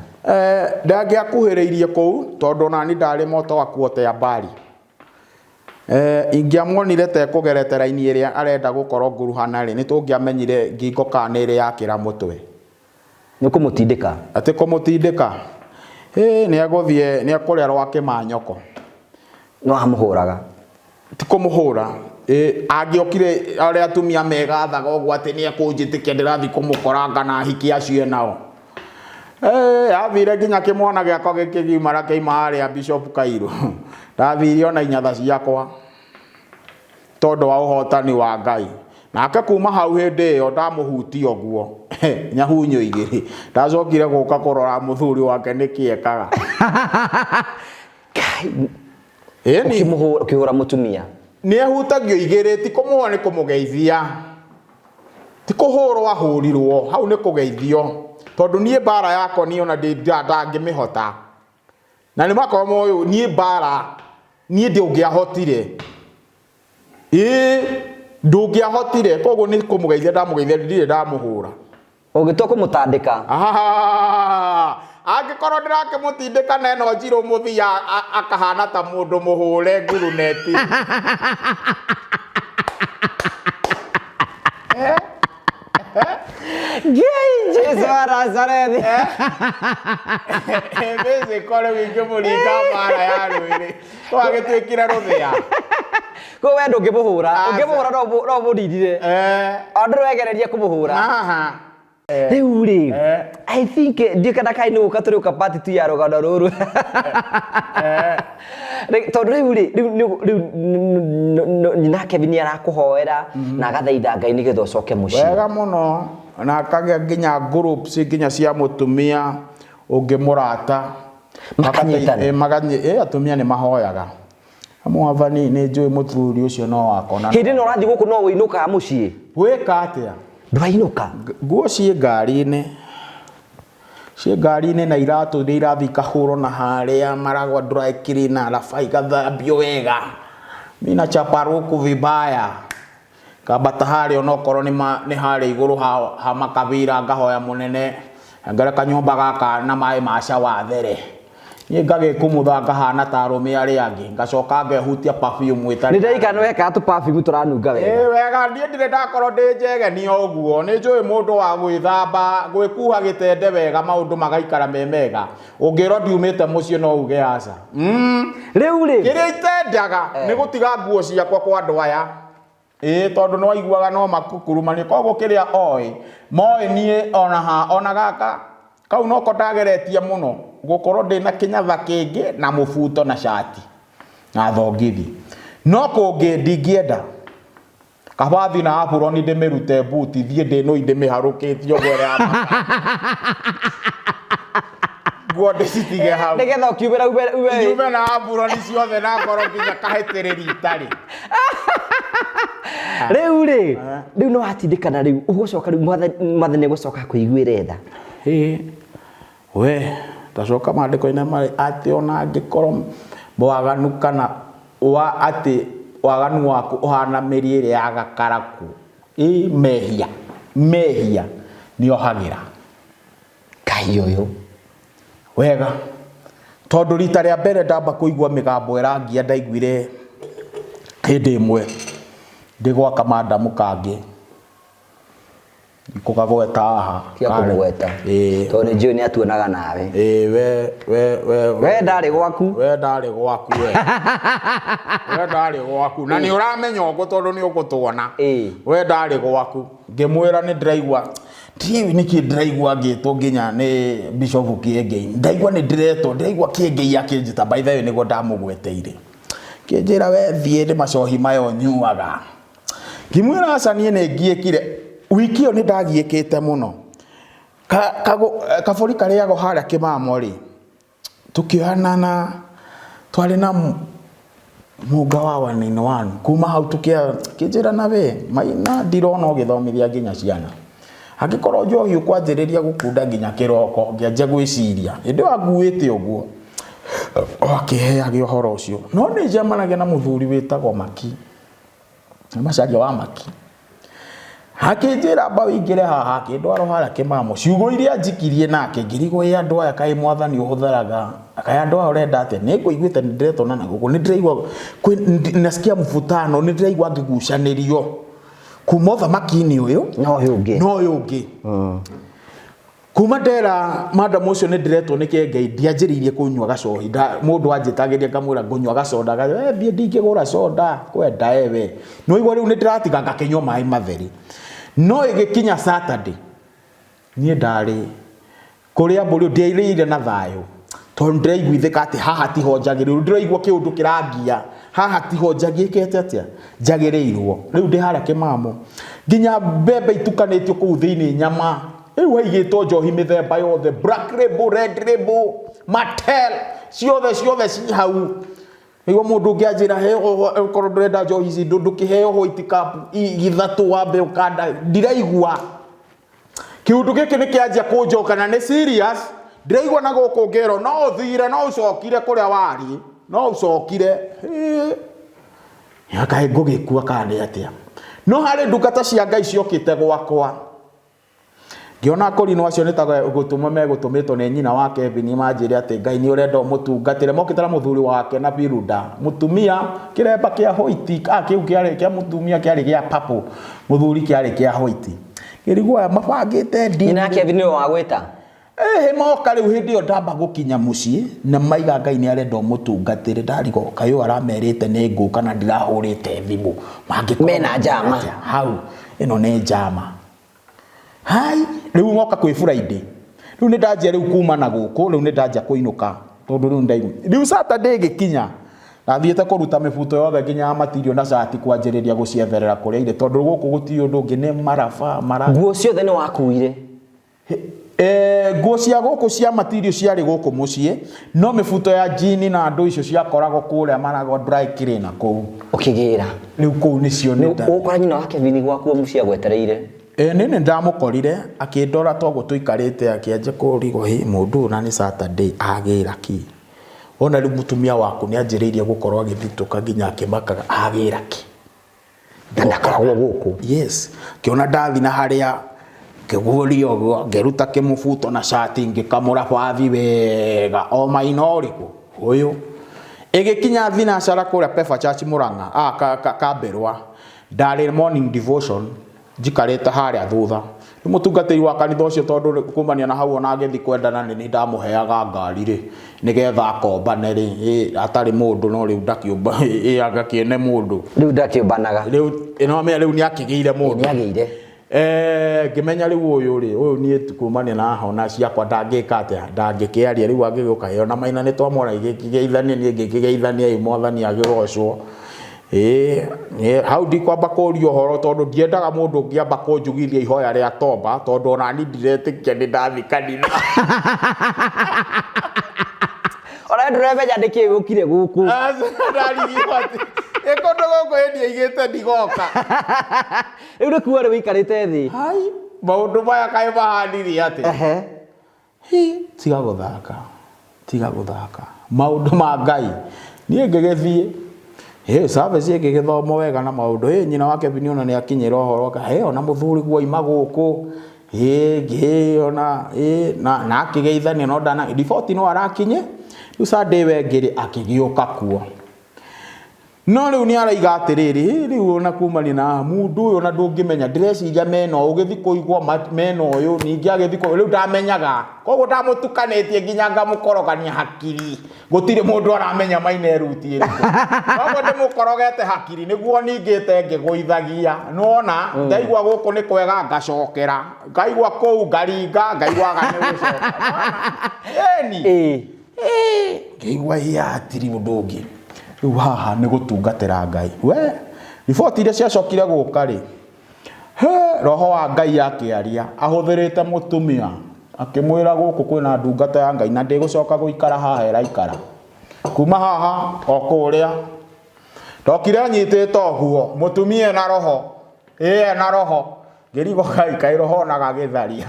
Ndangĩakuhĩrĩirie kũu tondũ onani ndarĩ moto wa kuotea mbari. Ingĩamuonire ta ekũgerete raini ĩrĩa arenda gũkorwo nguruhana rĩ, nĩ tũngĩamenyire ngingo kana nĩ ĩrĩ yakĩra mũtwe. Nĩ kũmũtindĩka? Atĩ kũmũtindĩka? Ĩ nĩ egũthiĩ nĩ ekũrĩa rwa kĩmanyoko. No amũhũraga? Ti kũmũhũra. Ĩ angĩokire arĩa atumia megathaga ũguo atĩ nĩ ekũnjĩtĩkia ndĩrathiĩ kũmũkoranga na ahiki acio enao. Athire nginya kĩmwana gĩakwa gĩkĩgimara kĩauma harĩa Bishop Kairu. Ndathire ona inyatha ciakwa tondũ wa ũhotani wa Ngai. Nake kuma hau hĩndĩ ĩyo ndamũhutia ũguo nyahunyo igĩrĩ ndacokire gũka kũrora mũthuri wake nĩkĩ ekaga. Ĩni. Ũkĩhũra mũtumia. Nĩ ehutagio igĩrĩ ti kũmũhũra nĩ kũmũgeithia. Ti kũhũrwo ahũrirwo hau nĩ kũgeithio tondũ niĩ mbara yakwa niĩ ona ndangĩmĩhota. Na nĩ makorwo moĩ niĩ mbara niĩ ndũngĩahotire. Ĩĩ ndũngĩahotire koguo nĩ kũmũgeithia ndamũgeithia ndirĩ ndamũhũra. Ũngĩtua kũmũtandĩka. Angĩkorwo ndĩrakĩmũtindĩka na ĩno njirũ mũthia akahana ta mũndũ mũhũre nguruneti. Ngai Jesu wa Nazarethi. Mĩcĩko rĩu ingĩmũringa mbara ya rwĩrĩ twagĩtuĩkire rũthĩa. Koguo we ndũngĩmũhũra. Ũngĩmũhũra no ũmũnindire. O ndũregereria kũmũhũra. Rĩu rĩ I think ndiũ kana kai nĩ gũka tũrĩũka part 2 ya rũgano rũrũ. Tondũ rĩu rĩ rĩu nyina Kevin nĩ arakũhoera na agathaitha Ngai nĩgetha ũcoke mũciĩ. Wega mũno na akagĩa nginya groups nginya cia mũtumia ũngĩ mũrata. Makanyitana. Atumia nĩ mahoyaga. Mwathani nĩ njũĩ mũthuri ũcio no wakwa. Hĩndĩ ĩno ũrathiĩ gũkũ no ũinũkaga mũciĩ? Gwĩka atĩa? Ndũrainũka? Nguo ciĩ ngari-inĩ. Ciĩ ngari-inĩ na iratũ iria irathiĩ ikahũrwo na harĩa maragwa dry cleaner arabu igathambio wega. Mi nachapa ruku vibaya. Ngambata harĩa onokorwo nĩ harĩa igũrũ ha makabira ngahoya mũnene ngere kanyũmba gaka na maĩ ma shower there. Niĩ ngagĩkumutha ngahana ta arũme arĩa angĩ ngacoka ngehutia perfume ĩtarĩ. Nĩ ndirikana wekaga tũ perfume tũranunga wega. Ĩĩ wega niĩ ndirĩ ndakorwo ndĩ njegeni o ũguo nĩ njũĩ mũndũ wa gwĩthamba gwĩkuha gĩtende wega maũndũ magaikara me mega. Ũngĩrwo ndiumĩte mũciĩ no uge aca. Rĩu rĩ kĩrĩa itendaga nĩ gũtiga nguo ciakwa kwa andũ aya. Ĩĩ tondũ nĩ waiguaga no makukurumanie koguo kĩrĩa oĩ moĩ niĩ ona ha ona gaka kau noko ndageretie mũno gũkorwo ndĩna kĩnyatha kĩngĩ na mũbuto na cati na thongithi no kũngĩ ndingĩenda kaba thiĩ na aburoni ndĩmĩrute mbuti thiĩ ndĩnũi ndĩmĩharũkĩtie ũguo ĩrĩa nguo ndĩcitige hau nĩgetha ũkiumĩra ume nyume na aburoni ciothe na ngoro nginya kahĩtĩrĩri itarĩ. Rĩu rĩ rĩu no watindĩkana rĩu ũgũcoka rĩu mwathani egũcoka kũiguĩre tha. Ĩĩ we tacoka maandĩko-inĩ marĩ atĩ ona angĩkorwo mwaganu kana wa atĩ Waganu waku ũhana mĩri ĩrĩa ya gakaraku. Ĩ mehia, mehia nĩohagĩra. Ngai ũyũ. Wega. Tondũ rita rĩa mbere ndamba kũigua mĩgambo ĩrangia ndaiguire hĩndĩ ĩmwe ndĩ gwa kamandamu kangĩ. Kũgagweta haha. Tiga kũmũgweta. Ĩĩ. Tondũ nĩ njũĩ nĩ atuonaga nawe. Ĩĩ we we we We ndarĩ gwaku. We ndarĩ gwaku we. We ndarĩ gwaku. Na nĩ ũramenya ũguo tondũ nĩ ũgũtuona. Ĩĩ. We ndarĩ gwaku. Ngĩmwĩra nĩ ndĩraigua ndiũĩ nĩkĩ ndĩraigua ngĩtwo nginya nĩ Bishop Kĩengei. Ndaigua nĩ ndĩretwo, ndĩraigua Kĩengei akĩnjĩta. By the way nĩguo ndamũgweteire. Kĩnjĩra we thiĩ nĩ macohi maya ũnyuaga. Ngĩmwĩra aca niĩ nĩ ngiĩkire. Wiki ĩyo nĩ ndagiĩkĩte mũno. Kabũri karĩagwo harĩa kĩmamo rĩ, tũkĩoyana na twarĩ na mũnga wa one in one. Kuma hau kĩnjĩra na we Maina ndirona ũgĩthomithia nginya ciana. Angĩkorwo njohi ũkwanjĩrĩria gũkunda nginya kĩroko, ngĩanjia gwĩciria. Hĩndĩ ĩyo anguĩte ũguo, o akĩheage ũhoro ũcio. No nĩ njemanagia na mũthuri wĩtagwo Maki. Nĩ macaria wa Maki. Akĩnjĩra amba ũingĩre haha, akĩndwara harĩa kĩmamo. Ciugo iria njikirie nake ngĩrigwo ĩ andũ aya kaĩ mwathani ũhũthĩraga, kaĩ andũ aya ũrenda atĩa? Nĩ ngũiguĩte nĩ ndĩretwo na gũkũ, nĩ ndĩraigua nasikia mvutano, nĩ ndĩraigua ngĩgucanĩrio kuma ũthamaki-inĩ ũyũ Na ũyũ ũngĩ. na ũyũ ũngĩ. Kuma ndera madam ũcio nĩ ndĩretwo nĩ Kĩengei, ndianjĩrĩirie kũnyua gacohi. Mũndũ anjĩtagĩria ngamwĩra ngũnyua gacoda, akauga, we thiĩ ndingĩgũra coda, kwenda ewe. No igua rĩu nĩ ndĩratiga ngakĩnyua maĩ matheri. No ĩgĩkinya Saturday, niĩ ndarĩ kũrĩa mbũri ndiairĩire na thayũ. Tondũ ndĩraiguithĩka atĩ haha tiho njagĩrĩirwo, ndĩraigua kĩũndũ kĩrangia, haha tiho njagĩkĩte atĩa, njagĩrĩirwo. Rĩu ndĩ harĩa kĩmamo, nginya mbembe itukanĩtio kũu thĩinĩ nyama, rĩu haigĩtwo njohi mĩthemba yothe, black label, red label, Martell, ciothe ciothe ci hau. Nĩguo mũndũ ũngĩ anjĩra heo, okorwo ndũrenda njohi ici, ndũkĩheo white cup ithatũ wambe ũkanda, ndiraigua. Kĩũndũ gĩkĩ nĩ kĩanjia kũnjoka na nĩ serious, ndĩraigua na gũkũ ngĩrwo no ũthire, no ũcokire kũrĩa warĩ, no ũcokire. Hĩ, kaĩ ngũgĩkua kana nĩ atĩa? No harĩ ndungata cia Ngai ciokĩte gwakwa. Ngĩona akorino acio nĩ ta gũtũmwo megũtũmĩtwo nĩ nyina wa Kevin manjĩre atĩ Ngai nĩ ũrenda ũmũtungatĩre. Mokĩte na mũthuri wake na Biruda. Mũtumia kĩremba kĩa white, kĩu kĩarĩ kĩa mũtumia kĩarĩ gĩa purple, mũthuri kĩarĩ kĩa white. Ngĩrigwo aya mabangĩte ndini. Nyina wa Kevin nĩwe wagwĩta? Ĩhĩ, moka rĩu hĩndĩ ĩyo ndamba gũkinya mũciĩ na maiga Ngai nĩ arenda ũmũtungatĩre. Ndarigwo kaĩ ũyũ aramerĩte nĩ ngũka na ndirahũrĩte thimũ. Mangĩkorwo Mena njama. atĩa? Hau ĩno nĩ njama. Hai, rĩu moka kwĩ Friday. Rĩu nĩ ndanjia rĩu kuma na gũkũ, rĩu nĩ ndanjia kũinũka tondũ rĩu ndaigua. Rĩu Saturday ĩgĩkinya, ndathiĩte kũruta mĩbuto yothe nginya ya matirio na cati kwanjĩrĩria gũcietherera kũrĩa irĩ tondũ gũkũ gũtirĩ ũndũ ũngĩ nĩ maraba, mara. Nguo ciothe nĩ wakuire? Nguo cia gũkũ cia matirio ciarĩ gũkũ mũciĩ, no mĩbuto ya jini na andũ icio ciakoragwo kũrĩa maragwo dry cleaner kũu. Ũkĩgĩra? Rĩu kũu nĩcio nĩ nda- Ũgũkora nyina wa Kevin gwaku mũciĩ agwetereire? Nĩ nĩ ndamũkorire akĩndora toguo tũikarĩte akĩanjia kũrigwo hĩ mũndũ ũyũ na nĩ Saturday agĩra kĩ? Wona rĩu mũtumia waku nĩ anjĩrĩirie gũkorwo agĩthitũka nginya akĩmakaga agĩra kĩ? Na ndakoragwo gũkũ. Yes. Ngĩona ndathi na harĩa ngĩguũria ũguo ngĩruta kĩmũbuto na cati ngĩkamũra bathi wega o maina ũrĩkũ ũyũ. Ĩgĩkinya thinacara kũrĩa Pefa Church Murang'a, Kambĩrwa. Ndarĩ morning devotion njikarĩte harĩa thutha. Rĩu mũtungatĩri wa kanitha ũcio tondũ kumania na hau ona agĩthiĩ kwendana nĩ niĩ ndamũheaga ngari rĩ, nĩgetha akombane rĩ, atarĩ mũndũ no rĩu ndakĩũmba, agakĩone mũndũ. Rĩu ndakĩũmbanaga. Rĩu, no amenya rĩu nĩ akĩgĩire mũndũ. Nĩ agĩire. Ngĩmenya rĩu ũyũ rĩ, ũyũ niĩ kumania na haha ona ciakwa ndangĩka atĩa, ndangĩkĩaria rĩu angĩgĩũka ĩ ona Maina nĩ twamwona agĩkĩgeithania niĩ ngĩkĩgeithania ĩ mwathani agĩgocwo. Ĩĩ, hau ndikwamba kũria ũhoro tondũ ndiendaga mũndũ ũngĩ amba kũnjugithia ihoya rĩa tomba tondũ ona niĩ ndiretĩkia nĩ ndathiĩ kanitha. Ona we ndũramenya nĩkĩ ũkire gũkũ. Aca, ndarigirwo atĩ, ĩ kũndũ gũkũ ĩ ndiaigĩte ndigoka. Rĩu nĩ kuo rĩ ũikarĩte thĩ. Hai, maũndũ maya kaĩ mahanire atĩa? Hi, tiga gũthaka, tiga gũthaka. Maũndũ ma Ngai. Niĩ ngĩgĩthiĩ, Ĩ service ĩngĩgĩthomwo wega na maũndũ. Ĩ nyina wa Kevin ona nĩ akinyĩra ũhoro aka, ĩ ona mũthuri guo aima gũkũ. Ĩ ngĩ ona ĩ na na akĩgeithania no ndana riboti no arakinye. Rĩu Sunday ĩyo ĩngĩ rĩ akĩgĩũka kuo. No rĩu nĩ araiga atĩrĩrĩ, "Ĩ, rĩu ona kumania na haha, mũndũ ũyũ ona ndũngĩmenya, ndĩreciria mena ũyũ, ũgĩthiĩ kũigua mena ũyũ, ningĩ agĩthiĩ kũ-" Rĩu ndamenyaga. Koguo ndamũtukanĩtie nginya ngamũkorogania hakiri. Gũtirĩ mũndũ aramenya maina eruti ĩrĩkũ. Koguo ndĩmũkorogete hakiri nĩguo ningĩte ngĩgũithagia. Nĩwona, ndaigua gũkũ nĩ kwega ngacokera, ngaigua kũu ngaringa, ngaiguaga nĩ gũcoka. Ĩni. Ngĩigua iya hatirĩ ũndũ ũngĩ. Rĩu haha nĩ gũtungatĩra Ngai. We, riboti iria ciacokire gũka rĩ, he, roho wa Ngai akĩaria ahũthĩrĩte mũtumia akĩmwĩra gũkũ kwĩna ndungata ya Ngai na ndĩgũcoka gũikara haha ĩraikara. Kuma haha o kũrĩa. Ndokire anyitĩte ũguo, mũtumia ena roho, ĩĩ ena roho. Ngĩrigwo Ngai kaĩ roho ona gagĩtharia.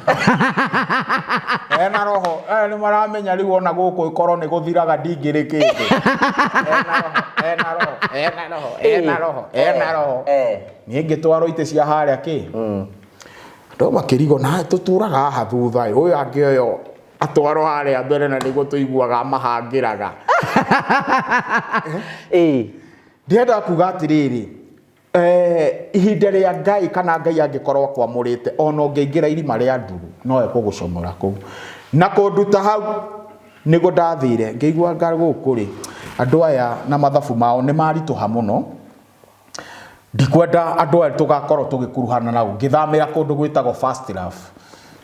Ena roho, aya nĩ maramenya rĩu ona gũkũ ĩkorwo nĩ gũthiraga ndingĩrĩ kĩndũ. Ena roho, ena roho, ena roho, ena roho, ena roho. Niĩ ngĩtwarwo itĩ cia harĩa kĩ. Andũ makĩrigwo na tũtũraga haha thutha ĩ, ũyũ angĩoywo atwarwo harĩa mbere na nĩguo tũiguaga amahangĩraga. Ndĩrenda kuga atĩrĩrĩ, ihinda rĩa Ngai kana Ngai angĩkorwo akwamũrĩte ona ũngĩingĩra irima rĩa nduru no ekũgũcomora kũu. Na kũnduta hau nĩguo ndathire ngĩigua anga gũkũ rĩ, andũ aya na mathabu mao nĩ maritũha mũno, ndikwenda andũ aya tũgakorwo tũgĩkuruhana nao. Ngĩthamĩra kũndũ gwĩtagwo First Love.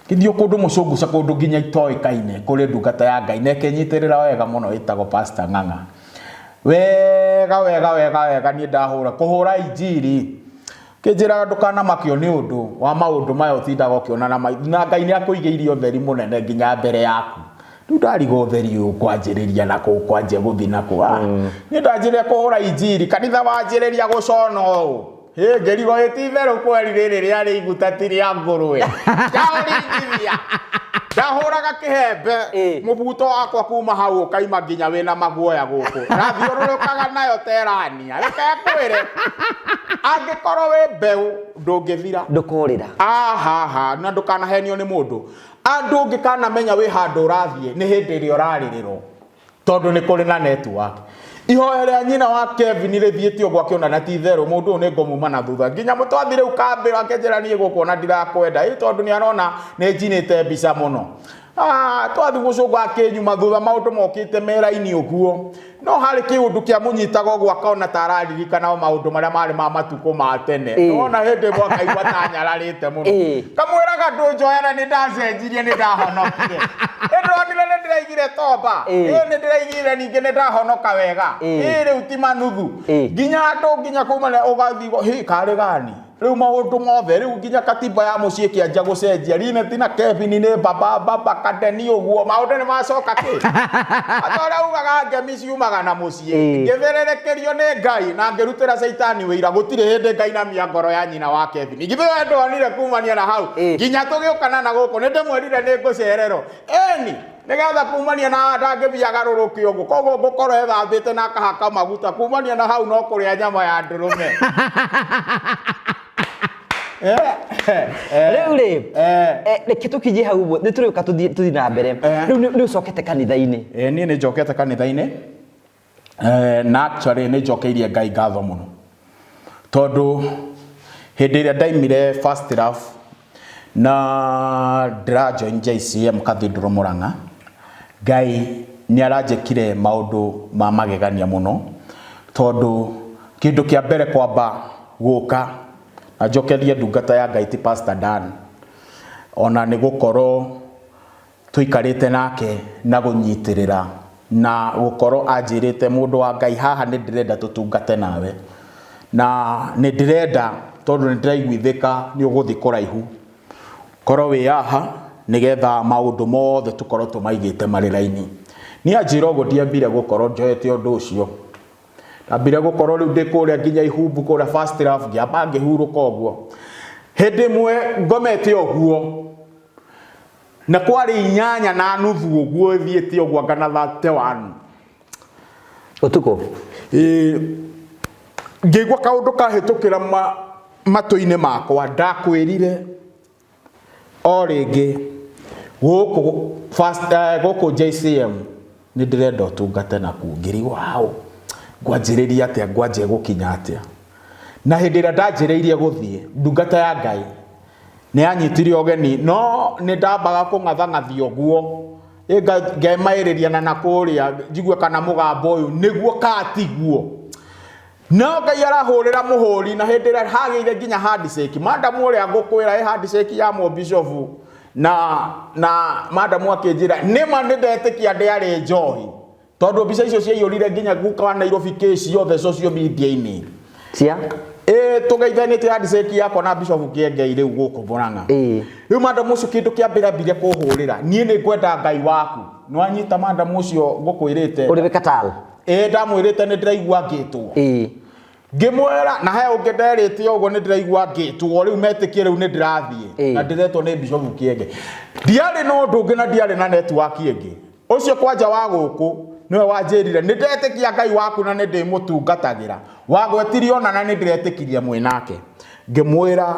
Ngĩthiĩ kũndũ mũcũngũca kũndũ nginya itoĩkaine kũrĩ ndungata ya Ngai na ĩkĩnyitĩrĩra wega mũno ĩtagwo Pastor Ng'ang'a. Wega wega wega wega niĩ ndahũra kũhũra injiri kĩnjĩraga ndũkanamakio nĩ ũndũ wa maũndũ maya ũtindaga ũkĩona na maitho na Ngai nĩ akũigĩire ũtheri mũnene nginya mbere yaku. Rĩu ndarigwo ũtheri ũyũ kwanjĩrĩria na kũ kwanjia gũthiĩ na kũ. Niĩ ndanjĩrĩria kũhũra injiri kanitha wanjĩrĩria gũcona ũũ. Hĩ ngĩrigwo ĩ ti itherũ kweri rĩrĩ rĩarĩ iguta ti rĩa ngũrwe. Ndaũringithia. Ndahũraga kĩhembe mũbuto wakwa kuma hau ũkaima nginya wĩna maguoya gũkũ. Ndathiũrũrũkaga nayo terania. Reke ngwĩre angĩkorwo wĩ mbeũ ndũngĩthira. Ndũkorĩra. Ahaha na ndũkanahenio nĩ mũndũ. Andũ ũngĩkanamenya wĩ handũ ũrathiĩ nĩ hĩndĩ ĩrĩa ũrarĩrĩrwo. Tondũ nĩ kũrĩ na network. Ihoya rĩa nyina wa Kevin rĩthiĩte ũguo akĩona na ti itherũ mũndũ ũyũ nĩ ngũmuma na thutha. Nginya mũtwathi rĩu kambĩro akĩnjĩra niĩ gũkũ ona ndirakwenda. Ĩ tondũ nĩ arona nĩ njinĩte mbica mũno. Twathi gũcũngũ akĩnyuma thutha maũndũ mokĩte me raini ũguo. No harĩ kĩũndũ kĩamũnyitaga ũguo akona ta araririkana o maũndũ marĩa marĩ ma matukũ ma tene. Nĩwona hĩndĩ ĩmwe akaigua ta anyararĩte mũno. Kamwĩraga ndũnjoere nĩ ndacenjirie nĩ ndahonokire. Ĩ ndĩronire nĩ ndĩraigire tomba. Ĩ nĩ ndĩraigire ningĩ nĩ ndahonoka wega. Ĩ rĩu ti manuthu. Nginya andũ nginya kuma ũgathiĩ hĩ karĩ gani. Rĩu maũndũ mothe rĩu nginya katiba ya mũciĩ ĩkĩanjia gũcenjia Linet na Kevin nĩ baba baba kadeni ũguo maũndũ nĩ macoka kĩ ata ũrĩa ugaga ngemi ciumaga na mũciĩ ngĩthĩrĩrĩkĩrio nĩ Ngai na ngĩrutĩra caitani wĩira gũtirĩ hĩndĩ ngainamia ngoro ya nyina wa Kevin githĩ we ndonire kumania na hau nginya tũgĩũkana na gũkũ nĩ ndĩmwĩrire nĩ ngũcererwo ĩni nĩgetha kumania na ndangĩthiĩ agarũrũke ũguo koguo ngũkorwo ethambĩte na akahaka maguta kumania na hau no kũrĩa nyama ya ndũrũme. Rĩu rĩ, reke tũkinyie hau ũguo nĩ tũrĩũka tũthiĩ na mbere. Rĩu nĩ ũcokete kanitha-inĩ? Niĩ nĩ njokete kanitha-inĩ na actually nĩ njokeirie Ngai ngatho mũno tondũ hĩndĩ ĩrĩa ndaimire First Love na ndĩra join JCM Cathedral Murang'a, Ngai nĩ aranjĩkire maũndũ ma magegania mũno tondũ kĩndũ kĩa mbere kwamba gũka na njokerie ndungata ya Ngai ti Pastor Dan ona nĩ gũkorwo Tũikarĩte nake na gũnyitĩrĩra na gũkorwo anjĩrĩte mũndũ wa Ngai haha nĩ ndĩrenda tũtungate nawe na nĩ ndĩrenda tondũ nĩ ndĩraiguithĩka nĩ ũgũthiĩ kũraihu korwo wĩ haha nĩgetha maũndũ mothe tũkorwo tũmaigĩte marĩ raini. Niĩ anjĩra ũguo ndiambire gũkorwo njoete ũndũ ũcio, ndambire gũkorwo rĩu ndĩ kũrĩa nginya Ihumbu kũrĩa First Love ngĩamba ngĩhurũka ũguo. Hĩndĩ ĩmwe ngomete ũguo Na kwarĩ 8:30 ũguo ĩthiĩte ũguo anga na 31. Ũtukũ? Ĩĩ. Ngĩigua kaũndũ kahĩtũkĩra matũ-inĩ makwa. Ndakwĩrire o rĩngĩ gũkũ first, gũkũ JCM nĩ ndĩrenda ũtungate nakuo. Ngĩrigwo hau ngwanjĩrĩria atĩa, ngwanjia gũkinya atĩa. Na hĩndĩ ĩrĩa ndanjĩrĩirie gũthiĩ, ndungata ya Ngai nĩ yanyitire ũgeni, no nĩ ndambaga kũng'athang'athia ũguo, ngemaĩrĩria na nakũrĩa njigue kana mũgambo ũyũ nĩguo kana tiguo. No Ngai arahũrĩra mũhũri, na hĩndĩ ĩrĩa hagĩire nginya handshake, madamu ũrĩa ngũkwĩra ĩ handshake ya mũbishofu na madamu akĩnjĩra nĩma nĩ ndetĩkia ndĩarĩ njohi, tondũ mbica icio ciaiyũrire nginya guka wa Nairobi kĩ ciothe social media-inĩ. Cia? Ĩ tũgeithanĩtie handshake yakwa na Bishop Kĩengei rĩu gũkũ Murang'a. Rĩu madamu ũcio kĩndũ kĩa mbere ambire kũhũrĩra, niĩ nĩ ngwenda Ngai waku. Nĩwanyita madamu ũcio ngũkwĩrĩte. Ũrĩ wĩ Qatar? Ĩ ndamwĩrĩte nĩ ndĩraigua ngĩtwo. Ngĩmwĩra na he ũngĩ nderĩte ũguo nĩ ndĩraigua ngĩtwo, rĩu metĩkie rĩu nĩ ndĩrathiĩ. Na ndĩretwo nĩ Bishop Kĩengei. Ndiarĩ na ũndũ ũngĩ na ndiarĩ na network ĩngĩ. Ũcio kwanja wa gũkũ nĩwe wanjĩrire nĩ ndetĩkia Ngai waku na nĩ ndĩmũtungatagĩra. Wagwetirie ona na nĩ ndĩretĩkirie mwĩ nake. Ngĩmwĩra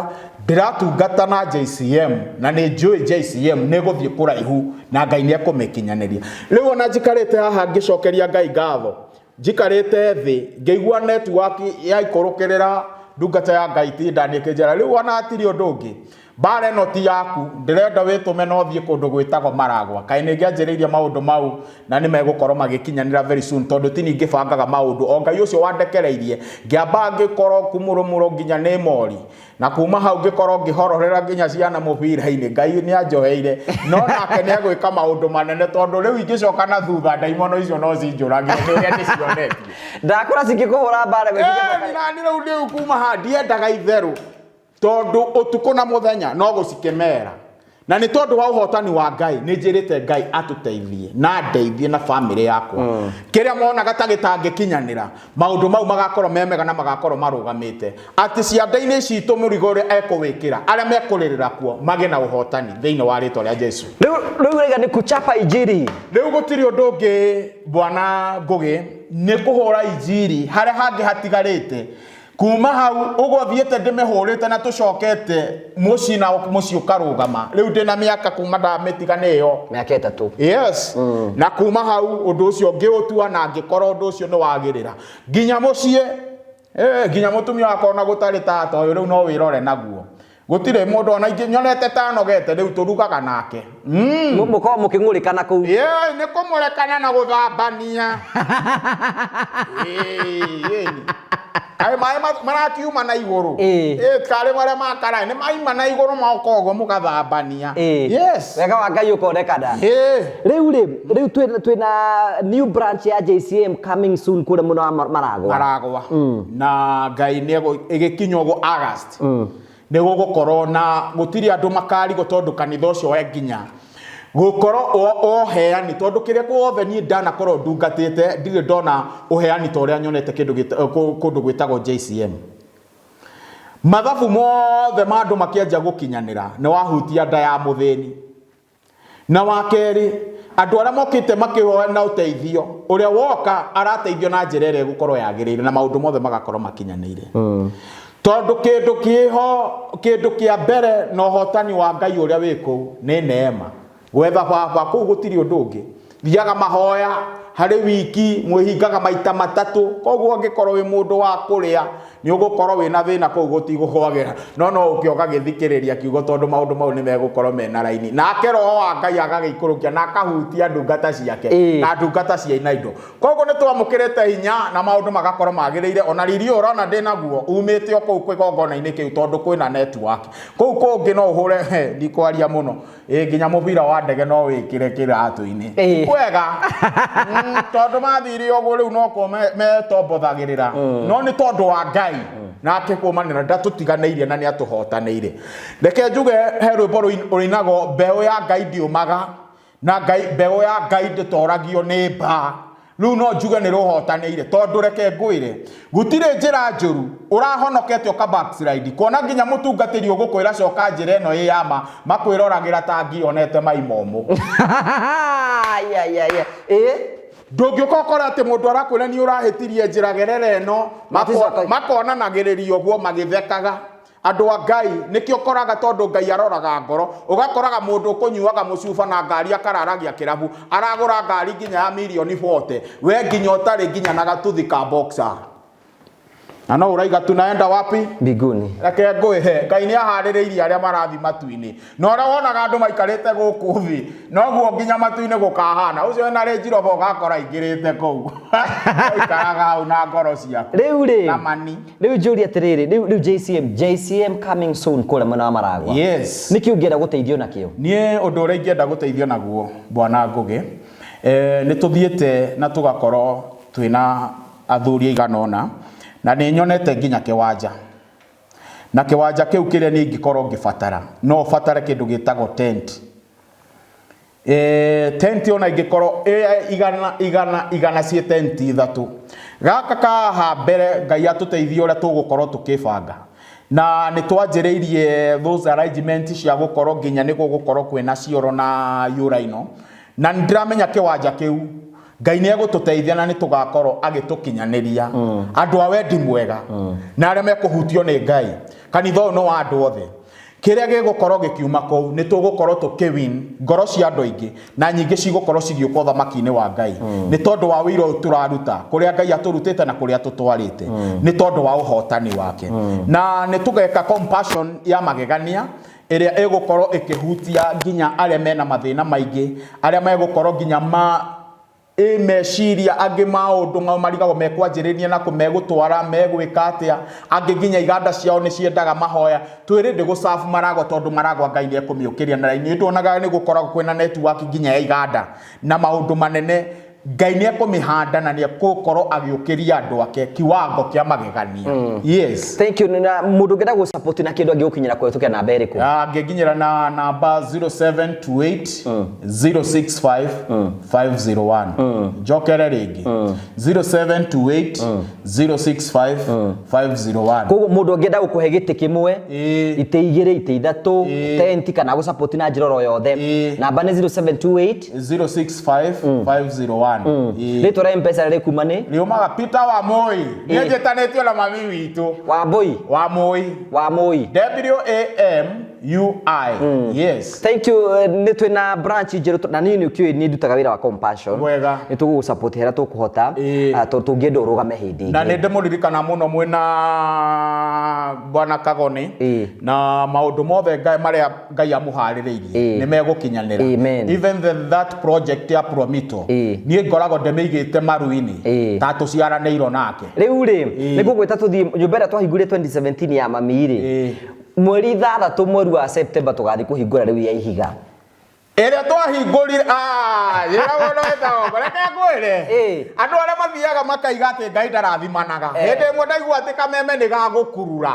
ndĩratungata na JCM na nĩ njũĩ JCM nĩ ĩgũthiĩ kũraihu na Ngai nĩ ekũmĩkinyanĩria. Rĩu ona njikarĩte haha ngĩcokeria Ngai ngatho, njikarĩte thĩ ngĩigua network yaikũrũkĩrĩra ndungata ya Ngai tinda nĩ ĩkĩnjĩra rĩu ona hatirĩ ũndũ ũngĩ. Mbara ĩno ti yaku, ndĩrenda wĩtũme na ũthiĩ kũndũ gwĩtagwo Maragwa. Kaĩ nĩ ngĩanjĩrĩirie maũndũ mau na nĩ megũkorwo magĩkinyanĩra very soon, tondũ ti niĩ ngĩbangaga maũndũ. O Ngai ũcio wandekereirie, ngĩamba ngĩkorwo kumũrũmũrũ nginya nĩ mori. Na kuma hau ngĩkorwo ngĩhororera nginya ciana mũbira-inĩ. Ngai nĩ anjoheire, no nake nĩ egwĩka maũndũ manene, tondũ rĩu ingĩcoka na thutha ndaimono icio no cinjũrage nĩ ũrĩa ndĩcionetie. Ndakũra cingĩkũhũra mbara gwĩkinya Ĩĩ, nani rĩu rĩu kuma haha ndiendaga itherũ. Tondũ ũtukũ na mũthenya no gũcikemera. Na nĩ tondũ wa ũhotani wa Ngai, nĩ njĩrĩte Ngai atũteithie na ndeithie na famĩlĩ yakwa. Kĩrĩa monaga ta gĩtangĩkinyanĩra, maũndũ mau magakorwo me mega na magakorwo marũgamĩte. Atĩ ciande-inĩ citũ mũrigo ũrĩa ekũwĩkĩra, arĩa mekũrĩrĩra kuo magĩe na ũhotani thĩinĩ wa rĩtwa rĩa Jesu. Rĩu rĩu ũraiga nĩ kuchapa injiri. Rĩu gũtirĩ ũndũ ũngĩ Bwana Ngũgĩ, nĩ kũhũra injiri harĩa hangĩ hatigarĩte. Kuma hau ũguo thiĩte ndĩmĩhũrĩte na tũcokete mũciĩ na mũciĩ ũkarũgama. Rĩu ndĩna mĩaka kuma ndamĩtiga nĩyo. Mĩaka 3. Yes. Na kuma hau ũndũ ũcio ngĩũtua na ngĩkorwo ũndũ ũcio nĩ wagĩrĩra. Nginya mũciĩ, nginya mũtumia wakwa ona gũtarĩ tata ũyũ rĩu no wĩrore naguo. Gũtirĩ mũndũ ona ingĩ nyonete tanogete rĩu tũrugaga nake. Mũkoragwo mũkĩng'ũrĩkana kũu. Ĩĩ, nĩ kũmũrekana na gũthambania. Ĩĩ, ĩĩ. Kaĩ maĩ marakiuma na igũrũ. Ĩĩ, karĩ marĩa makaraĩ nĩ maima na igũrũ moka ũguo mũgathambania. Yes. Wega wa Ngai ũkonekana. Ĩĩ. Rĩu rĩ, rĩu twĩna new branch ya JCM coming soon kũrĩa mũno wa Maragwa. Maragwa. Na Ngai nĩ ĩgĩkinya ũguo August. Nĩ gũgũkorwo na gũtirĩ andũ makarigwo tondũ kanitha ũcio we nginya gũkorwo ũheani, tondũ kĩrĩa guothe niĩ ndanakorwo ndungatĩte ndirĩ ndona ũheani ta ũrĩa nyonete kũndũ gwĩtagwo JCM. Mathabu mothe ma andũ makĩanjia gũkinyanĩra nĩ wahutia nda ya mũthĩni. Na wa kerĩ, andũ arĩa mokĩte makĩhoya na ũteithio, ũrĩa woka arateithio na njĩra ĩrĩa ĩgũkorwo yagĩrĩire na maũndũ mothe magakorwo makinyanĩire. Tondũ kĩndũ kĩho, kĩndũ kĩa mbere na ũhotani wa Ngai ũrĩa wĩ kũu nĩ neema. Gwetha baba kũu gũtirĩ ũndũ ũngĩ. Thiaga mahoya harĩ wiki, mwĩhingaga maita matatũ. Koguo angĩkorwo wĩ mũndũ wa kũrĩa, nĩ ũgũkorwo wĩna thĩna kũu gũtigũkwagĩra. No no ũke ũgagĩthikĩrĩria kiugo tondũ maũndũ mau nĩ megũkorwo mena raini. Nake roho wa Ngai agagĩikũrũkia na akahutia ndungata ciake na ndungata cia ina indo. Koguo nĩ twamũkĩrĩte hinya na maũndũ magakorwo magĩrĩire. Ona riri ũyũ ũrona ndĩ naguo umĩte o kũu kĩgongona-inĩ kĩu tondũ kwĩna network. Kũu kũngĩ no ũhũre, he, ndikwaria mũno. Ĩ, nginya mũbira wa ndege no wĩkĩre kĩratũ-inĩ. Ti kwega. Tondũ mathire ũguo rĩu no kuo metombothagĩrĩra. No nĩ tondũ wa Ngai. Nake kũmanĩra ndatũtiganĩirie na nĩ atũhotanĩire. Reke njuge he rwĩmbo rũinagwo mbeũ ya Ngai ndiũmaga na Ngai, mbeũ ya Ngai ndĩtoragio nĩ mbaa. Rĩu no njuge nĩ rũhotanĩire tondũ reke ngwĩre gũtirĩ njĩra njũru ũrahonokete ũka backslide kuona nginya mũtungatĩri ũgũkwĩra coka njĩra ĩno ĩ ya ma makwĩroragĩra ta ngi onete mai momũ. Ya, ya, ya. Ĩ? Ndũngĩũka ũkore atĩ mũndũ arakwĩra nĩ ũrahĩtirie njĩra gerera ĩno. Maticoka- Makonanagĩrĩria ũguo magĩthekaga andũ a Ngai. Nĩkĩo ũkoraga, tondũ Ngai aroraga ngoro, ũgakoraga mũndũ ũkũnyuaga mũcuba na ngari akararagia kĩrabu, aragũra ngari nginya ya mirioni 40, we nginya ũtarĩ nginya na gatuthi ka boxer, na no ũraiga tunaenda wapi? Mbinguni. Reke ngwĩhe, Ngai nĩ aharĩrĩirie arĩa marathiĩ matu-inĩ, na ũrĩa wonaga andũ maikarĩte gũkũ thĩ, noguo nginya matu-inĩ gũkahana. Ũcio wĩna Range Rover ũgakora aingĩrĩte kũu, ũikaraga hau na ngoro ciaku Rĩu rĩ, na mani. Rĩu njũrie atĩrĩrĩ, rĩu JCM coming soon kũrĩa mwena wa Maragwa. Yes. Nĩkĩ ũngĩenda gũteithio nakĩo? Niĩ ũndũ ũrĩa ingĩenda gũteithio naguo, bwana Ngũgĩ, nĩ tũthiĩte na tũgakorwo twĩna athuri aigana ũna, na nĩ nyonete nginya kĩwanja, na kĩwanja kĩu kĩrĩa niĩ ingĩkorwo ngĩbatara, no batare kĩndũ gĩtagwo tent. Tent ona ingĩkorwo ĩ igana igana igana ciĩ tent ithatũ gaka kaha mbere, Ngai atũteithie ũrĩa tũgũkorwo tũkĩbanga, na nĩ twanjĩrĩirie those arrangement cia gũkorwo nginya nĩ gũgũkorwo kwĩna cioro na urinal, na nĩ ndĩramenya kĩwanja kĩu Ngai nĩ egũtũteithia na nĩ tũgakorwo agĩtũkinyanĩria andũ a wendi mwega na arĩa mekũhutio nĩ Ngai. Kanitha ũyũ nĩ wa andũ othe. Kĩrĩa gĩgũkorwo gĩkiuma kũu, nĩ tũgũkorwo tũkĩwin ngoro cia andũ aingĩ, na nyingĩ cigũkorwo cigĩũka ũthamaki-inĩ wa Ngai, nĩ tondũ wa wĩra ũyũ tũraruta, kũrĩa Ngai atũrutĩte na kũrĩa tũtwarĩte, nĩ tondũ wa ũhotani wake. Na nĩ tũgeka compassion ya magegania ĩrĩa ĩgũkorwo ĩkĩhutia nginya arĩa mena mathĩna maingĩ, arĩa megũkorwo nginya ma ĩ meciria angĩ maũndũ ng'ao marigagwo mekwanjĩrĩria na kũ megũtwara megwĩka atĩa. Angĩ nginya iganda ciao nĩ ciendaga mahoya. Twĩ ready gũcabu Maragwa, tondũ Maragwa Ngai nĩ ekũmĩũkĩria na raini. Nĩ nĩ gũkoragwo kwĩna network nginya ya iganda na maũndũ manene. Ngai nĩ ekũmĩhanda na nĩ ekũkorwo agĩũkĩria andũ ake kiwango kĩa magegania. Yes. Thank you. Na mũndũ ũngĩenda gũ support na kĩndũ angĩgũkinyĩra kũhetũkĩra namba ĩrĩkũ? Angĩnginyĩra na namba 0728 065 501. Njokere rĩngĩ, 0728 065 501. Koguo mũndũ ũngĩenda gũkũhe gĩtĩ kĩmwe, itĩ igĩrĩ, itĩ ithatũ, tenti, kana gũ support na njĩra oro yothe, namba nĩ 0728 065 501. Rĩtwa rĩa Mpesa rĩrĩ kuma nĩ Riumaga Peter wa Moi. Niĩ njĩtanĩtio na mami witũ. Wa Mbui. Wa Moi. Wa Moi. Wamui. Yes. Thank you. Nĩ twĩna branch njerũ na niĩ nĩ ũkĩũĩ niĩ ndutaga wĩra wa compassion. Wega. Nĩ tũgũgũ support harĩa tũkũhota. Tondũ tũngĩenda ũrũgame hĩndĩ Na ĩngĩ. nĩ ndĩmũririkana mũno mwĩna bwana Kagoni, na maũndũ mothe Ngai marĩa Ngai amũharĩrĩirie nĩ megũkinyanĩra. Amen. Even that project ya Promito, niĩ ngoragwo ndĩmĩigĩte maru-inĩ ta tũciaranĩirwo nake. Rĩu rĩ, nĩ ngũgwĩta tũthiĩ nyũmba ĩrĩa twahingũrire 2017 ya mami rĩ. Mweri 6 mweri wa September tũgathiĩ kũhingũra rĩu ya Ihiga. Ĩrĩa twahingũrire, ah, yĩra mũndũ wĩtagwo, reke ngwĩre, andũ arĩa mathiaga makaiga atĩ Ngai ndarathimanaga. Hĩndĩ ĩmwe ndaigua atĩ kameme nĩ gagũkurura,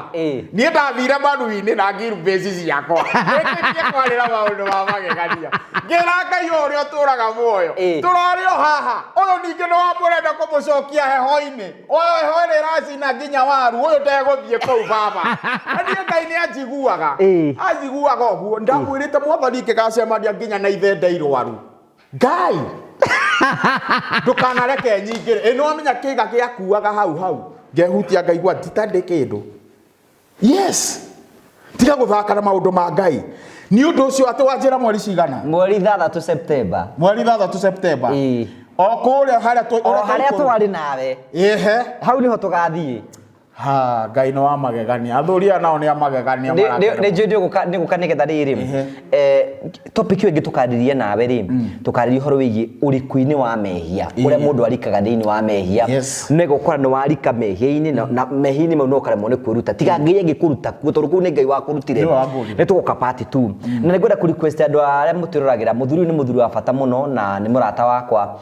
niĩ ndathire maru-inĩ na ngirubĩci ciakwa, ĩkĩtie kwarĩra maũndũ ma magegania, ngĩra Ngai ũyũ ũrĩa ũtũraga muoyo, tũrarĩ o haha, ũyũ ningĩ nĩ wamũrenda kũmũcokia heho-inĩ, ũyũ heho ĩrĩa ĩracina nginya waru, ũyũ ndegũthiĩ kũu baba. Na niĩ Ngai nĩ anjiguaga, anjiguaga ũguo. Ndamwĩrĩte Mwathani ngĩgacemania nginya na ithende irwaru, Ngai ndũkanareke nyingĩre. Ĩ nĩwamenya kĩga gĩakuaga hau hau, ngehutia ngaigua nditandĩ kĩndũ. Yes, tiga gũthaka na maũndũ ma Ngai. Nĩ ũndũ ũcio atĩ wanjĩra mweri cigana? Mweri 6 September. Mweri 6 September, o kũrĩa harĩa O ũrĩa harĩa twaikũrũ- twarĩ nawe. Ĩhe. Hau nĩho tũgathiĩ. Ha, Ngai nĩ wa magegania. Athuri aya nao nĩ a magegania. Nĩ njũĩ nĩ gũka nĩgetha rĩrĩ, topic ĩyo ĩngĩ tũkarĩria nawe rĩ, tũkarĩria ũhoro wĩgiĩ ũriku-inĩ wa mehia, ũrĩa mũndũ arikaga thĩinĩ wa mehia, nĩ gũkora nĩ warika mehia-inĩ, na mehia-inĩ mau no ũkaremwo nĩ kwĩruta tiga Ngai angĩkũruta kuo, tondũ kũu nĩ Ngai wakũrutire. Nĩwe wangũrire. Nĩ tũgũka part 2, na nĩ ngwenda kũ request andũ arĩa mũtwĩroragĩra, mũthuri ũyũ nĩ mũthuri wa bata mũno na nĩ mũrata wakwa,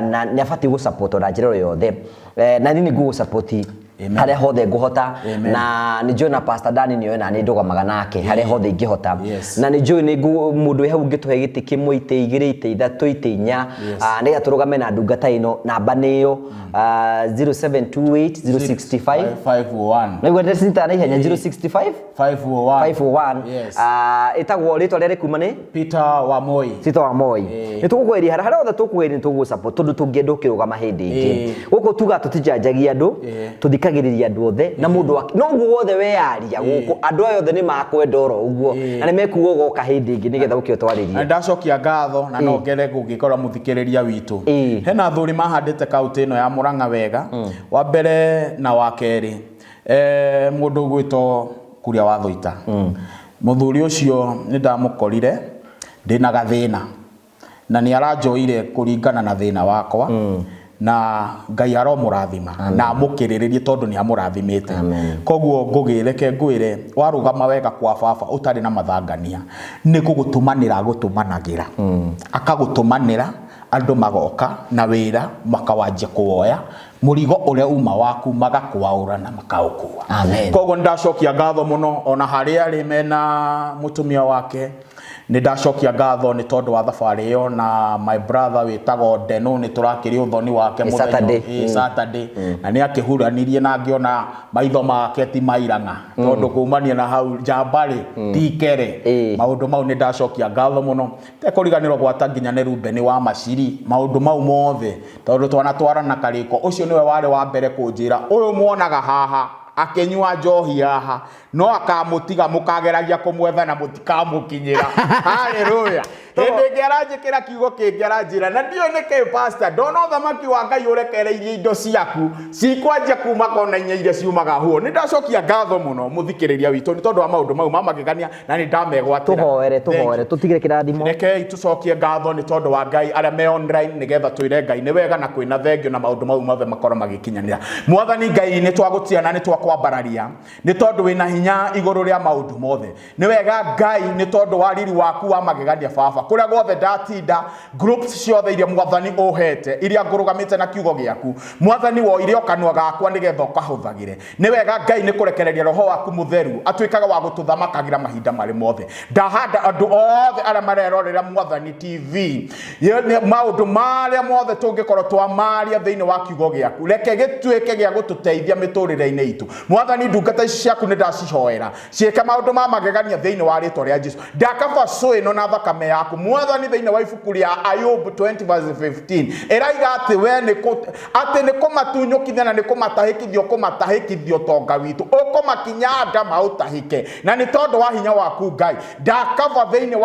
na nĩ abatiĩ gũ support na njĩra o yothe. Na niĩ nĩ ngũgũ support. Amen. Harĩa hothe ngũhota. Amen. Na nĩ njũĩ na Pastor Dani nĩoĩ na nĩ ndũgamaga nake harĩa hothe ingĩhota. Na nĩ njũĩ nĩ mũndũ wĩ hau ũngĩtũhe gĩtĩ kĩmwe, itĩ igĩrĩ, itĩ ithatũ, itĩ inya, nĩgetha tũrũgame na ndungata ĩno. Namba nĩyo 0728 065 501. Naigua ndĩcinita na ihenya, 065 501. 501. Yes. Ĩtagwo rĩtwa rĩrĩa rĩkuma nĩ Peter Wamoi. Tito wa Moi. Nĩ tũgũkweria harĩa hothe tũkũgeria, nĩ tũgũgũ-support tondũ tũngĩenda ũkĩrũgama hĩndĩ ĩngĩ. Gũkũ tuga tũtijanjagia andũ, tũthikagĩrĩria andũ othe na mũndũ wa no ũguo wothe weyaria gũkũ, andũ aya othe nĩ makwenda oro ũguo na nĩ mekuga ũgoka hĩndĩ ĩngĩ nĩgetha ũke Na ũtwarĩrie. ndacokia ngatho na no ngere gũgĩkorwo mũthikĩrĩria witũ. Hena athuri mahandĩte kaunti ĩno ya Murang'a wega, wa mbere na wa kerĩ, mũndũ ũgwĩtwo Kuria wa Thuita. Mũthuri ũcio nĩ ndamũkorire ndĩna gathĩna na nĩ aranjoire kũringana na thĩna wakwa, na Ngai aromũrathima na amũkĩrĩrĩrie tondũ nĩ amũrathimĩte. Koguo ngũgĩreke ngwĩre, warũgama wega kwa baba ũtarĩ na mathangania, nĩ gũgũtũmanĩra agũtũmanagĩra, akagũtũmanĩra andũ magoka na wĩra makawanjia kũwoya mũrigo ũrĩa uma waku, magakwaũra na makaũkua. Amen. Koguo nĩ ndacokia ngatho mũno ona harĩa arĩ mena mũtumia wake. Nĩ ndacokia ngatho nĩ tondũ wa thabarĩ ĩyo, na my brother wĩtagwo Deno, nĩ tũrakĩrĩ ũthoni wake Nĩ mũthenya Saturday. Saturday, na nĩ akĩhuranirie na ngĩona maitho make ti mairang'a tondũ kumania na hau njambarĩ ti kere. Maũndũ mau nĩ ndacokia ngatho mũno, tekũriganĩrwo gwata nginya nĩ Ruben wa Maciri, maũndũ mau mothe tondũ twanatwarana karĩko. Ũcio nĩwe warĩ wa mbere kũnjĩra ũyũ muonaga haha akĩnyua njohi haha no akamũtiga, mũkageragia kũmwetha na mũtikamũkinyĩra. Haleluya. Hĩndĩ ĩngĩ aranjĩkĩra kiugo kĩngĩ, aranjĩra na ndiũĩ nĩkĩ, pastor, ndona ũthamaki wa Ngai ũrekereirie indo ciaku cikwanjia kuma kona-inĩ iria ciumaga huo. Nĩ ndacokia ngatho mũno mũthikĩrĩria witũ nĩ tondũ wa maũndũ mau ma magegania na nĩ ndamegwatĩra. Tũhoere. Thank you. Tũhoere tũtigire kĩrathimo. Rekei tũcokie ngatho nĩ tondũ wa Ngai arĩa me online, nĩgetha twĩre Ngai nĩ wega na kwĩna thengio na maũndũ mau mothe makorwo magĩkinyanĩra. Mwathani Ngai, nĩ twagũtia na nĩ twakwambararia nĩ tondũ wĩna hinya igũrũ rĩa maũndũ mothe. Nĩ wega Ngai nĩ tondũ wa riri waku wa magegania. Baba, kũrĩa guothe ndatinda, groups ciothe iria Mwathani ũhete, iria ngũrũgamĩte na kiugo gĩaku, Mwathani, woire o kanua gakwa nĩgetha ũkahũthagĩre. Nĩ wega Ngai nĩ kũrekereria roho waku mũtheru atuĩkaga wa gũtũthamakagĩra mahinda marĩ mothe. Ndahanda andũ othe arĩa marerorera Mwathani TV, maũndũ marĩa mothe tũngĩkorwo twamaria thĩinĩ wa kiugo gĩaku, reke gĩtuĩke gĩa gũtũteithia mĩtũrĩre-inĩ itũ. Mwathani, ndungata ici ciaku nĩ ndacihoera ciĩke maũndũ ma magegania thĩinĩ wa rĩtwa rĩa Jesu. Ndakaba cũ ĩno na thakame yaku, Mwathani. Thĩinĩ wa ibuku rĩa Ayub 20 verse 15 ĩraiga atĩ we nĩ atĩ nĩ kũmatunyũkithia na nĩ kũmatahĩkithia, ũkũmatahĩkithia ũtonga witũ, ũkũmakinya nda maũtahĩke, na nĩ tondũ wa hinya waku Ngai. Ndakaba thĩinĩ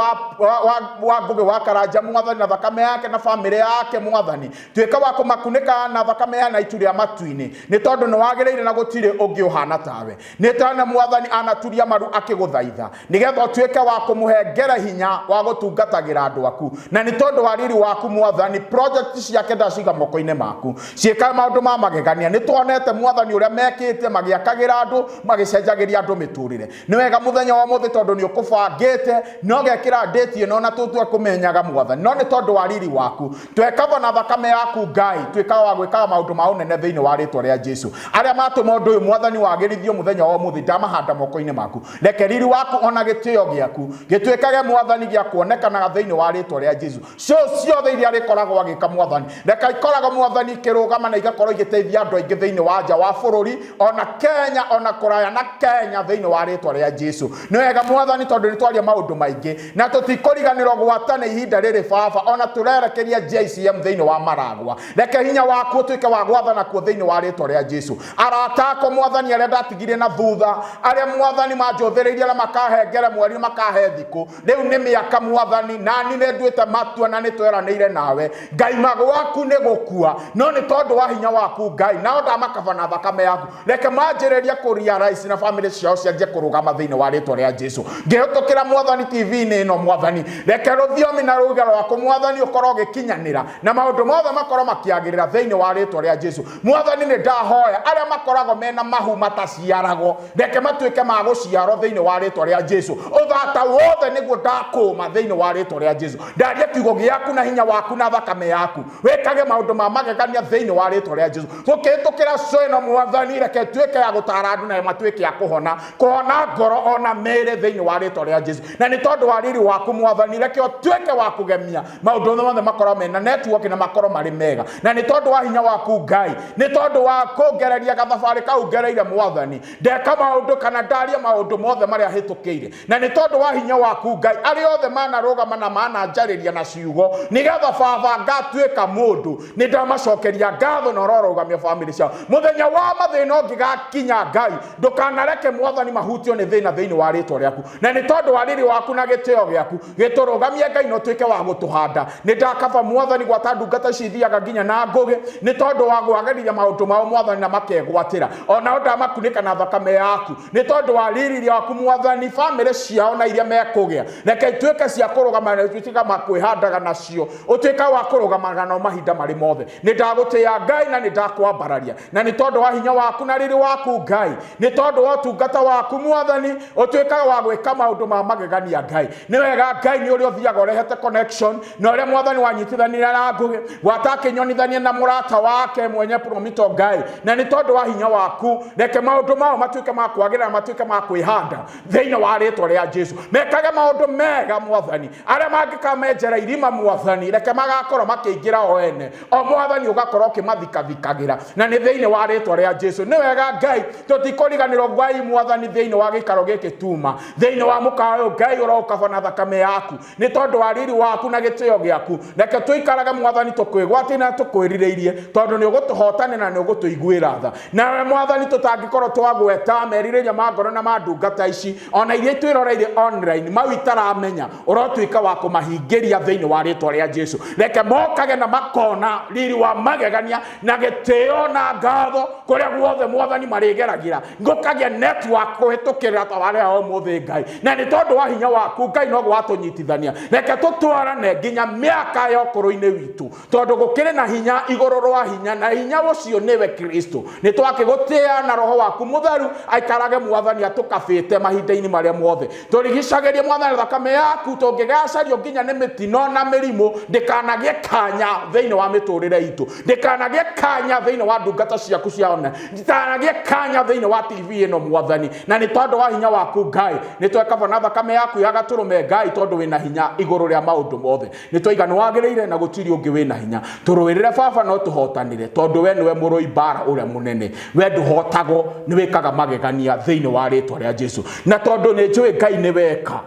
wa Ngũgĩ wa Karanja, Mwathani, na thakame yake na bamĩrĩ yake. Mwathani, tuĩka wa kũmakunĩka na thakame ya na itu rĩa matu-inĩ, nĩ tondũ nĩ wagĩrĩire na gũtirĩ ũngĩ ũhana tawe. Nĩ tondũ Mwathani anaturia maru akĩgũthaitha nĩgetha ũtuĩke wa kũmũhengere hinya wa gũtungatagĩra andũ aku, na nĩ tondũ wa riri waku. Mwathani, project ciake ndaciga moko-inĩ maku, ciĩka maũndũ ma magegania. Nĩ tuonete, Mwathani, ũrĩa mekĩte magĩakagĩra andũ, magĩcenjagĩria andũ mĩtũrĩre. Nĩ wega mũthenya wa ũmũthĩ tondũ nĩ ũkũbangĩte no gekĩra ndĩti ĩno na tũtue kũmenyaga, Mwathani, no nĩ tondũ wa riri waku twekava na thakame yaku. Ngai, tuĩkaga wa gwĩkaga maũndũ ma ũnene thĩinĩ wa rĩtwa rĩa Jesu. Arĩa matũma ũndũ ũyũ, Mwathani, wagĩrithio mũthenya wa ũmũthĩ, ndamahanda moko-inĩ maku. Reke riri waku ona gĩtĩo gĩaku gĩtuĩkage, Mwathani, gĩa kuonekanaga thĩinĩ wa rĩtwa rĩa Jesu. Cio ciothe iria rĩkoragwo agĩka, Mwathani, reka ikoragwo, Mwathani, ikĩrũgama na igakorwo igĩteithia andũ aingĩ thĩinĩ wa nja wa bũrũri, ona Kenya, ona kũraya na Kenya, thĩinĩ wa rĩtwa rĩa Jesu. Nĩ wega, Mwathani, tondũ nĩ twaria maũndũ maingĩ na tũtikũriganĩrwo gwata nĩ ihinda rĩrĩ. Baba, ona tũrerekeria JCM thĩinĩ wa Maragwa, reke hinya waku ũtuĩke wa gwathana kuo thĩinĩ wa rĩtwa rĩa Jesu. Arata akwa, Mwathani, arĩa ndatigire na thutha, arĩa, Mwathani, manjũthĩrĩirie na makahengere mweri, makahe thikũ, rĩu nĩ mĩaka, Mwathani, nani nĩ nduĩte matua na nĩ tweranĩire nawe Ngai magwaku nĩ gũkua, no nĩ tondũ wa hinya waku Ngai, nao ndamakaba na thakame yaku. Reke manjĩrĩrie kũria raici na bamĩrĩ ciao cianjie kũrũgama thĩinĩ wa rĩtwa rĩa Jesu. Ngĩhĩtũkĩra, Mwathani, TV-inĩ ĩno, Mwathani, reke rũthiomi na rũiga rwaku, Mwathani, ũkorwo ũgĩkinyanĩra na maũndũ mothe makorwo makĩagĩrĩra thĩinĩ wa rĩtwa rĩa Jesu. Mwathani, nĩ ndahoya arĩa makoragwo mena mahu mataciaragwo, reke matuĩke ma gũciarwo thĩinĩ wa rĩtwa rĩa Jesu. Ũthata wothe nĩguo ndakũma thĩinĩ wa rĩtwa rĩtwa rĩa Jesu. Ndaria kiugo gĩaku na hinya waku na thakame yaku, wĩkage maũndũ ma magegania thĩinĩ wa rĩtwa rĩa Jesu. Tũkĩhĩtũkĩra show ĩno Mwathani, reke ĩtuĩke ya gũtara andũ na matuĩke a kũhona, kũhona ngoro ona mĩĩrĩ thĩinĩ wa rĩtwa rĩa Jesu. Na nĩ tondũ wa riri waku Mwathani, reke ũtuĩke wa kũgemia maũndũ mothe makorwo mena network na makorwo marĩ mega. Na nĩ tondũ wa hinya waku Ngai, nĩ tondũ wa kũngereria gathabarĩ kau ngereire Mwathani, ndeka maũndũ kana ndaria maũndũ mothe marĩa hĩtũkĩire. Na nĩ tondũ wa hinya waku Ngai, arĩa othe manarũgama na mananjarĩria na ciugo nĩgetha baba ngatuĩka mũndũ, nĩ ndamacokeria ngatho na ũrorũgamia bamĩrĩ ciao. Mũthenya wa mathĩna ũngĩgakinya Ngai, ndũkanareke Mwathani mahutio nĩ thĩna thĩinĩ wa rĩtwa rĩaku. Na nĩ tondũ wa riri waku na gĩtĩo gĩaku, gĩtũrũgamie Ngai na ũtuĩke wa gũtũhanda. Nĩ ndakaba Mwathani gwata ndungata ici ithiaga nginya na ngũgĩ, nĩ tondũ wa kwagĩrithia maũndũ mao Mwathani na makegwatĩra. Onao ndamakunĩka na thakame yaku, nĩ tondũ wa riri waku Mwathani, bamĩrĩ ciao na iria mekũgĩa, reke ituĩke cia kũrũgama na ituĩke ma kwĩhandaga nacio, ũtuĩke wa kũrũgamaga nao mahinda marĩ mothe. Nĩ ndagũtĩĩa Ngai na nĩ ndakwambararia, na nĩ tondũ wa hinya waku na riri waku Ngai, nĩ tondũ wa ũtungata waku Mwathani, ũtuĩkaga wa gwĩka maũndũ ma magegania Ngai. Nĩ wega Ngai, nĩ ũrĩa ũthiaga ũrehete connection na ũrĩa Mwathani wanyitithanirie na Ngũgĩ, gwata akĩnyonithania na mũrata wake mwenye Promito Ngai. Na nĩ tondũ wa hinya waku, reke maũndũ mao matuĩke ma kwagĩrĩra, matuĩke ma kwĩhanda thĩinĩ wa rĩtwa rĩa Jesu. Mekage maũndũ mega Mwathani, arĩa mangĩkamenjera irima Mwathani, reke magakorwo makĩingĩra o ene, o Mwathani ũgakorwo ũkĩmathikathikagĩra, na nĩ thĩinĩ wa rĩtwa rĩa Jesu. Nĩ wega Ngai, tũtikũriganĩrwo Ngai Mwathani thĩinĩ wa gĩikaro gĩkĩ tuma, thĩinĩ wa mũkawa ũyũ Ngai ũroũkaba na thakame yaku, nĩ tondũ wa riri waku na gĩtĩo gĩaku. Reke tũikarage Mwathani tũkwĩgwatĩire na tũkwĩrirĩirie, tondũ nĩ ũgũtũhotanĩra na nĩ ũgũtũiguĩra tha. Nawe Mwathani, tũtangĩkorwo twagweta merirĩria ma ngoro na ma ndungata ici, ona iria itwĩroreire online, mau itaramenya, ũrotuĩka wa kũmahingĩria thĩinĩ wa rĩtwa rĩa Jesu. Reke mokage na makona riri wa magegania na gĩtĩo na ngatho kũrĩa guothe Mwathani marĩgeragĩra. Ngũkagĩa network kũhĩtũkĩra tabarĩra ya ũmũthĩ Ngai, na nĩ tondũ wa hinya waku Ngai noguo watũnyitithania. Reke tũtwarane nginya mĩaka ya ũkũrũ-inĩ witũ, tondũ gũkĩrĩ na hinya igũrũ rwa hinya, na hinya ũcio nĩwe Kristo. Nĩ twakĩgũtĩĩa na roho waku mũtheru aikarage Mwathani atũkabĩte mahinda-inĩ marĩa mothe. Tũrigicagĩrie Mwathani thakame yaku, tũngĩgacario nginya nĩ mĩtino na mĩrimũ, ndĩkanagĩe kanya thĩinĩ wa mĩtũrĩre itũ, ndĩkanagĩe kanya thĩinĩ wa ndungata ciaku cia one, ndĩkanagĩe kanya thĩinĩ wa TV ĩno Mwathani. Na nĩ tondũ wa hinya waku Ngai, nĩ twekaba na thakame yaku ya gatũrũme Ngai, tondũ wĩna hinya igũrũ rĩa maũndũ mothe. Nĩ twaiga nĩ wagĩrĩire na gũtirĩ ũngĩ wĩna hinya. Tũrũĩrĩre baba no tũhotanĩre, tondũ we nĩwe mũrũi mbara ũrĩa mũnene. We ndũhotagwo, nĩ wĩkaga magegania thĩinĩ wa rĩtwa rĩa Jesu. Na tondũ nĩ njũĩ Ngai nĩ weka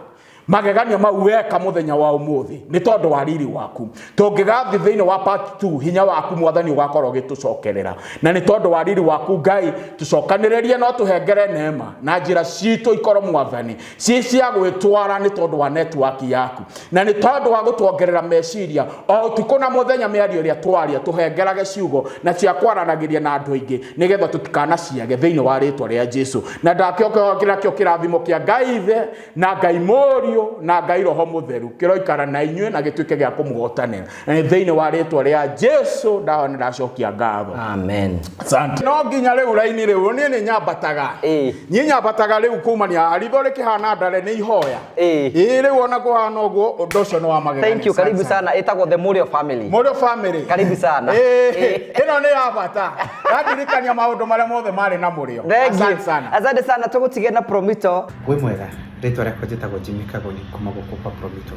magegania mau weka mũthenya wa ũmũthĩ, nĩ tondũ wa riri waku. Tũngĩgathiĩ thĩinĩ wa part 2, hinya waku Mwathani ũgakorwo ũgĩtũcokerera. Na nĩ tondũ wa riri waku Ngai, tũcokanĩrĩrie no tũhengere neema na njĩra citũ ikorwo Mwathani ci cia gwĩtwara, nĩ tondũ wa network yaku, na nĩ tondũ wa gũtuongerera meciria o ũtukũ na mũthenya. Mĩario ĩrĩa twaria tũhengerage ciugo na cia kwaranagĩria na andũ aingĩ, nĩgetha tũtikanaciage thĩinĩ wa rĩtwa rĩa Jesu. Na ndakĩokĩra kĩo kĩrathimo kĩa Ngai Ithe na Ngai Mũriũ na Ngai Roho Mũtheru kĩroikara na inyuĩ na gĩtuĩke gĩa kũmũhotanĩra. Na nĩ thĩinĩ wa rĩtwa rĩa Jesu ndahoya nĩ ndacokia ngatho. Amen. Asante. No nginya rĩu raini rĩu niĩ nĩ nyambataga. Niĩ nyambataga rĩu kumania ritho rĩkĩhana ndare nĩ ihoya. Ĩĩ rĩu ona kũhana ũguo ũndũ ũcio nĩ wa magegania. Thank you, karibu sana. Ĩtagwo The Mũrĩo Family. Mũrĩo Family. Karibu sana. Ĩĩ ĩno nĩ ya bata. Ndandirikania maũndũ marĩa mothe marĩ na mũrĩo. Thank you. Asante sana. Asante sana, tũgũtige na Promito. Wĩ mwega, rĩtwa rĩakwa njĩtagwo Jimmy Kagoni kuma gũkũ kwa Promito.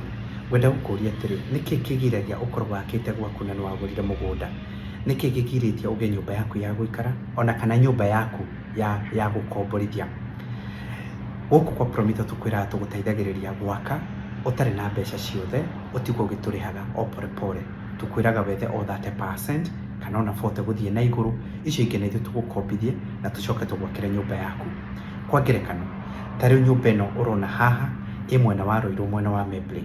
Ngwenda gũkũria atĩrĩ, nĩkĩ kĩgiragia ũkorwo wakĩte gwaku na nĩwagũrire mũgũnda? Nĩkĩ kĩgirĩtie ũgĩe nyũmba yaku ya gũikara ona kana nyũmba yaku ya, ya gũkomborithia? Gũkũ kwa Promito tũkwĩraga tũgũteithagĩrĩria gwaka ũtarĩ na mbeca ciothe, ũtigwo ũgĩtũrĩhaga o pore pore. Tũkwĩraga wethe o 30% kana ona 40 gũthiĩ na igũrũ, icio ingĩ na ithuĩ tũgũkombithie na tũcoke tũgwakĩre nyũmba yaku. Kwa ngerekano, ta rĩu nyũmba ĩno ũrona haha ĩ mwena wa Ruiru mwena wa Membley.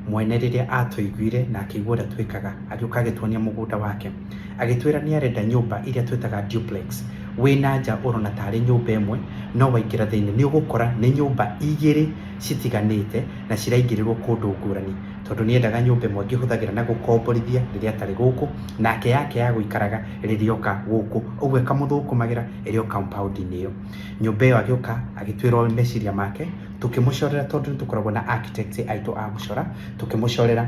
Mwene rĩrĩa atũiguire na akĩigua ũrĩa twĩkaga, agĩũka agĩtuonia mũgũnda wake. Agĩtwĩra nĩ arenda nyũmba iria twĩtaga duplex. Wĩ na nja ũrona tarĩ nyũmba ĩmwe, no waingĩra thĩinĩ nĩ ũgũkora nĩ nyũmba igĩrĩ citiganĩte na ciraingĩrĩrwo kũndũ ngũrani. Tondũ nĩ endaga nyũmba ĩmwe angĩhũthagĩra na gũkomborithia rĩrĩa atarĩ gũkũ, nake yake ya gũikaraga rĩrĩa oka gũkũ. Ũguo ĩkamũthũkũmagĩra ĩrĩ o compound-inĩ ĩyo. Nyũmba ĩyo agĩũka agĩtwĩra meciria make. Tũkĩmũcorera tondũ nĩ tũkoragwo na architects aitũ a gũcora, tũkĩmũcorera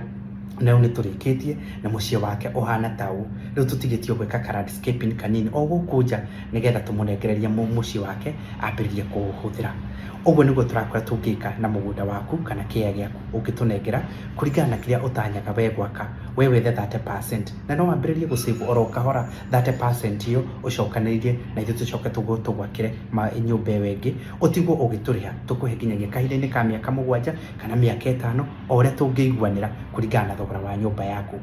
na rĩu nĩ tũrĩkĩtie na mũciĩ wake ũhana ta ũũ. Rĩu tũtigĩtio gwĩka ka landscaping kanini o gũkũ nja nĩgetha tũmũnengererie mũciĩ wake ambĩrĩrie kũũhũthĩra. Ũguo nĩguo tũrakora tũngĩka na mũgũnda waku kana kĩea gĩaku ũngĩtũnengera kũringana na kĩrĩa ũtanyaga we gwaka, we wethe 30% na no wambĩrĩrie gũ save oro kahora 30% ĩyo ũcokanĩrĩrie na ithuĩ tũcoke tũgwakĩre nyũmba ĩyo ĩngĩ, ũtigwo ũgĩtũrĩha tũkũhe nginyagia kahinda-inĩ ka mĩaka 7 kana mĩaka 5 o ũrĩa tũngĩiguanĩra kũringana na thogora wa nyũmba yaku.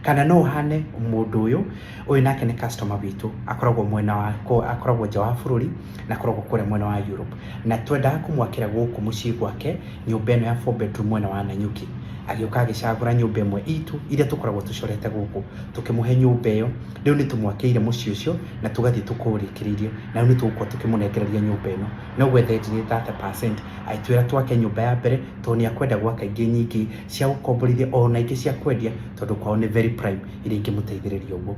Kana no ũhane mũndũ ũyũ, ũyũ nake nĩ customer witũ, akoragwo mwena wa, akoragwo nja wa bũrũri na akoragwo kũrĩa mwena wa Europe, na twendaga kũmwakĩra gũkũ mũciĩ gwake nyũmba ĩno ya 4 bedroom mwena wa Nanyuki. Agĩũka agĩcagũra nyũmba ĩmwe itũ iria tũkoragwo tũcorete gũkũ, tũkĩmũhe nyũmba ĩyo. Rĩu nĩ tũmwakĩire mũciĩ ũcio na tũgathiĩ tũkũũrĩkĩrĩirie, na rĩu nĩ tũgũkorwo tũkĩmũnengereria nyũmba ĩno. No gwetha endire 30%, agĩtwĩra twake nyũmba ya mbere tondũ nĩ akwenda gwaka ingĩ nyingĩ cia gũkomborithia ona ingĩ cia kwendia tondũ kwao nĩ very prime iria ingĩmũteithĩrĩria ũguo.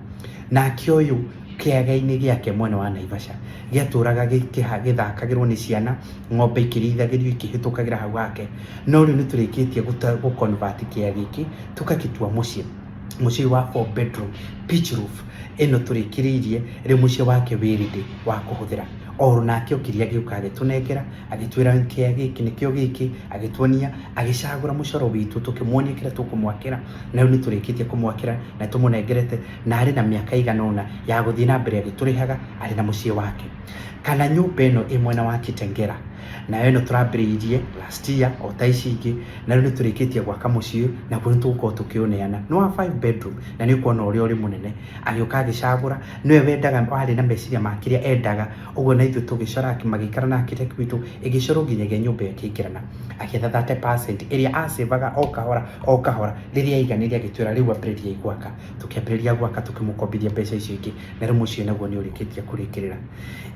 Nake ũyũ kĩaga-inĩ gĩake mwena wa Naivasha gĩatũraga gĩthakagĩrwo nĩ ciana, ng'ombe ikĩrĩithagĩrio ikĩhĩtũkagĩra hau hake, no rĩu nĩ tũrĩkĩtie gũ convert kĩea gĩkĩ tũgagĩtua mũciĩ, mũciĩ wa 4 bedroom pitch roof ĩno tũrĩkĩrĩirie. Rĩu mũciĩ wake wĩ ready wa kũhũthĩra. Oro nake okire agĩũka agĩtũnengera, agĩtwĩra kĩea gĩkĩ nĩkĩo gĩkĩ, agĩtuonia, agĩcagũra mũcoro witũ, tũkĩmuonia kĩrĩa tũkũmwakĩra, na rĩu nĩ tũrĩkĩtie kũmwakĩra na tũmũnengerete, na arĩ na mĩaka ĩigana ũna ya gũthiĩ na mbere agĩtũrĩhaga arĩ na mũciĩ wake. Kana nyũmba ĩno ĩ mwena wa Kitengela, nayo ĩno tũrambĩrĩirie last year o ta ici ingĩ, na rĩu nĩ tũrĩkĩtie gwaka mũciĩ naguo nĩ tũgũkorwo tũkĩũneana. Nĩ wa 5 bedroom na nĩ ũkuona ũrĩa ũrĩ mũnene. Agĩũka agĩcagũra, nĩwe wendaga, warĩ na meciria ma kĩrĩa endaga, ũguo na ithuĩ tũgĩcora, magĩikara na architect witũ, ĩgĩcorwo nginyagia nyũmba ĩyo ĩkĩingĩrana. Agĩetha 30% ĩrĩa acevaga o kahora o kahora, rĩrĩa aiganĩire agĩtwĩra rĩu ambĩrĩriai gwaka. Tũkĩambĩrĩria gwaka tũkĩmũkombithia mbeca icio ingĩ, na rĩu mũciĩ naguo nĩ ũrĩkĩtie kũrĩkĩrĩra.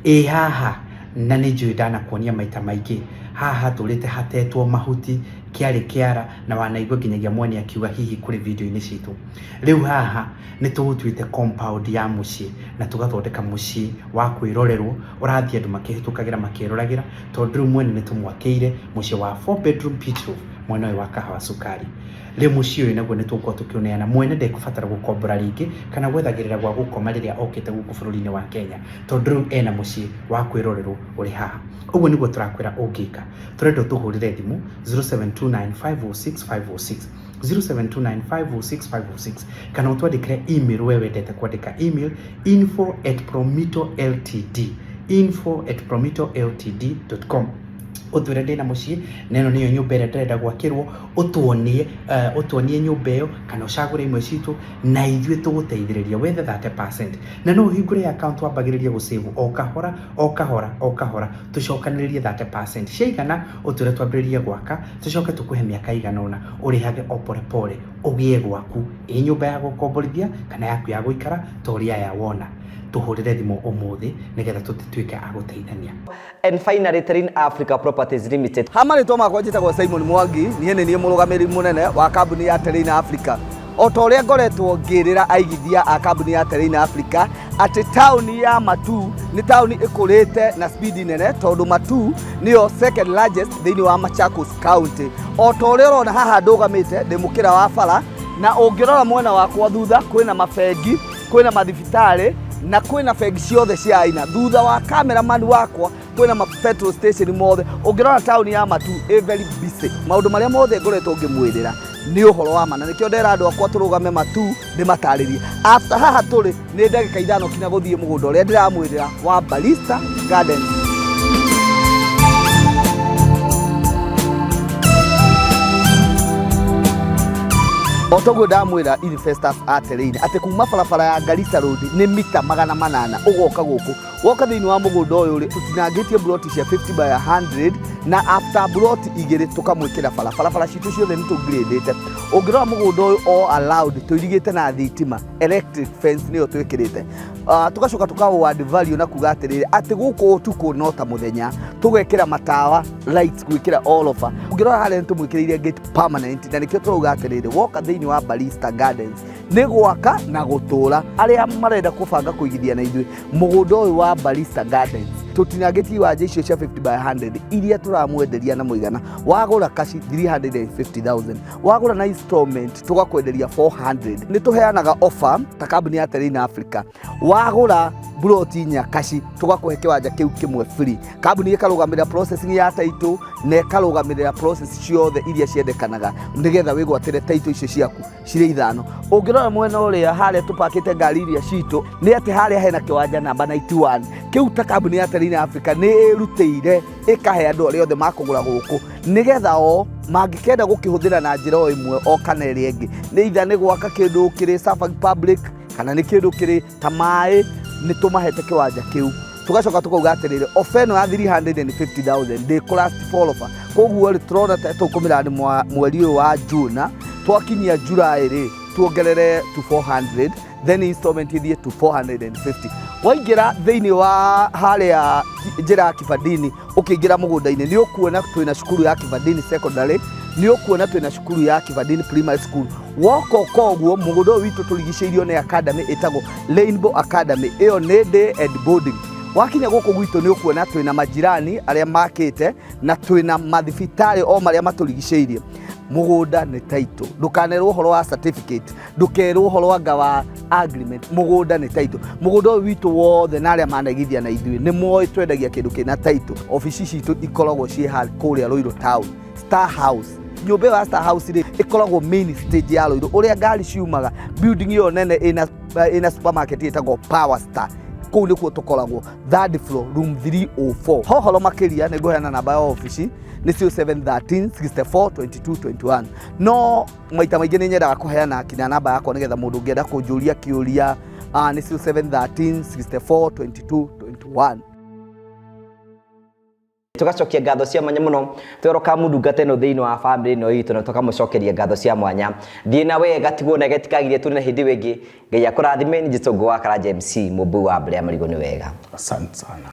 Ĩ haha, na nĩ njũĩ ndanakuonia maita maingĩ, haha hatũrĩte hatetwo mahuti, kĩarĩ kĩara, na wanaigua nginyagia mwene akiuga hihi kũrĩ video-inĩ citũ. Rĩu haha nĩ tũũtuĩte compound ya mũciĩ na tũgathondeka mũciĩ wa kwĩrorerwo, ũrathiĩ andũ makĩhĩtũkagĩra makĩroragĩra, tondũ rĩu mwene nĩ tũmwakĩire mũciĩ wa 4 bedroom pitch roof mwena ũyũ wa Kahawa Sukari. Rĩu mũciĩ ũyũ naguo nĩ tũgũkorwo tũkĩũneana, mwene ndekũbatara gũkombora rĩngĩ kana gwethagĩrĩra gwa gũkoma rĩrĩa okĩte gũkũ bũrũri-inĩ wa Kenya, tondũ rĩu ena mũciĩ wa kwĩrorerwo ũrĩ haha. Ũguo nĩguo tũrakwĩra ũngĩka. Tũrenda ũtũhũrĩre thimũ 0729506506, 0729506506, kana ũtwandĩkĩre email we wendete kwandĩka email info@promitoltd, info@promitoltd.com. Ũtwĩre ndĩna mũciĩ na ĩno nĩyo nyũmba ĩrĩa ndĩrenda gwakĩrwo, ũtuonie ũtuonie nyũmba ĩyo kana ũcagũre imwe citũ na ithuĩ tũgũteithĩrĩria wethe 30%, na no ũhingũre account wambagĩrĩrie gũ save o kahora o kahora o kahora, tũcokanĩrĩrie 30% ciaigana, ũtwĩre twambĩrĩrie gwaka, tũcoke tũkũhe mĩaka ĩigana ũna ũrĩhage o pole pole ũgĩe gwaku, ĩ nyũmba ya gũkomborithia kana yaku ya gũikara ta ũrĩa aya wona. Tũhũrĩre thimũ ũmũthĩ nĩgetha tũtuĩke a gũteithania. And finally, Terrain Africa Properties Limited. Ha marĩtwa makwa njĩtagwo Simon Mwangi, niĩ nĩ niĩ mũrũgamĩrĩri mũnene wa kambuni ya Terrain Africa. O ta ũrĩa ngoretwo ngĩrĩra aigithia a kambuni ya Terrain Africa atĩ taũni ya Matuu nĩ taũni ĩkũrĩte na speed nene, tondũ Matuu nĩyo second largest thĩinĩ wa Machakos County. O ta ũrĩa ũrona haha ndũgamĩte ndĩ mũkĩra wa bara, na ũngĩrora mwena wakwa thutha kwĩna mabengi, kwĩna mathibitarĩ na kwĩna bengi ciothe cia aina. Thutha wa cameraman wakwa kwĩna ma petrol station mothe. Ũngĩrora taũni ya Matuu ĩ very busy. Maũndũ marĩa mothe ngoretwo ngĩmwĩrĩra nĩ ũhoro wa ma, na nĩkĩo ndera andũ akwa tũrũgame Matuu ndĩmatarĩrie. After haha tũrĩ nĩ ndagĩka 5 kinya gũthiĩ mũgũnda ũrĩa ndĩramwĩrĩra wa Barista Gardens. O toguo ndamwĩra investors a Terrain atĩ kuma barabara ya Garissa Road nĩ mita 800 ũgoka gũkũ, woka thĩinĩ wa mũgũnda ũyũ rĩ, tũtinangĩtie buroti cia 50 by 100, na after buroti 2 tũkamwĩkĩra barabara. Bara citũ ciothe nĩ tũngirĩndĩte. Ũngĩrora mũgũnda ũyũ all allowed tũirigĩte na thitima, electric fence nĩyo twĩkĩrĩte. Tũgacoka tũka add value na kuga atĩrĩrĩ atĩ gũkũ ũtukũ no ta mũthenya, tũgekĩra matawa lights gwĩkĩra all over. Ũngĩrora harĩa nĩ tũmwĩkĩrĩire gate permanent, na nĩkĩo tũrauga atĩrĩrĩ woka thĩinĩ wa Barista Gardens nĩ gwaka na gũtũra. Arĩa marenda kũbanga kũigithia na ithuĩ mũgũnda ũyũ wa Barista Gardens Tũtinangĩtie iwanja icio cia 50 by 100 iria tũramwenderia na mũigana wagũra cash 350,000, wagũra na installment tũgakwenderia 400. Nĩ tũheanaga offer ta kambuni ya Terrain Africa, wagũra buroti inya cash tũgakũhe kĩwanja kĩu kĩmwe free. Kambuni ĩkarũgamĩrĩra processing ya title na ĩkarũgamĩrĩra process ciothe iria ciendekanaga nĩgetha wĩgwatĩre title icio ciaku cirĩ ithano. Ũngĩrora mwena ũrĩa harĩa tũpakĩte ngari iria citũ, nĩ atĩ harĩa hena kĩwanja namba 91 kĩu, ta kambuni ya Terrain Africa nĩ ĩrutĩire ĩkahe andũ arĩa othe makũgũra gũkũ, nĩgetha o mangĩkenda gũkĩhũthĩra na njĩra o ĩmwe o kana ĩrĩa ĩngĩ, nĩ itha nĩ gwaka kĩndũ kĩrĩ serving public kana nĩ kĩndũ kĩrĩ ta maĩ, nĩ tũmahete kĩwanja kĩu. Tugacoka tukauga atĩrĩrĩ, ofa ĩno ya 350,000 ndĩ last for offer. Koguo rĩ, tũrona ta tũkũmĩra mweri ũyũ wa June, twakinyia July rĩ, tuongerere to 400, then installment ithiĩ to 450. Waingĩra thĩinĩ wa harĩa njĩra ya Kibandini, ũkĩingĩra mũgũnda-inĩ, nĩ ũkuona twĩna cukuru ya Kibandini Secondary, nĩ ũkuona twĩna cukuru ya Kibandini Primary School. Woka ũka ũguo mũgũnda ũyũ witũ tũrigicĩirio nĩ academy ĩtagwo Rainbow Academy, ĩyo nĩ day and boarding. Wakinya gũkũ gwitũ, nĩ ũkuona twĩna majirani arĩa makĩte na twĩna mathibitarĩ o marĩa matũrigicĩirie. Mũgũnda nĩ title, ndũkanerwo ũhoro wa certificate, ndũkerwo ũhoro anga wa agreement, mũgũnda nĩ title. Mũgũnda ũyũ witũ wothe na arĩa manaigithia na ithuĩ nĩ moĩ twendagia kĩndũ kĩna title. Obici citũ ikoragwo ciĩ kũrĩa Ruiru Town, Star House. Nyũmba ĩyo ya Star House rĩ, ĩkoragwo main stage ya Ruiru ũrĩa ngari ciumaga, building ĩyo nene ĩna supermarket ĩtagwo Power Star. Kũu nĩkuo tũkoragwo, third floor, room 304. Hohoro makĩria, nĩ ngũheana namba ya obici, nĩ 0713 64 22 21. No maita maingĩ nĩ nyendaga kũheana kinya namba yakwa nĩgetha mũndũ ũngĩenda kũnjũria kĩũria, nĩ 0713 64 22 21. Tugacokia ngatho cia mwanya muno twero ndungata ĩno thĩinĩ wa family ĩno itũ, na tũkamũcokeria ngatho cia mwanya. Thiĩ na wega, tigwo na getikagirie tũrĩ na hĩndĩ wĩngĩ. Ngai akũrathime. Nĩ Njĩtũngũ wa Karanja MC, mũmbui wa mbere ya marigũ. Nĩ wega. Asante sana.